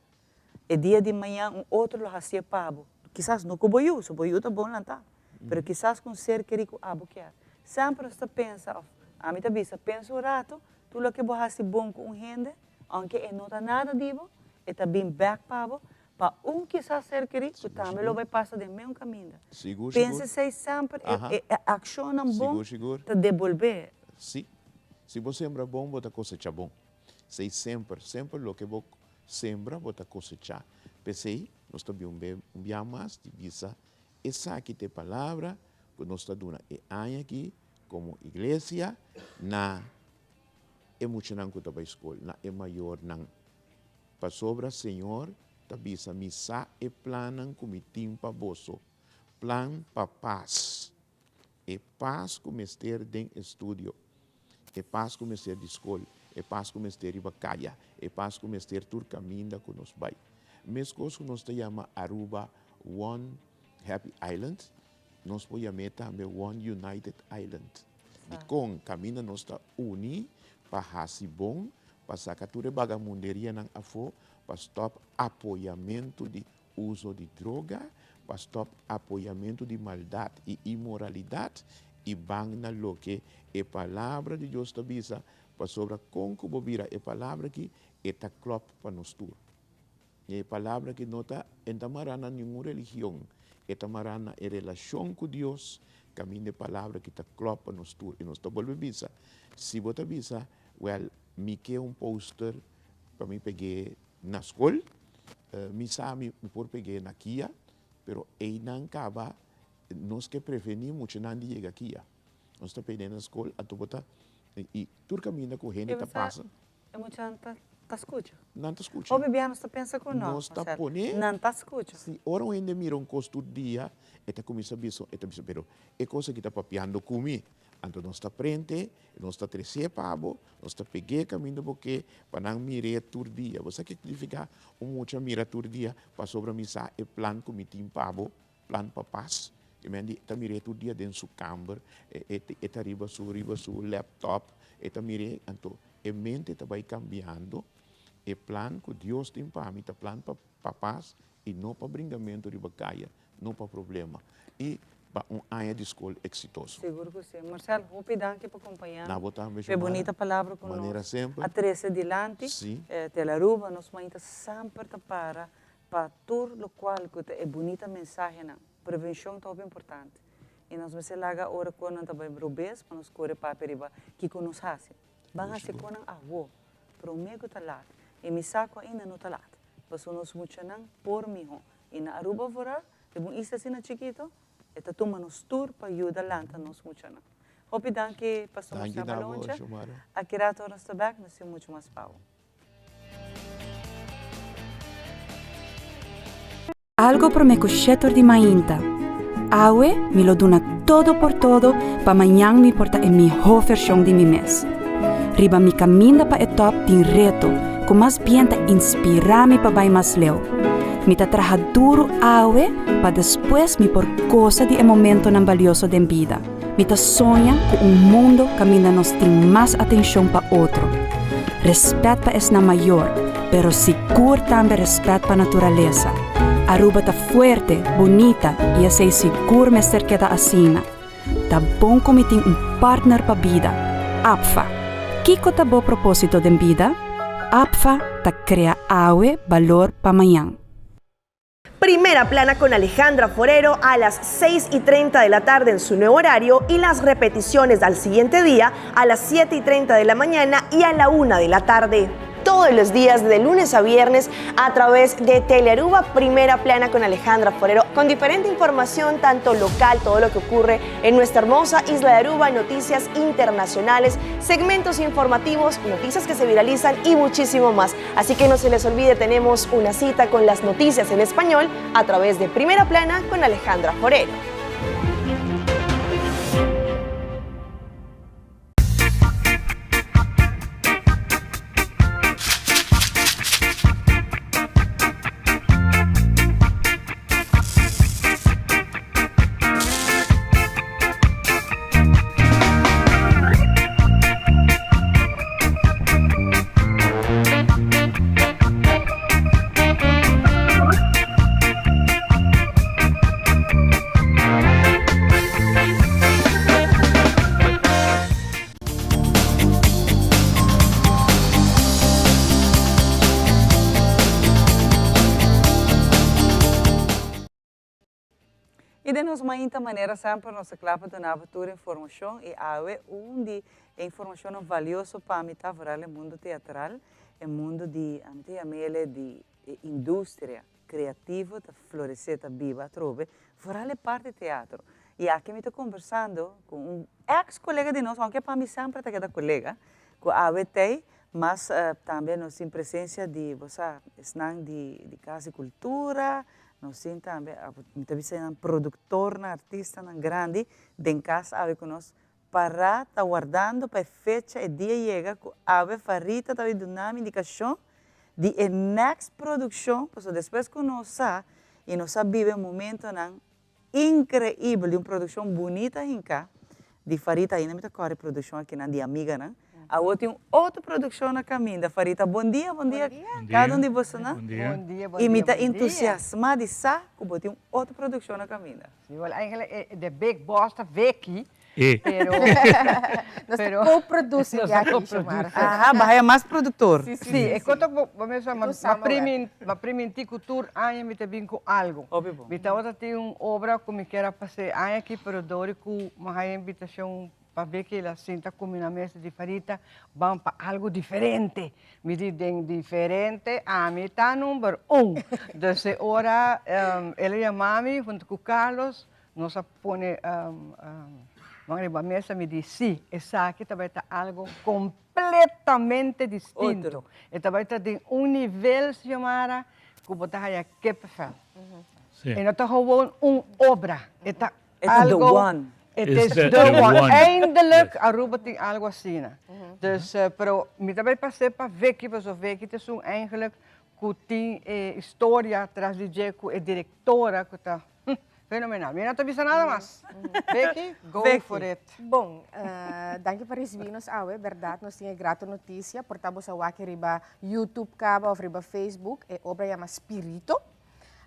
E dia di mañan un otro lo hacié pa bo. Kisas no cu bo yu, so bo yu ta bon lantá, pero kisas cu un ser kerí cu abo kier. Semper nos ta pensa, of ami ta bisa, pensa un rato, tur loke bo haci bon cu un hende, aunke e no ta nada di bo, e ta bin bek pa bo, pa un kisas ser kerí cu tambe lo bay pasa den meun caminda. Sigur, Pensa sigur. esey semper, Aha. e e accionnan bon Sigur, sigur. ta debolbé. Sí. Si bo sembra bon, bo ta cosecha bon. Esei semper, semper loke bo sembra bo ta kosechá. P'esei nos ta bin un be un bia mas di bisa esaki ta e palabra ku nos ta duna e aña aki komo iglesia na e muchanan ku ta bai skol, na e mayornan. Pasobra Señor ta bisa, Mi sa e plannan ku mi tin pa boso, plan pa pas. E pas ku mester den estudio, e pas ku mester di skol, e pas ku mester riba kaya, e pas ku mester tur kaminda ku nos bai. Meskos ku nos ta yama Aruba One Happy Island, nos por yam'é tambe One United Island. Dikon? Kaminda nos ta uni pa hasi bon, pa saka tur e bagamunderianan afó, pa stòp apoyamentu di uso di droga, pa stòp apoyamentu di maldat i inmoralidat i ban na loke e Palabra di Dios ta bisa, pasobra kon ku bo bira e Palabra aki, e ta klòp pa nos tur. E Palabra aki no ta e ta mará na ningun religion, e ta mará na e relashon ku Dios, kaminda e Palabra aki ta klòp pa nos tur. I nos ta bolbe bisa, si bo ta bisa, wèl, mi ke un poster pa mi peg'é Na skol, mi sa mi por peg'é na kia, pero einan kaba nos ke prevení muchanan di yega kia. Nos ta peg'é na skol, anto bo ta, i tur kaminda ku hende ta pasa. E muchanan ta ta skucha. Nan ta skucha. Hopi bia nos ta pensa ku no. Nos ta pone. Nan ta skucha. Si, ora un hende mira un kos tur dia, e ta kuminsá bisa, e ta bisa, pero e kos aki ta papiando ku mi. Anto nos ta prente, nos ta tres'é pa bo, nos ta peg'é kaminda bo ke pa nan mir'é tur dia. Bo sa ke signifiká un mucha mira tur dia? Pasobra mi sa e plan ku mi tin pa bo, plan pa pas. I men di ta mir'é tur dia den su kamber, e ta riba su riba su laptop, e ta mir'é. Anto e mente ta bai kambiando, e plan ku Dios tin pa mi ta plan pa pa pas i no pa bringamentu riba kaya. no pa problema y pa un aña di scol exitoso. Sigur cu si. Marcel, hopi danki pa compaña Na bo tambe, p'e bunita Xiomara. palabra cu Manera nos semper. a trece dilanti. Si. Telaruba, nos mainta semper ta para pa tur locual cu ta e bunita mensahenan. Prevencion ta hopi importante. Y nos mester laga ora cu nan ta bay robes pa nos core papia riba kico nos haci. Ban haci conan awo, prome cu ta laat. Y mi sa cu ainda no ta laat, pasobra nos muchanan por miho. I na Aruba vooral, riba un isla asina chikito, e ta tuma nos tur pa yuda lanta nos muchanan. Hopi danki Pastor Danki Marcel na bo, Baloncha. Xiomara. Aki rato ora nos ta bek, nos tin mucho mas pa bo. Algo prome cu shetor di mainta. Awe mi lo duna todo por todo pa mañan mi por ta e mihó vershon di mi mes. Riba mi kaminda pa e tòp tin reto ku mas bien ta inspirá mi pa bai mas leu. Mi ta traha duru awe pa despues mi por gosa di e momentonan balioso den bida. Mi ta soña ku un mundo kaminda nos tin mas atenshon pa otro, rèspèt pa esnan mayor. pero sigur tambe respet pa naturalesa. Aruba ta fuerte, bunita y esey sigur mester keda asina. Ta bon cu mi tin un partner pa bida, APFA. Kico ta bo proposito den bida? APFA ta crea awe balor pa mañan. Primera Plana con Alejandra Forero a las 6 y 30 de la tarde en su nuevo horario y las repeticiones al siguiente día a las 7 y 30 de la mañana y a la 1 de la tarde. Todos los días de lunes a viernes a través de Telearuba Primera Plana con Alejandra Forero, con diferente información, tanto local, todo lo que ocurre en nuestra hermosa isla de Aruba, noticias internacionales, segmentos informativos, noticias que se viralizan y muchísimo más. Así que no se les olvide, tenemos una cita con las noticias en español a través de Primera Plana con Alejandra Forero. I den nos mainta manera semper nos ta kla pa duna bo tur informashon i awe un di e informashonnan valioso pa mi ta vooral e mundo teatral, e mundo di ami ta yam'ele di e industria creativo ta florece ta biba atrobe, vooral e parti teatro. I aki mi ta conversando cu un ex colega di nos, aunke pa mi semper ta keda colega, cu awe t'ey Mas tambe nos tin presencia di, bo sa, esnan di di Cas di Cultura, nos tin tambe, mi ta bisa nan productornan, artistanan grandi den cas awe cu nos para ta wardando pa e fecha, e dia yega cu awe Farita ta bay duna mi indicacion di e next produccion, pasobra despues cu nos sa y nos a biba e momentonan Increibel di un produccion bunita hinca di Farita ainda mi ta core produccion akinan di amiganan awo tin un otro produccion na caminda Farita bon dia bon dia cada un di bosonan y mi ta entusiasma di sa cu bo tin un otro produccion na caminda. Si wel eigenlijk e the big boss ta Vicky Pero Nos ta co-producing ya aki, Xiomara. Aha, bo haya mas productor. Sí, sí. E kota ku bo mester sa, m'a primintí ku tur aña mi ta bin ku algu. Hopi bon. Mi tabata tin un obra ku mi kier a pas'é aña aki, pero dor ku m'a haya invitashon pa Vicky el a sinta ku mi na mesa di Farita, ban pa algu diferente. Mi di den diferente ami ta number un. Dus e ora el a yama mi huntu ku Carlos, Nos a pone man riba mesa, mi di, sí, esaki ta bai ta algo completamente distinto. E ta bai ta den un nivel, Xiomara, cu bo ta haya kippenvel. E no ta gewoon un obra, e ta algo... E ta the one. It is the one. Eindelijk Aruba tin algo asina. Dus, pero mi ta bai pas'é pa Vicky, pasobra Vicky ta esun eigenlijk cu tin e historia tras di dje cu e directora cu ta Fenomenal. Mi no ta bisa nada mas. Becky, go for it. Bon, danki pa ricibi nos awe. Berdad nos tin e grato noticia. Por ta bo sa wak riba YouTube caba of riba Facebook. E obra yama Spirito.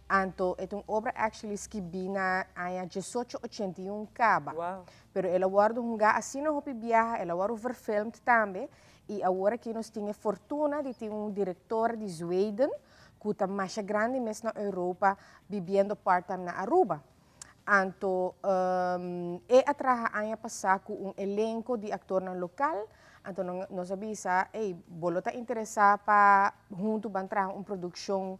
Anto e ta un obra actually skibi na aña diesocho ochenta i un caba. Pero el a wordo hunga asina hopi biaha, el a wordo verfilmd tambe. Y awor aki nos tin e fortuna di tin un director di Zweden ku ta masha grandi mes na Europa bibiendo part time na Aruba. Anto e a traha aña pasá ku un elenko di aktornan lokal, anto nos a bisa, ey, bo lo ta interesá pa huntu ban traha un produkshon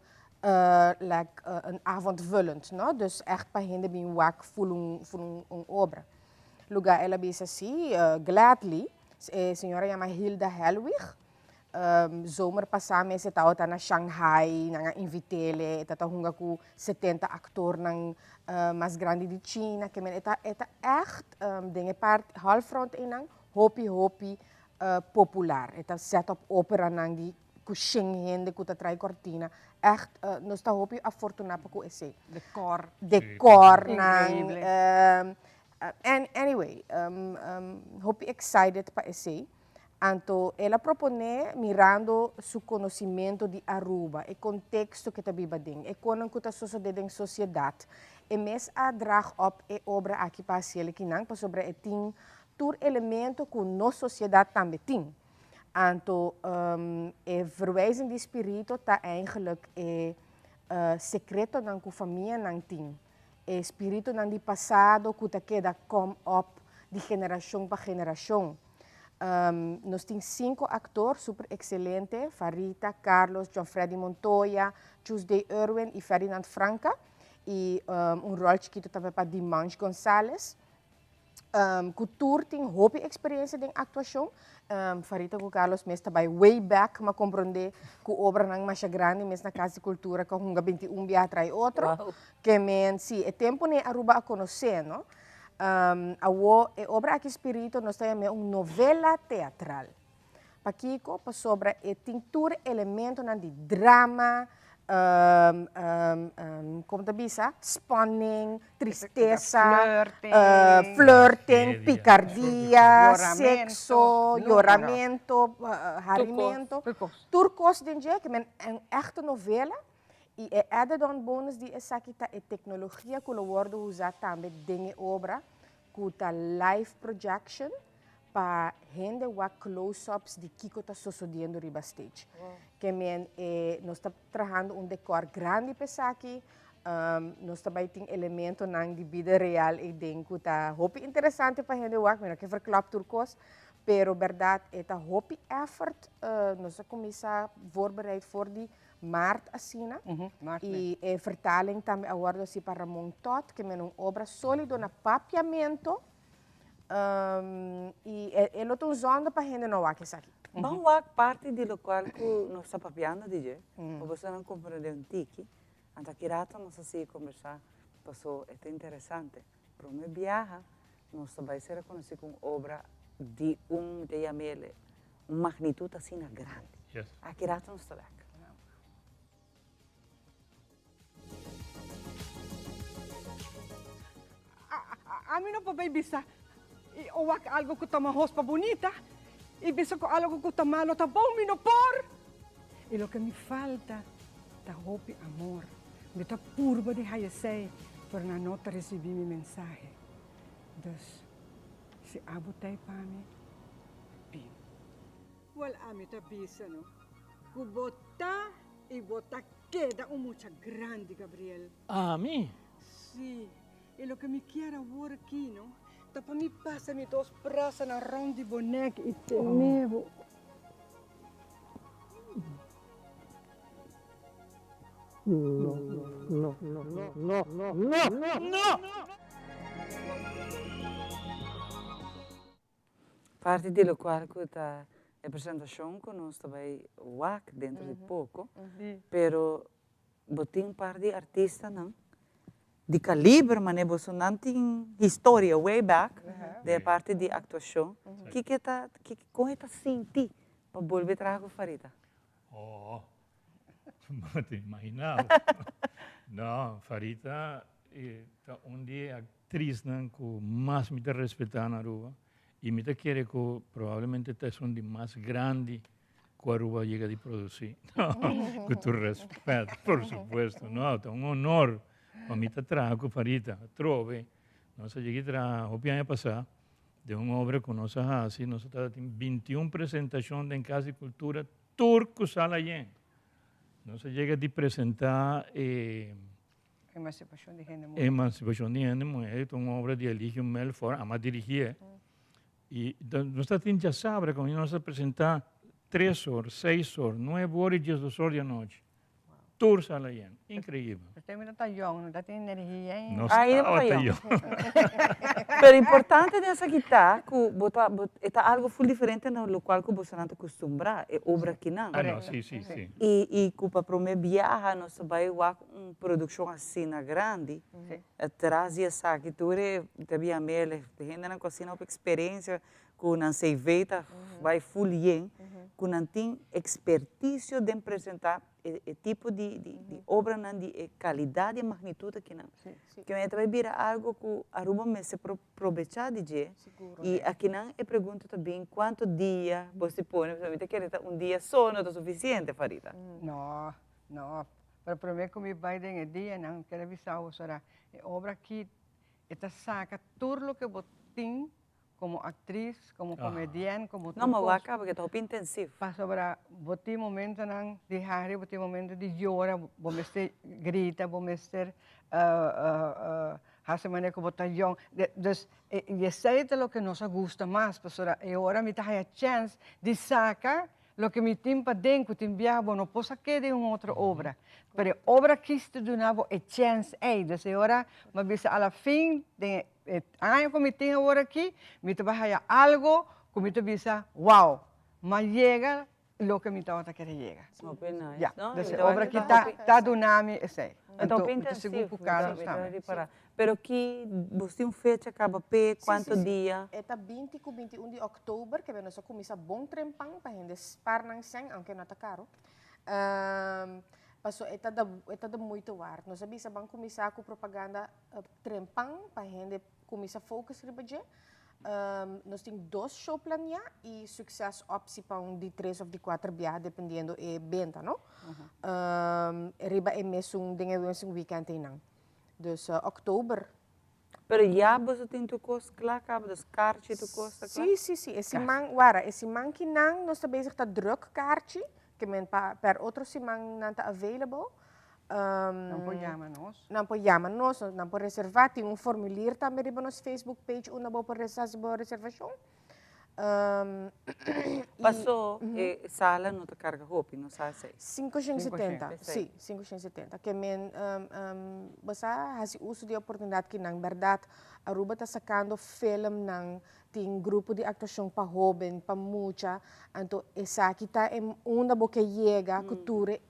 like een avondvullend, no? Dus ègt pa hende bin wak ful un ful un obra. Lugá el a bisa sí, gladly. E señora yama Hilda Hellwig. Zomer pasá mes e tabata na Shanghai, nan a invit'é, e ta hunga ku setenta aktornan mas grandi di China, ke men e ta e ta ègt den e part halfrond einan hopi hopi popular. E ta sèt op operanan di ku shen hende ku ta trae kòrtina, ègt nos ta hopi afortuná pa ku esei. Dekòr. Dekòrnan. Anyway, hopi excited pa esei. Anto el a proponé mirando su conocimento di Aruba, e contexto cu e ta biba den, e conan cu ta sosode den sociedad. E mes a draag op e obra aki pa haciel kinan pasobra e tin tur elemento cu nos sociedad tambe tin. Anto e verwijzing di spirito ta eigenlijk e secretonan cu famianan tin, e spiritonan di pasado cu ta keda kom op di generacion pa generacion. Nos tin cinco actor super excelente, Farita, Carlos, John Freddy Montoya, Tuesday Irwin y Ferdinand Franca. Y un rol chikito tambe pa Dimanche Gonzalez. Cu tur tin hopi experiencia den actuacion. Farita cu Carlos mes ta bay way back, m'a comprende cu obranan masha grandi mes na Cas di Cultura cu a hunga binti un biaha trae otro. Wow. Ke men, si, e tempo ne Aruba a conoce, no? Awo e obra aki Spirito nos ta yam'é un novela teatral. Pakiko? Pasobra e tin tur e elementonan di drama, como ta bisa, spanning, tristesa, flirting, picardia, sexo, yoramento, harimento, tur cos den dje, ke men un echte novela. I e added on bonus di esaki ta e teknologia ku lo wòrdu usá tambe den e obra ku ta live projection pa hende wak close-ups di kiko ta sosodiendo riba stage. Ke men e nos ta trahando un dekòr grandi pa esaki, nos ta bai tin elementonan di bida real eiden ku ta hopi interesante pa hende wak, mi no ke verklap tur kos, pero bèrdat e ta hopi effort, nos a kuminsá voorbereid for di Maart asina. Y e vertaling tambe a wordo haci pa Ramon Todd, ke men un obra solido na papiamento. Y e lo ta un zonde pa hende no wak esaki. Ban wak parti di locual cu nos ta papiando di dje, pa bosonan comprende un tiki. Anto aki rato nos a sigui combersa, paso e ta interesante. Prome biaha nos ta bai ser reconoci cu un obra di un, mi ta yam'el, un magnitud asina grandi. Aki rato nos ta bek. Ami no por bay bisa y o wak algo cu ta mahos pa bunita y bisa cu algo cu ta malo ta bon, mi no por! Y loke mi falta ta hopi amor. Mi ta purba di haya esey, pero nan no ta ricibi mi mensahe. Dus, si abo ta e pa mi, bin. Wel, ami ta bisa no, cu bo ta y bo ta keda un mucha grandi, Gabriel. Ami? Si, y loke mi kier awor aki no, ta pa mi pasa mi dos brasanan rond di bo nek y tene bo. No, no, no, no, no, no! Parti di locual cu ta e presentacion cu nos ta bay wak dentro di poco, pero bo tin un par di artistanan di caliber mane boso nan tin historia way back den e parti di actuacion. Kiko ta, con e ta sinti pa bolbe traha cu Farita? Oh, bo ta imagina bo. No, Farita ta un di e actrisnan cu mas mi ta respeta na Aruba y mi ta kere cu probablemente ta esun di mas grandi cu Aruba a yega di produci. Cu tur respet, por supuesto. No, ta un honor pa mi ta traha cu Farita. Atrobe, nos a yega di traha hopi aña pasa den un obra cu nos a haci, nos a tabatin bintiun presentacion den Cas di Cultura tur cu sala yen. Nos a yega di presenta e Emancipacion di hende muhe. Emancipacion di hende muhe, ta un obra di Eligio Melfor, ama dirigi'e. Y nos ta tin djasabra cu nos a presenta tres or, seis or, nuebe or y diesdos or di anochi. Tur sala yen. Increibel. Usted mi no ta yong, no ta tin energia ainda. Nos tabata yong. Pero importante den esaki ta cu bo ta, e ta algo full diferente na locual cu bosonan ta custumbra, e obra akinan. Ah no, si, si, si. Y, y cu pa prome biaha nos ta bay wak un produccion asina grandi, tras di esaki tur e, ta bia mele, hendenan cu asina hopi experiencia. ku nan CV ta bai full yen, ku nan tin ekspertisio den presentá e e tipo di di di obranan di e kalidat di e magnitut akinan. Ke men ta bai bira algu ku Aruba mester por probechá di dje i akinan e pregunta ta bin kuantu dia bo si pone pasobra mi ta kere ta un dia so no ta sufisiente Farida. No, no, pero promé ku mi bai den e dianan mi ker a bisa bo sora e obra aki e ta saka tur loke bo tin komo aktris, komo komedian, komo tur No, ma kos. wak kaba ke ta hopi intensief. Pasobra bo tin momentonan di hari, bo tin momento di yora, bo mester grita, bo mester hasi manera ku bo ta yòn. Dus i esei ta loke nos a gusta mas, pasobra e ora mi ta haya chèns di saka loke mi tin paden ku tin biaha bo no por sak'é den un otro obra. Pero e obra aki si ta duna bo e chèns ei. Dus e ora mi a bisa a la fin den e aña ku mi tin awor aki, mi ta bai haya algo ku mi ta bisa, wow, m'a yega loke mi tabata kere yega. Hopi nice. Ya, No, dus mi e ta obra wak aki ta ta hopi ta duna mi esei. Ta Anto hopi mi ta sigur intensief, ku mi ta Carlos mi ta tambe. ripará. Pero ki bo tin un fecha kaba p'e, Sí, sí, kuantu sí. dia? E ta binti ku 21 di òktober ke nos a kuminsá bon trempan pa hende spar nan sèn, aunke no ta karo. Paso e ta da e ta da moeite waard. Nos a bisa ban kuminsá ku propaganda trempan pa hende kuminsá focus riba dje. Nos tin dos show planeá i sukses optie pa un di tres òf di kuater biaha dependiendo e benta no. Riba e mesun den e mesun weekend einan. Dus òktober. Pero ya boso tin tur kos kla kaba, dus karchi tur kos ta kla? Sí, sí, sí. E siman, wara, e siman kinan nos ta bezig ta druk karchi, ke men pa per otro siman nan ta available. Nan por yama nos. Nan por yama nos, nan por reserva. Tin un formulier tambe riba nos Facebook page unda bo por hasi bo reservashon. Paso e sala no ta karga hopi, no sa esei. 570, si, 570. Ke men bo sa hasi uso di e oportunidat ki nan. Bèrdat Aruba ta sakando filmnan, tin grupo di aktuashon pa hóben, pa mucha. Anto esaki ta e unda bo ke yega ku tur e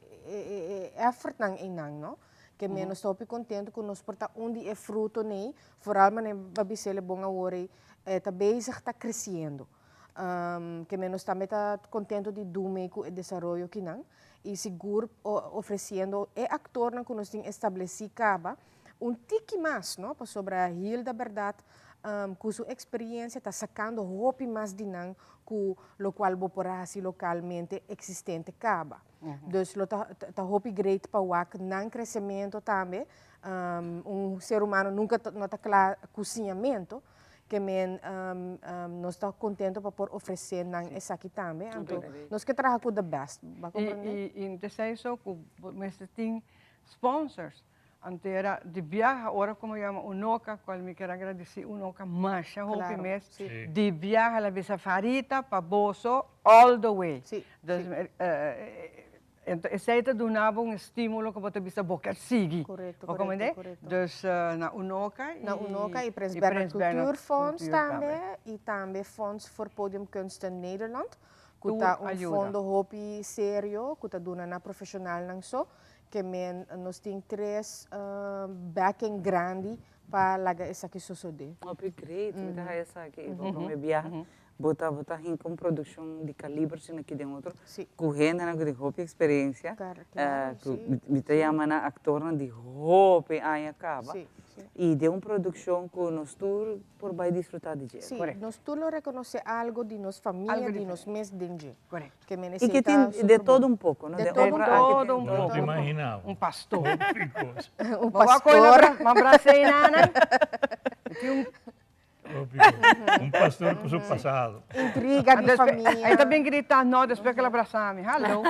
effortnan einan, no? Ke men nos ta hopi kontentu ku nos por ta un di e frutonan ei, vooral manera bo a bis'é bon awor ei, e ta bezig ta kresiendo. Ke men nos tambe ta kontentu di duna ku e desaroyo kinan i sigur ofresiendo e aktornan ku nos tin establesí kaba un tiki mas, no? Pasobra Hilda bèrdat ku su eksperiensia ta sakando hopi mas di nan ku lokual bo por a hasi lokalmente eksistente kaba. Dus lo ta ta hopi great pa wak nan kresementu tambe. Un ser humano nunka no ta kla ku siñamentu, ke men nos ta kontento pa por ofresé nan esaki tambe. Anto nos ke traha ku the best, bo a komprendé? I i ta esei so ku bo mester tin sponsors. Anto era di biaha ora ku mi yama Unoca, kual mi kier a gradisí Unoca masha hopi mes, di biaha el a bisa Farita pa boso all the way. Dus anto esei ta duna bo un estímulo ku bo ta bisa bo kier sigui. Bo komprendé? Dus na Unoca i Na Unoca i Prins Bernhard Cultuurfonds tambe i tambe Fonds voor Podiumkunsten Nederland ku ta un fondo hopi serio ku ta duna na profeshonalnan so. Ke men nos tin tres backing grandi pa laga esaki sosodé. Hopi great, mi ta haya esaki i bo prome biaha bo ta bo ta hinka un produccion di caliber asina aki den otro ku hendenan ku tin hopi experiencia ku mi ta yama nan actornan di hopi aña caba i den un produccion ku nos tur por bai disfruta di dje. Sí, nos tur lo reconoce algo di nos famia, di nos mes den dje. Correcto. Ke men Y que tin de todo un poco, no? De todo un poco. Todo un poco. No te imaginaba. Un pastor. Un pastor. Ma brasei nana. Tin un Un pastor cu su pasado. Intriga di famia. Ahí ta bien grita, no, despues que el a brasa mi. Hallo.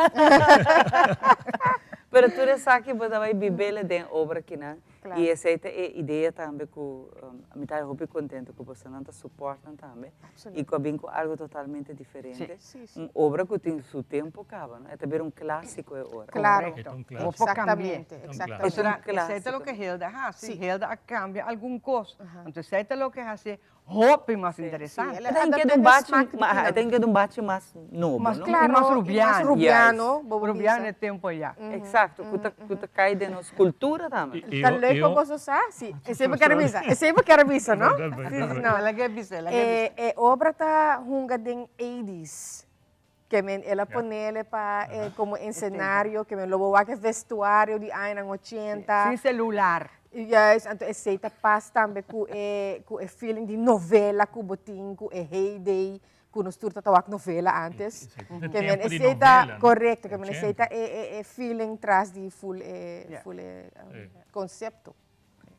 Pero tur esaki bo ta bay bibele den obra kinan. Y esey ta e idea tambe cu mi ta hopi contento cu bosonan ta supportnan tambe. Y cu a bin cu algo totalmente diferente. Un obra cu tin su tempo caba, no? E ta bira un clasico e ora. Claro. E ta un clasico. Exactamente, exactamente. Esey ta loke Hilda haci. Hilda a cambia algun cos. Entonces esey ta loke haci hopi mas interesante. E ta inkeda un bachi, e ta inkeda un bachi mas nobo, no? Y mas rubiano. Mas rubiano, bo por bisa. Rubiano e tempo ya. Exacto, cu ta, cu ta cay den nos cultura tambe. Ta leuk. Esey pa boso sa, si, esey bo kier bisa, esey bo kier bisa, no? Si, si, no. Laga e bisa, laga e bisa. E obra ta hunga den eighties, ke men el a ponele pa e como escenario, ke men lo bo wak e vestuario di añanan ochenta. Sin celular. Juist, anto esey ta pas tambe cu e, cu e feeling di novela cu bo tin, cu e heyday, cu nos tur ta wak novela antes. Ke men esey ta, correcto, ke men esey ta e feeling tras di full e, full e concepto.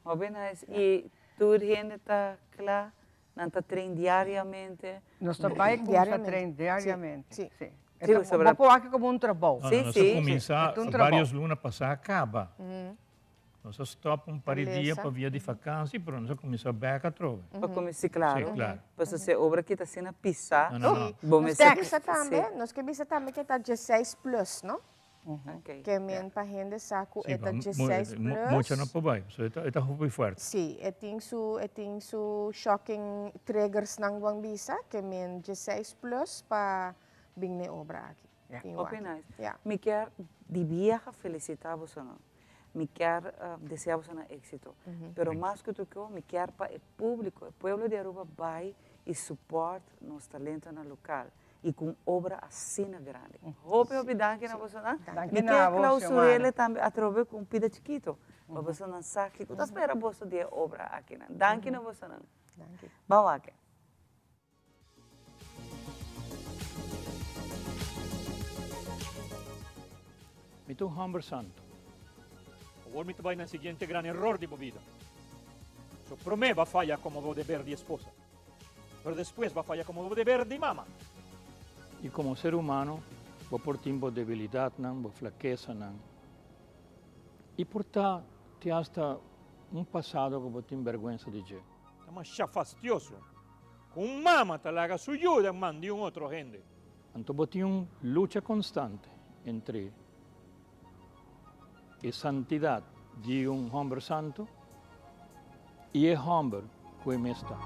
Hopi nice. Y tur hende ta cla? Nan ta train diariamente? Nos ta bay cuminsa train diariamente, si. Si. Bo por wak como un trabou. No, no, nos a cuminsa varios luna pasa caba. Nos a stop un par di dia pa via di vakantie, pero nos a cuminsa bek atrobe. Pa cuminsa, si claro. Si, claro. Pasobra si e obra kita asina pisa, No, no, no. bo Nos mester... ke bisa tambe, nos ke bisa tambe ke ta dieseis plus, no? Ok. Ke men pa hende sa ku Si, e ta pa dieseis plus. mucha no por bai, pasobra e ta hopi fuerte. Si, e tin su, e tin su shocking triggersnan bo a bisa, ke men dieseis plus pa bin n'e obra aki. Bin Hopi wak. nice. Ya. Mi kier di biaha felicita bosonan. Mi kier desea boso nan exito. Pero mas cu tur cu mi kier pa e publico, e pueblo di Aruba bay y support nos talentonan local y cu un obra asina grandi. Hopi hopi danki na bosonan. Mi kier clausurele tambe atrobe cu un pida chikito pa bosonan sa kico ta spera boso di e obra akinan. Danki na bosonan. Bao wak. Mi ta un hòmber santu. Awor mi ta bai na e siguiente gran eror di bo bida. So promé bo a faya komo bo deber di esposa, pero despues bo a faya komo bo deber di mama. I komo ser humano bo por tin bo debilidatnan, bo flakesanan i por ta te asta un pasado ku bo tin bèrgwensa di dje. Ta masha fastioso ku un mama ta laga su yu den man di un otro hende. Anto bo tin un lucha konstante entre e santidat di un hòmber santu i e hòmber ku e mes ta.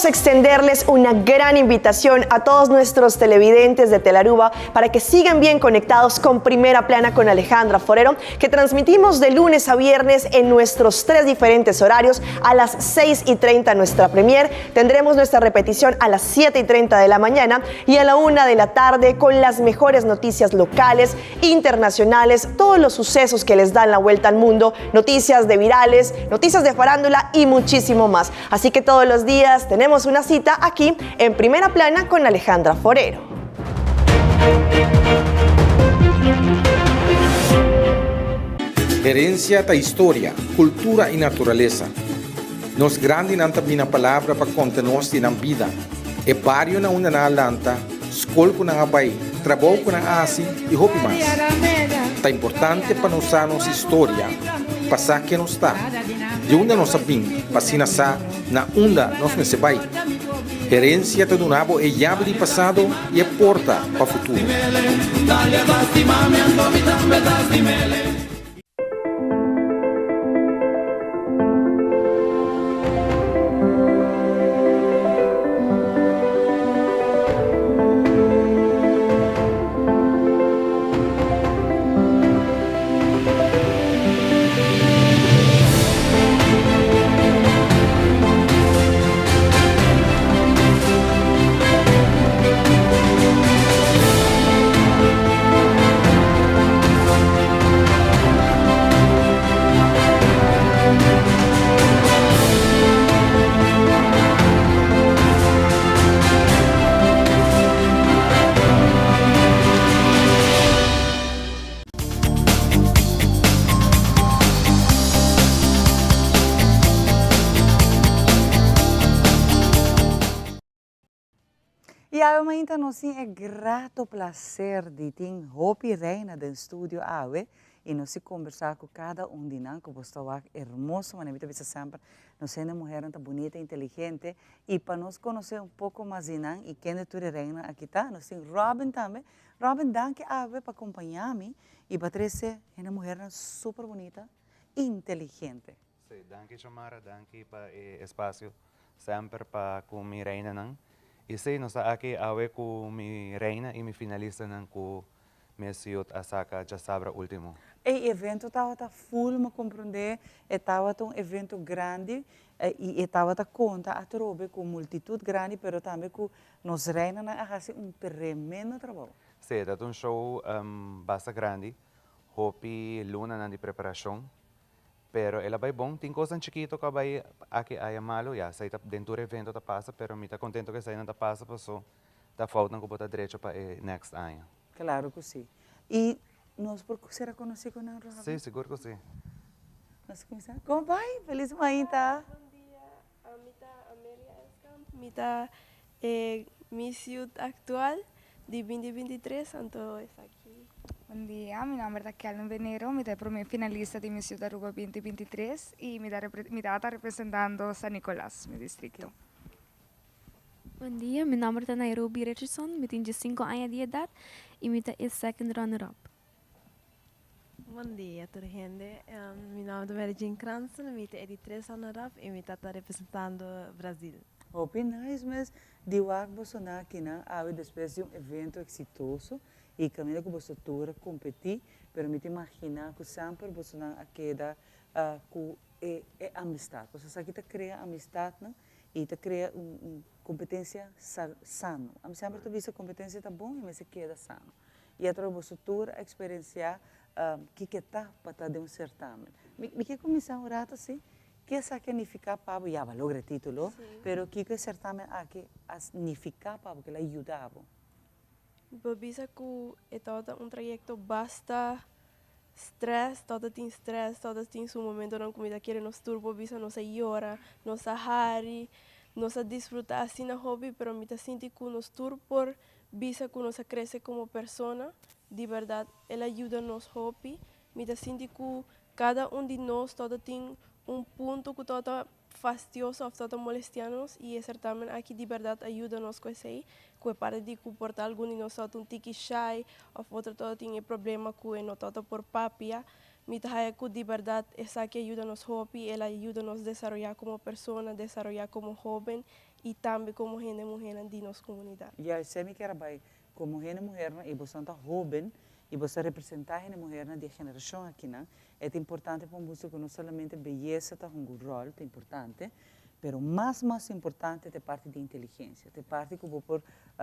Queremos extenderles una gran invitación a todos nuestros televidentes de Telaruba para que sigan bien conectados con Primera Plana con Alejandra Forero, que transmitimos de lunes a viernes en nuestros tres diferentes horarios a las 6 y 30 nuestra premier. Tendremos nuestra repetición a las 7 y 30 de la mañana y a la 1 de la tarde con las mejores noticias locales, internacionales, todos los sucesos que les dan la vuelta al mundo, noticias de virales, noticias de farándula y muchísimo más. Así que todos los días tenemos una cita aquí en Primera Plana con Alejandra Forero. Herencia ta historia, cultura y naturalesa. Nos grandinan ta bina palabra pa conta nos di nan bida, e bario na unda nan a lanta, scol cu nan a bay, trabou cu nan a haci y hopi mas. Ta importante pa nos sa nos historia, pa sa ken nos ta, di unda nos a bin, pa asina sa na unda nos mester bai. Herencia ta duna bo e yabi di pasado y e porta pa futuro. Y awe mainta nos tin e grato placer di tin hopi reina den studio awe y nos si conversa cu cada un di nan cu bos ta wak hermoso manera mi ta bisa semper nos hende muhernan ta bunita inteligente y pa nos conoce un poco mas di nan y kende tur e reina aki ta nos tin Robin tambe Robin danki awe pa acompaña mi y pa trece hende muhernan super bunita inteligente. Sí, danki Xiomara, danki pa e espacio semper pa cu mi reinanan. Y sí, nos ta aki awe cu mi reina y mi finalistanan cu. Miss Youth a saka djasabra último. E evento tabata full, mi a komprondé, e tabata un evento grandi i e tabata konta atrobe ku multitut grandi pero tambe ku nos reinanan a hasi un tremendo trabou. Sí, e tabata un show basta grandi, hopi lunanan di preparashon, pero el a bai bon. Tin kosnan chikito ku a bai aki aya malu, ya, esei ta den tur evento ta pasa, pero mi ta kontento ku eseinan ta pasa paso ta foutnan ku bo ta drecha pa e next aña. Claro cu si. Y nos por cera conoci cu nan, Rosalie? Si, sigur cu si. Nos cuminsa. Como bai? Feliz mainta. Bon dia. Mi ta Amelia Elskamp. Mi ta e Miss Youth actual di binti 23, anto esaki. Bon dia, mi nomber ta Kelvin Venero, mi ta e prome finalista di Miss Youth Aruba 2023 y mi ta mi tabata representando San Nicolas, mi districto. Bon dia, mi nomber ta Nairobi Richardson, mi tin diesinco aña di edad y mi ta e second runner up. Bon dia tur hende, mi nomber ta Mary Jane Cranston, mi ta e di tres runner up y mi ta ta representando Brazil. Hopi nice mes di wak boso na akinan awe despues di un evento exitoso y caminda cu boso tur a competi, pero mi ta imagina cu semper bosonan a keda cu e amistad, pasobra esaki ta crea amistadnan y ta crea un competencia sano. Ami semper ta bisa competencia ta bon y mester keda sano. Y atrobe boso tur a experiencia kiko ta pa ta den un certamen. Mi ke cuminsa un rato si, ke esaki a nifica pa bo? Ya bo a logra e titulo, pero kiko e certamen aki a nifica pa bo, ke el a yuda bo? Bo bisa cu e tabata un trayecto basta stress, tabata tin stress, tabata tin su momentonan cu mi ta kere nos tur por bisa nos a yora, nos a hari, nos a disfruta asina hopi, pero mi ta sinti cu nos tur por bisa cu nos a crece como persona, di berdad el a yuda nos hopi, mi ta sinti cu cada un di nos tabata tin un punto cu tabata fastioso of tabata molestia nos y e certamen aki di berdad a yuda nos cu esey, cu e parti di cu por ta algun di nos tabata un tiki shy of otro tabata tin e problema cu e no tabata por papia, mi ta haya cu di berdad esaki a yuda nos hopi, el a yuda nos desaroya como persona, desaroya como hoben y tambe como hende muhernan di nos comunidad. Ya esey mi kier a bay como hende muhernan y boso ta hoben y boso ta representa hende muhernan di e generacion akinan, E ta importante pa un buska ku no solamente beyesa ta hunga un ròl, ta importante, pero mas mas importante ta e parti di inteligensia, ta e parti ku bo por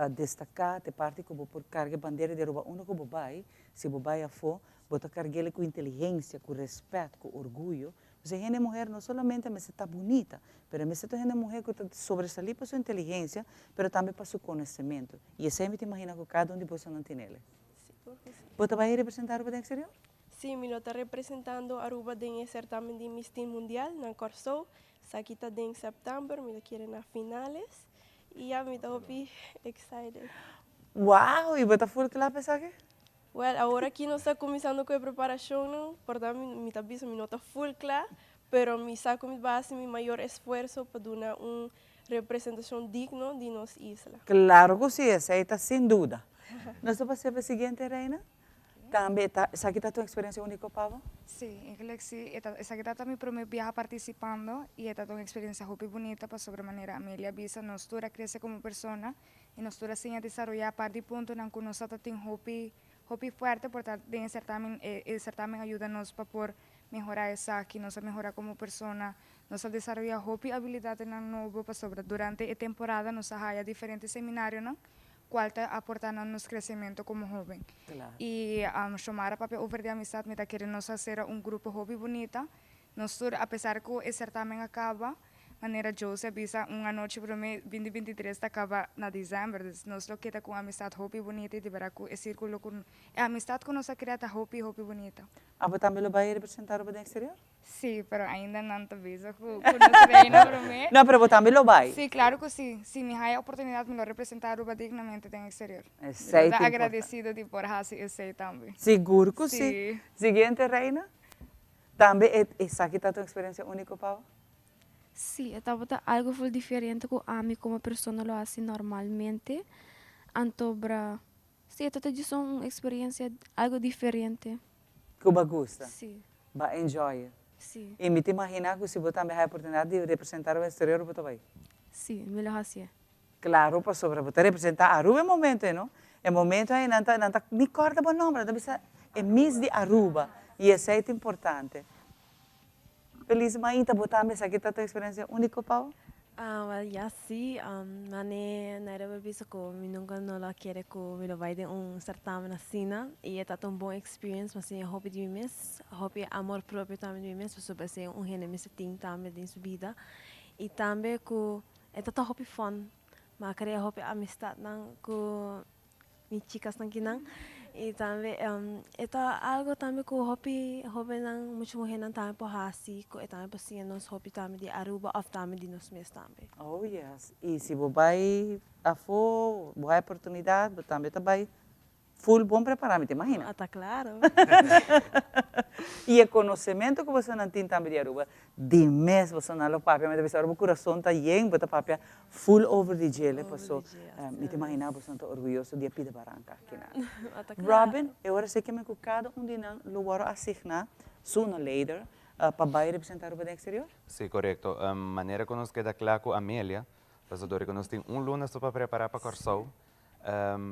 destaká, ta e parti ku bo por karga e bandera di Aruba unda ku bo bai, si bo bai afó, bo ta karg'el ku inteligensia, ku rèspèt, ku orguyo. Pasobra e hende muher no solamente mester ta bunita, pero e mester ta un hende muher ku ta sobresalí pa su inteligensia, pero tambe pa su konosementu. I esei mi ta imagina ku kada un di bosonan tin'el. Bo ta bai representá Aruba den eksterior? Sí, mi lo ta representando Aruba den e certamen di Miss Teen Mundial na Kòrsou. Esaki ta den sèptèmber, mi ta kere na finales. I ya, mi ta hopi excited. Wow! I bo ta full kla pa esaki? Well, awor aki nos ta kuminsando ku e preparashonnan. Por ta mi ta bisa mi no ta full kla, pero mi sa ku mi ta hasi mi mayor esfuerso pa duna un representashon digno di nos isla. Klaro ku si, esei ta sin duda. Nos ta pas'é pa e siguiente, Reina? Tambe ta esaki ta un experiencia unico pa bo? Sí, eigenlijk sí. E ta esaki ta mi prome biaha participando y e ta un experiencia hopi bunita pasobra manera Amelia a bisa nos tur a crece como persona y nos tur a siña desaroya par di puntonan cu nos ta tin hopi hopi fuerte por ta den e certamen e e certamen a yuda nos pa por mehora esaki nos a mehora como persona nos a desaroya hopi habilidadnan nobo pasobra durante e temporada nos a haya diferente seminarionan cual ta aporta na nos crecemento como hoben. Y Shomara papia over di amistad mi ta kere nos a cera un grupo hopi bunita. Nos tur a pesar cu e certamen a caba, manera Jose a bisa un anochi prome binti 23 ta caba na december, dus nos lo keda cu un amistad hopi bunita y di berdad cu e circulo cu e amistad cu nos a crea ta hopi hopi bunita. Abo tambe lo bay representa Aruba den exterior? Sí, pero ainda nan ta bisa cu cu nos reina prome. No, pero bo tambe lo bay. Sí, claro cu sí. Si mi haya oportunidad mi lo representa Aruba dignamente den exterior. Esey Mi ta ta importante. agradecido di por haci esey tambe. Sigur cu sí. Sí. Siguiente reina. Tambe e esaki ta un experiencia unico pa bo? Sí, e tabata algo full diferente cu ami como persona lo haci normalmente. Anto bra, sí, e tabata djis un experiencia algo diferente. Cu bo a gusta? Sí. Bo a enjoy e? Sí. Y mi ta imagina cu si bo tambe haya oportunidad di representa Aruba exterior bo ta bay? Sí, mi lo hacié. Claro, pasobra bo ta representa Aruba e momento ey, no? E momento ei nan ta nan ta ni kòrda bo nòmber, nan ta bisa e Miss di Aruba i esei ta importante. Feliz mainta bo tambe esaki ta ta experiencia unico pa bo? Ah, wel ya si, mane Naira bo bisa cu mi nunca no lo a kere cu mi lo bay den un certamen asina y e ta un bon experience, mi a siña hopi di mi mes, hopi amor propio tambe di mi mes pasobra esey un hende mester tin tambe den su bida y tambe cu e ta ta hopi fun, mi a crea hopi amistadnan cu mi chicasnan kinan y tambe e ta algo tambe cu hopi hobennan mucha muhernan tambe por haci cu e tambe por siña nos hopi tambe di Aruba of tambe di nos mes tambe. Oh yes, y si bo bay afo bo hay oportunidad bo tambe ta bay full bon prepara mi ta imagina. Ah ta claro. Y e conocemento cu bosonan tin tambe di Aruba Di mes bosonan lo papia, mi ta bisa ora bo kurason ta yen bo ta papia full over di djele paso mi ta imagina bosonan ta orguyoso di e pida baranka akinan. Robin, e ora esei kimen ku kada un di nan lo wòrdu asigná sooner or later pa bai representá Aruba den eksterior? Sí, korekto. Manera ku nos keda kla ku Amelia, pasobra dor ku nos tin un luna so pa prepará pa Kòrsou,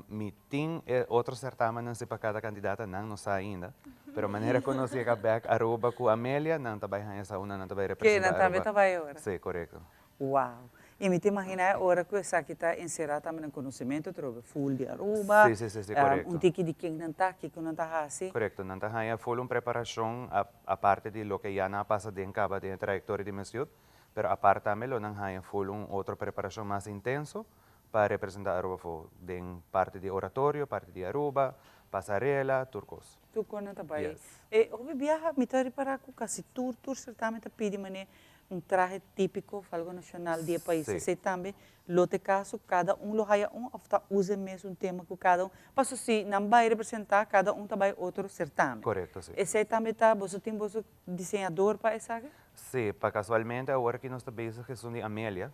Mi tin e otro certamennan si pa cada candidata, nan no sa ainda. Pero manera cu nos yega bek Aruba cu Amelia, nan ta bay haña sa una nan ta bay Ke representa nan tambe Aruba. ta bay ora? Si, corecto. Wow. Y mi ta imagina e ora cu esaki ta encera tambe nan conocimento atrobe full di Aruba, Si, si, si, si, corecto. un tiki di ken nan ta, kico nan ta haci. Corecto, nan ta haña full un preparacion aparte di loke ya nan a pasa den caba den e trayectoria di Miss Youth, pero apart tambe lo nan haña full un otro preparacion mas intenso Pa representa Aruba afo den parti di oratorio, parti di Aruba, pasarela, tur cos. Tur cos nan ta bay. Yes. E hopi biaha mi ta ripara cu casi tur tur certamen ta pidi mane un trahe tipico of algo nacional di e pais. Si. Esey tambe lo ta e caso, cada un lo haya un of ta usa e mesun tema cu cada un? Paso si nan bay representa cada un ta bay otro certamen. Corecto, si. Esey tambe ta, boso tin boso diseñador pa esaki? Si, pa casualmente awor aki nos ta bezig esun di Amelia.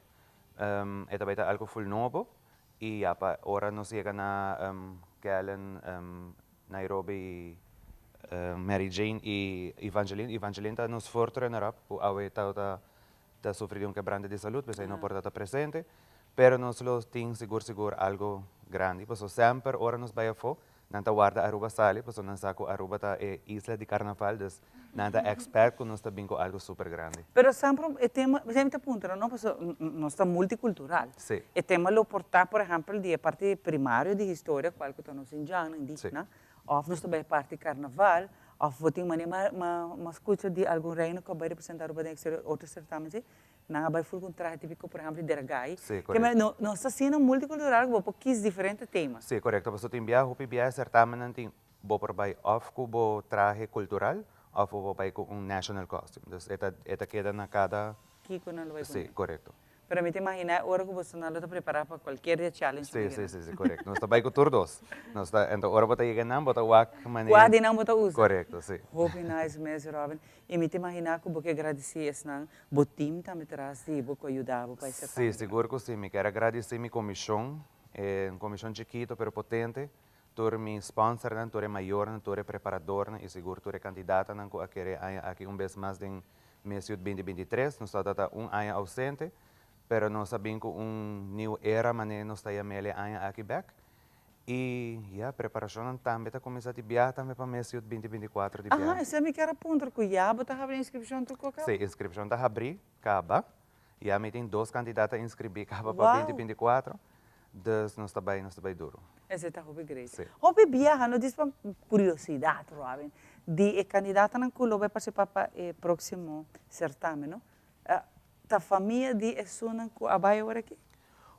E ta bay ta algo full nobo y ya pa ora nos yega na Kellen, Nairobi, Mary Jane y Evangeline. Evangeline ta nos fourth runner up cu awe ta ta sufri di un quebrante di salud pesey no por ta ta presente pero nos lo tin sigur sigur algo grandi pasobra semper ora nos bay afo Nan ta warda Aruba sali pasobra nan sa cu Aruba ta e isla di carnaval, dus nan ta expect cu nos ta bin cu algo super grandi. Pero semper e tema, esei mi ta puntra no, pasobra nos ta multicultural. Sí. E tema lo por ta, por ehempel, di e parti primario di historia, cual cu ta nos indiannan, indigena, of nos ta bay e parti carnaval, of bo tin manera ma scucha di algun reino cu a bay representa Aruba den exterior, otro certamen si, Nan a bai ful ku un trahe típiko, por ehèmpel, di Deragai. Sí, Ke korekto. no, nos ta asina multikultural ku bo por kis diferente tema. Sí, korekto. Pasobra tin biaha, hopi biaha e sertamennan tin bo por bai òf ku bo trahe kultural òf bo por bai ku un national costume. Dus e ta e ta keda na kada. Kiko nan lo bai Sí, pone. korekto. Pero mi ta imaginá e ora ku bosonan lo ta prepará pa kualkier di e challenge Sí, sí, sí, sí, korekto. Nos ta bai ku tur dos. Nos ta, enton ora bo ta yega nan bo ta wak manera. Kua di nan bo ta usa? Korekto, sí. Hopi nice mes, Robin. I mi ta imaginá ku bo ke gradisí esnan Bo team tambe tras di bo cu a yuda bo pa e certamen? Sí, sigur cu sí. Mi kier a gradici mi comision, e un comision chikito pero potente, tur mi sponsornan, tur e mayornan, tur e preparadornan y sigur tur e candidatanan cu a kere e aña aki un bes mas den Miss Youth 2023. Nos tabata ta un aña ausente, pero nos a bin cu un new era manera nos ta yam'el e aña aki bek. Y ya, preparacionnan tambe ta cuminsa di biaha tambe pa mes Youth 2024 di biaha. Aha, esei mi kier a puntra cu ya bo ta habri inscripcion tur cu caba? Si, inscripcion ta habri caba. Ya mi tin dos candidata inscribi caba pa 2024, dus nos ta bay, nos ta bay duro. Esei ta hopi great. Si. Hopi biaha, no djis pa curiosidad, Robin, di e candidatanan cu lo bay participa pa e proximo certamen, no? Ta famia di esunnan cu a bay awor aki?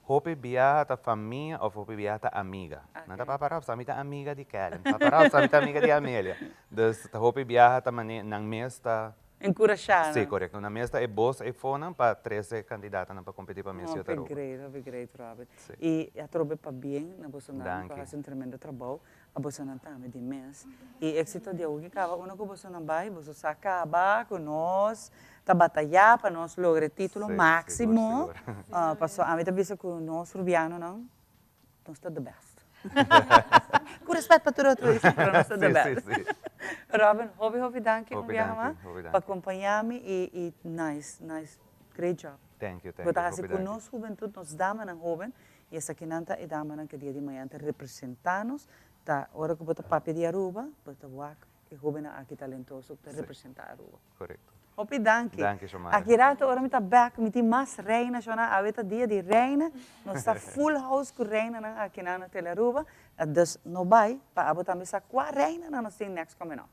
Hopi biaha ta famia of hopi biaha ta amiga. Nan ta papa Robson, mi ta amiga di Kellen. Papa Robson, mi ta amiga di Amelia. Dus ta hopi biaha ta mane nan mes ta. Encurasha nan. Si, korekto. Nan mes ta e bos eifonan pa trese kandidatonan pa kompeti pa Miss Youth Aruba. Hopi great, hopi great Robert. Si. I atrobe pabien na bosonan Danki. ku hasi un tremendo trabou. A bosonan tambe di mes. I éxito di awo ki kaba unda ku bosonan bai, boso sa kaba ku nos ta batayá pa nos logra e título Sí, máximo. sigur, sigur. Paso ami ta bisa ku nos rubianonan, nos ta the best. Ku respet pa tur otro isla, pero nos ta the Sí, best. sí, sí. Robin, hopi, hopi danki un Hopi biaha danki, mas hopi pa danki. kompañá mi i i nice, nice, great job. Thank you, thank Bo ta you, hasi hopi ku danki. nos hubentut, nos damanan hoben. Y esakinan ta e damanan cu dia di mañana ta representa nos, ta ora cu bo ta papia di Aruba, bo ta wak e hobennan aki talentoso cu ta representa Aruba. Correcto. Hopi danki. Danki Shomara. Aki rato ora mi ta bek mi tin mas reina shona awe ta dia di reina nos ta full house cu reinanan akinan na Telearuba dus no bay pa abo tambe sa cua reinanan nos tin next coming up.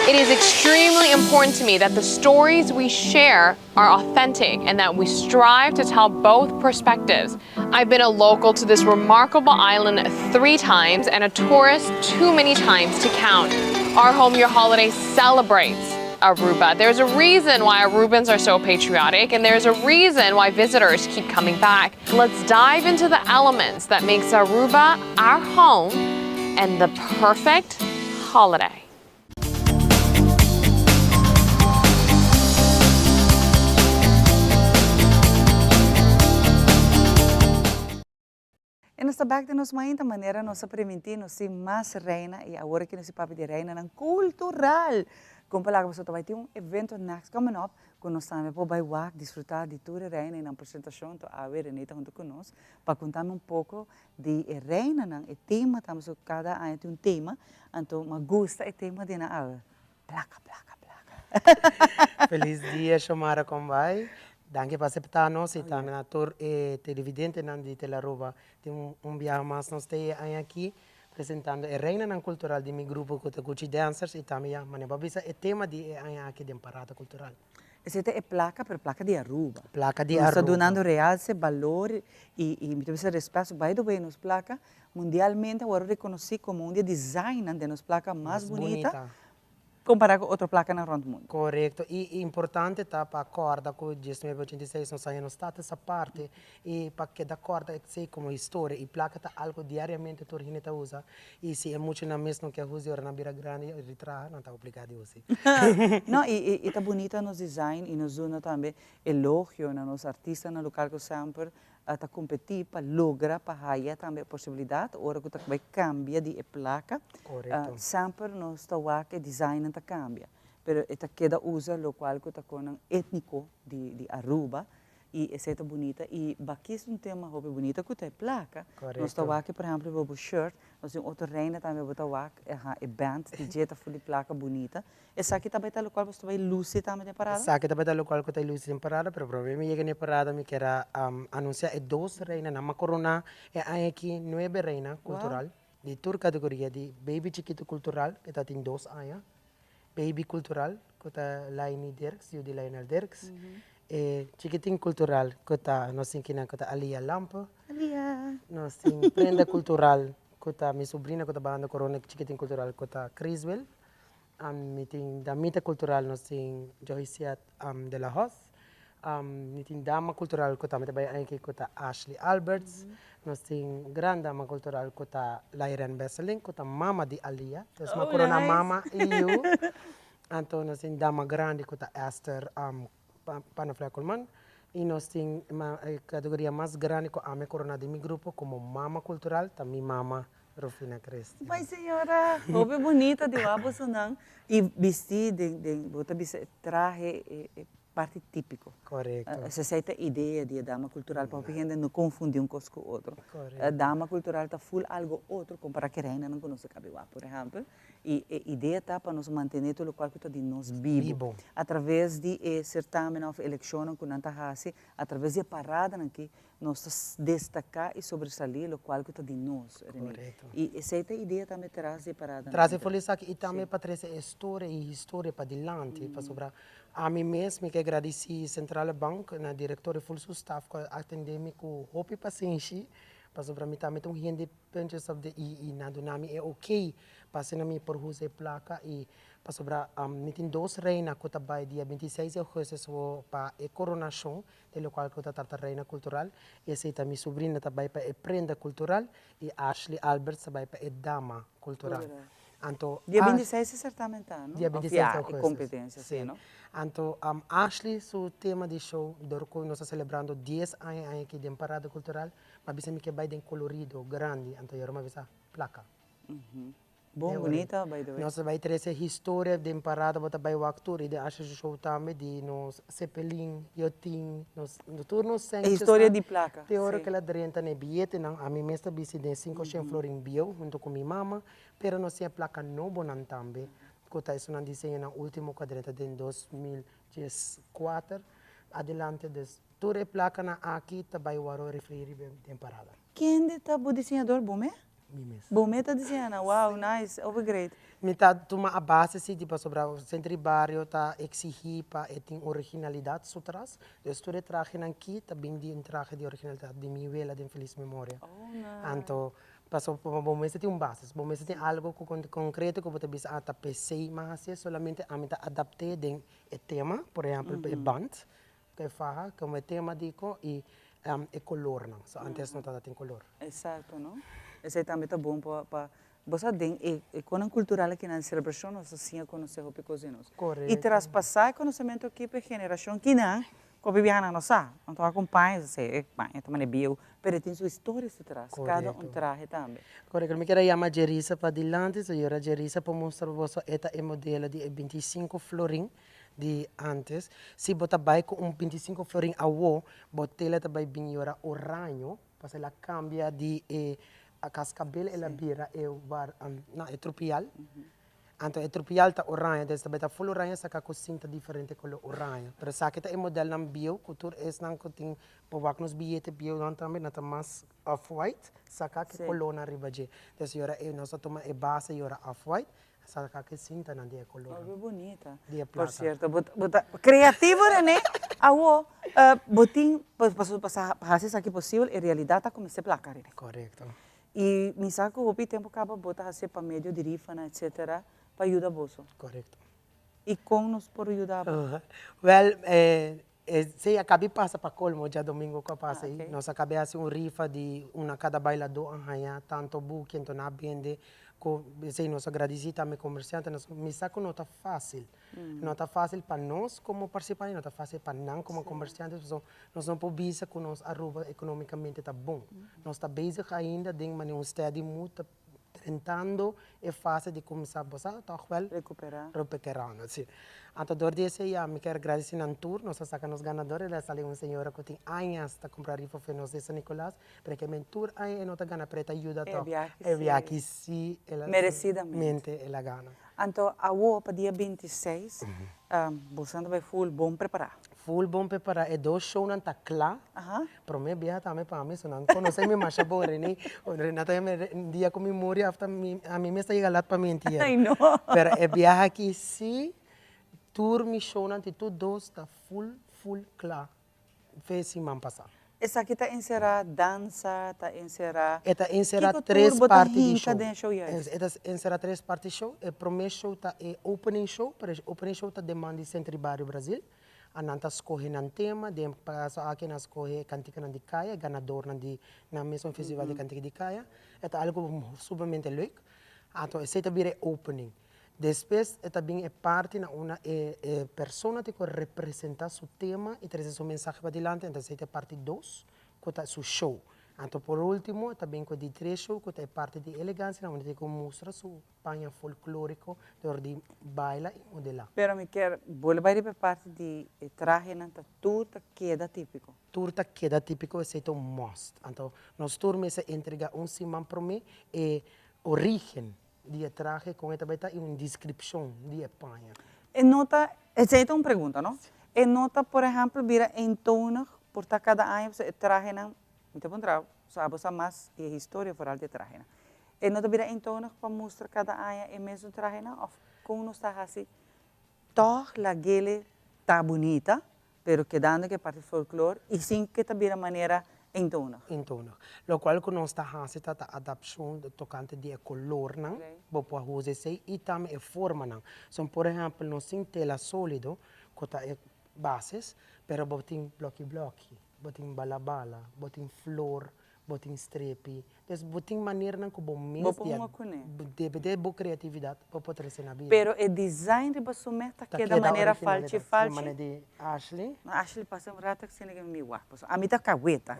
It is extremely important to me that the stories we share are authentic and that we strive to tell both perspectives. I've been a local to this remarkable island three times and a tourist too many times to count. Our Home Your Holiday celebrates Aruba. There's a reason why Arubans are so patriotic and there's a reason why visitors keep coming back. Let's dive into the elements that makes Aruba our home and the perfect holiday. E nos ta bek den nos mainta manera nos a primintí nos tin mas reina y awor aki nos tin papia di reinanan cultural. Con palabra boso ta bay tin un evento next coming up cu nos tambe por bay wak disfruta di tur e reina y nan presentacion to awe Renita ta hunto cu nos pa contami un poco di e reinanan e tema ta pasobra cada aña tin un tema anto mi a gusta e tema di nan awe placa placa placa. Feliz dia Xiomara con bay? Danki pa acepta nos y tambe na tur e televidentenan di Telearuba. Tin un biaha mas nos ta e aña aki presentando e reinanan cultural di mi grupo cu ta Gucci Dancers y tambe ya manera bo a bisa e tema di e aña aki den Parada Cultural. Esei ta e placa, pero placa di Aruba. Placa di Nos ta Aruba. dunando realce, balor y y mi ta bisa respet. So by the way nos placa mundialmente a worde reconoci como un di e designnan den nos placa mas Mas bunita bunita. compara cu otro placanan rond mundo. Corecto. Y importante ta pa corda cu diesnuebe ochenta y seis nos aña nos tata esa parte y pa keda corda esey como historia y placa ta algo diariamente tur hende ta usa y si e muchanan mes no kier usa y ora nan bira grandi y traha nan ta obliga di usa. No y y ta bunita nos design y nos duna tambe elogio na nos artistanan local cu semper. ta competi pa logra pa haya tambe e posibilidad ora cu ta bay cambia di e placa. Semper nos ta wak e designnan ta cambia, pero e ta keda usa locual cu ta conan etnico di Aruba y esey ta bunita y baki es un tema hopi bunita cu ta e placa. Nos ta wak por ehempel bo shirt, nos tin otro reina tambe bo ta wak e band di dje ta full di placa bunita. Esaki ta bay ta locual boso ta bay luci tambe den parada? Esaki ta bay ta locual cu ta luci den parada, pero prome mi yega na e parada mi kier a anuncia e dos reinanan. Mi a corona e aña aki nuebe reina cultural di tur categoria, di baby chikito cultural cu ta tin dos aña, baby cultural cu ta Laini Dirks, yu di Lionel Dirks, e chikitin cultural cu ta nos tin kinan cu ta Alia Lampe, nos tin prenda cultural cu ta mi sobrina cu ta bahando corona chikitin cultural cu ta Criswell. Mi tin damita cultural nos tin Joyciet de la Hoz. Mi tin dama cultural cu tambe ta bay aña cu ta Ashley Alberts. Nos tin gran dama cultural cu ta Lairen Besseling cu ta mama di Alia. Dus mi a corona mama y yu. Anto nos tin dama grandi cu ta Esther Panaflecolman. Y nos tin e categoria mas grandi cu ami a corona den mi grupo como mama cultural ta mi mama Rufina Christian. Bai señora, hopi bunita di wak bosonan y bisti den den bo ta bisa e trahe e parti tipico. Correcto. Esei ta idea di e dama cultural pa hopi hende no confundi un cos cu otro. Correcto. Dama cultural ta full algo otro compara cu e reinanan cu nos a cabe wak por ehempel y e idea ta pa nos mantene tur locual cu ta di nos bibo. A traves di e certamennan of eleccionnan cu nan ta haci, a traves di e paradanan aki Nos ta destaká i sobresalí lokual ku ta di nos, Rene. Korekto. I esei ta e idea tambe tras di e paradanan. Tras e folia esaki i tambe pa trese e storia i historia padilanti, pasobra ami mes mi ke gradisí Centrale Bank na direktor i ful su staf ku a atendé mi ku hopi pasenshi, pasobra mi tambe ta un hende puntjes op de i i nan duna mi e okey pa asina mi por usa e plaka i pasobra mi tin dos reina ku ta bai dia bintiseis di augustus pa e koronashon e lokual ku ta trata Reina Kultural, esei ta mi subrina ta bai pa e prenda kultural i Ashley Alberts ta bai pa e dama kultural. Anto Dia bintiseis e sertamen ta, no? Dia bintiseis di augustus. E kompetensia, si, no? Anto Ashley su tema di show, dor ku nos ta selebrando dies aña aña aki den Parada Kultural, mi a bisa mi ke bai den kolorido, grandi, anto yora mi a bisa plaka. Bon bunita by the way. Nos ta bai trece historia den parada bo ta bai wak tur y den Asha su show tambe di nos Zeppelin, Yotin, nos tur nos E historia di placa. Te ora cu el a drenta na e biyetenan ami mes ta bisti den cinco shen florin bieu hunto cu mi mama pero nos tin e placa nobonan tambe cu ta esunnan diseñonan ultimo cu a drenta den 2014 adelante dus tur e placanan aki ta bai waro reflehi riba den parada. Kende ta bo diseñador bo me? Mi mes. Bo mes ta diseña nan? Wow, nice, hopi great. Mi ta tuma a base si di pasobra Centro di Bario ta exigi pa e tin originalidad su tras. Dus tur e trahenan ki ta bin di un trahe di originalidad di mi wela den feliz memoria. Oh, nice. Anto, pasobra bo mester tin un basis, bo mester tin algo cu concreto cu bo ta bisa ah ta pesey mi a hacié, solamente ami ta adapté den e tema, por ehempel e band, cu e faha, como e tema dico y e colornan. So antes no tabata tin color. Exacto, no? Esey tambe ta bon pa, pa, bo sa den e, e conan cultural aki nan celebracion nos ta siña conoce hopi cos di nos. Correcto. Y traspasa e conocemento aki pa e generacion kinan cu a bibiaha nan no sa. Nan ta wak un paña, sa e paña ta manera bieu, pero e tin su historia su tras, cada un Correcto. trahe tambe. Correcto. Mi kier a yama Jerisa padilanti, señora Jerisa por mustra boso e ta e modelo di e binticinco florin di antes, si bo ta bai ku un bintisinko florin awo, bo tela ta bai bin yora oraño, pasobra el a kambia di e kaskabel el a bira e war no e trupial, anto e trupial ta oraño, entonces ta bai ta ful oraño saka ku sinta diferente kolor oraño, pero esaki ta e modelnan bieu ku tur esnan ku tin por wak nos biyete bieunan tambe nan ta mas off white saka ku kolornan riba dje, entonces yora e nos ta tuma e base yora off white Sa ke sintanan di e kolor. Hopi bunita. Di e plaka. Por cierto, bo bo ta creativo Rene. Awo bo tin pasobra pa pa hasi esaki posibel e realidad ta cuminsa e plaka Rene. Corecto. Y mi sa cu hopi tempo caba bo ta hasi pa medio di rifanan etcetera pa yuda boso. Corecto. Y con nos por yuda bo? Wel esey a cabi pasa pa colmo djadomingo cu a pasa ey. Nos a cabi hasi un rifa di una cada bailador a haya tanto buki enton a bende. Ku esei nos a gradisí tambe komersiantenan. Mi sa ku no ta fásil. No ta fásil pa nos komo partisipante, no ta fásil pa nan komo komersiante, pasobra nos no por bisa ku nos Aruba ekonómikamente ta bon. Nos ta bezig ainda den manera un steady mood ta drentando e fase di kuminsá bo sa tòg wèl Rekuperá. Rekuperando, si. Anto dor di esei ya mi kier gradisí nan tur, nos a saka nos ganador, el a sali un señora ku tin añas ta kumpra rifa for nos di San Nicolas, pero ke men tur aña e no ta gana pero e ta yuda E tòg. biaha E si. biaha si el a Meresidamente. mente el a gana. Anto awo pa dia 26 boso ta bai full bon prepará. Full bon prepará, e dos shownan ta kla. Prome biaha tambe pa mi, so nan konosé mi masha bon, Rene, Renata ya mi dia ku mi muri afta mi ami mes ta yega lat pa mi entiero. Ay no. Pero e biaha aki si tur mi shownan ti tur dos ta full full kla fe siman pasa. Esaki ta enserá dansa, ta enserá. E ta enserá Kiko tur tres bo ta parti di hinka show. den show juist? E ta enserá tres parti show. E promé show ta e opening show, pero e opening show ta deman di Centro di Bario Brasil. A nan ta skohe nan tema, den kaso aki nan a skohe e kantikanan di kaya, e ganadornan di nan mesun festival di kantika di kaya. E ta algu sumamente leuk. Anto esei ta bira e opening. Despues e ta bin e parti na unda e e persona tin ku representá su tema i trese su mensahe padilanti, anto esei ta e parti dos ku ta su show. Anto por ultimo e ta bin ku e di tres show ku ta e parti di elegansia na unda e tin ku mustra su paña folklóriko dor di baila i modelá. Pero mi kier bolbe bai riba e parti di e trahenan ta tur ta keda típiko. Tur ta keda típiko esei ta un must. Anto nos tur mester entregá un siman promé e orígen Di e trahe kon e ta bai ta i un deskripshon di e paña. E no ta, esei ta un pregunta no, e no ta por ehèmpel bira eentonig por ta kada aña pasobra e trahenan, mi ta puntra bo, abo sa mas di e historia foral di e trahenan, e no ta bira eentonig pa mustra kada aña e mesun trahenan òf kon nos ta hasi tòg lag'ele ta bunita Pero kedando ku e parti folklor i sin ke ta bira manera eentonig. Eentonig. Lokual ku nos ta hasi ta ta adapshon tokante di e kolornan, bo por usa esei, i tambe e formanan. So por ehèmpel nos tin tela sólido ku ta e bases, pero bo tin bloki bloki, bo tin bala bala, bo tin flor, bo tin strepi. Dus bo tin maneranan ku bo mes Bo por di a hunga kuné. depende di bo kreatividat bo por trese na bida. Pero e design riba su mes ta Ta keda keda manera falchi originalidad. falchi. Manera di Ashley. No Ashley pasa un rato asina ke mi wak pasobra ami ta kaweta.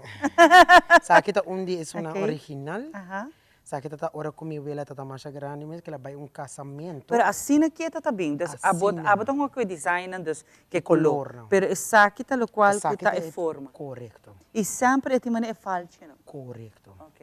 Esaki ta un di esunnan Ok. original. Aha. Esaki ta ta ora ku mi wela ta ta masha grandi mes ke el a bai un kasamentu. Pero asina ke ta ta bin. Dus abo Asina. abo ta hunga ku e designnan dus ke kolor. Kolornan. Pero esaki ta lokual ku Esaki ta ta e e forma. Korekto. I semper e tin manera e falchinan. Korekto. Ok.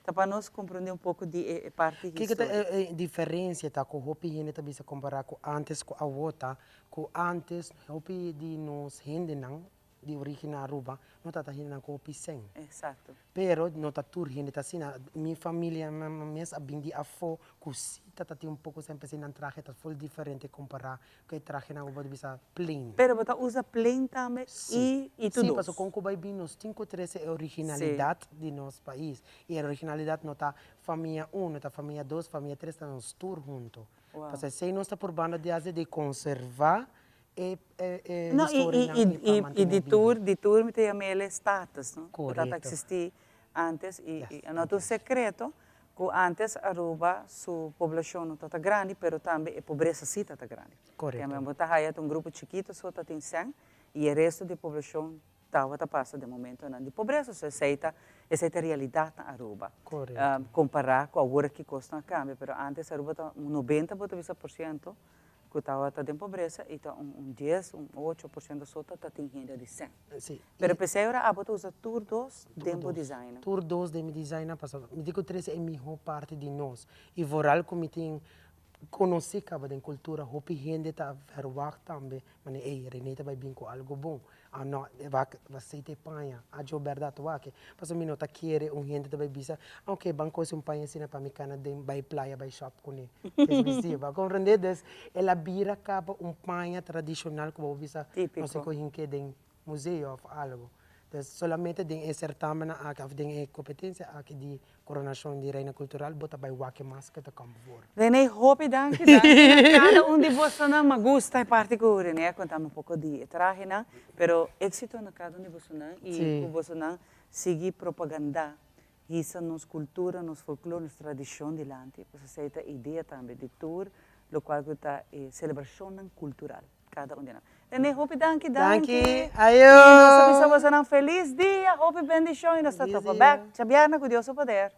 Ta pa nos komprondé un poko di e parti Kiko ta historia. e e diferensia ta ku hopi hende ta bisa kompará ku antes ku awo ta ku antes hopi di nos hendenan di origen na Aruba no ta ta hendenan ku hopi sèn. Exacto. Pero no ta tur hende ta asina. Mi familia mes a bin di afó ku si ta ta tin un poko sèn p'esei nan trahe ta ful diferente kompará ku e trahenan ku bo ta bisa plain. Pero bo ta usa plain tambe i i tur Sí, dos. pasobra kon ku bai bin nos tin ku trese e originalidat di nos pais. I e originalidat no ta famia un, no ta famia dos, famia tres, ta nos tur hunto. Wow. Pasobra esei nos ta purbando di hasi di konservá e e No, i historianan i i pa i i mantené di bibu. tur di tur mi ta yama el e status, no? Ku tabata Korekto. eksistí antes i i no ta un sekreto ku antes Aruba su poblashon no tabata grandi pero tambe e pobresa sí tabata grandi. Korekto. Kende bo ta haya ta un grupo chikito so ta tin sèn i e resto di poblashon tabata pasa den momentonan di pobresa. So esei ta esei ta realidat na Aruba. Korekto. Kompará ku awor ki kosnan a kambia pero antes Aruba ta un nobenta bo ta bisa por siento ku tabata den pobresa i ta un un dies, un ocho por siento so ta tin hende di sèn. Sí. Pero p'esei ora abo ta usa tur dos Tur den bo dos. design. Tur dos den mi design pasobra mi di ku trese e mihó parti di nos i vooral ku mi tin konosí kaba den kultura hopi hende ta verwagt tambe manera ey Rene ta bai bin ku algu bon. Ah no, e wak aceite e paña, a djo bèrdat wak. Pasobra mi no ta kere un hende ta bai bisa, ah ok, ban kose un paña asina pa mi kana den bai playa bai shop kuné. Kes bisti, bo a komprendé? Dus el a bira kaba un paña tradishonal ku bo por bisa no se Típiko. ku hink'é den museo òf algu. Dus solamente den e sertámennan aki òf den e kompetensia aki di Coronashon di Reina Cultural bo ta bai wak e mas ke ta kom voor. Rene, hopi danki, danki na kada un di bosonan. Mi a gusta e parti ku Rene a konta mi un poko di e trahenan, pero éksito na kada un di bosonan i ku bosonan sigui propagandá. hisa nos cultura, nos folklore, nos tradicion dilanti. Pues esey ta idea tambe di tur locual cu ta e celebracionnan cultural, cada un di nan. Rene, hopi danki, danki. Danki, ayo! Y nos ta bisa bosonan feliz dia, hopi bendicion y nos ta Feliz topa dia. bek djabièrnè cu Dios su poder.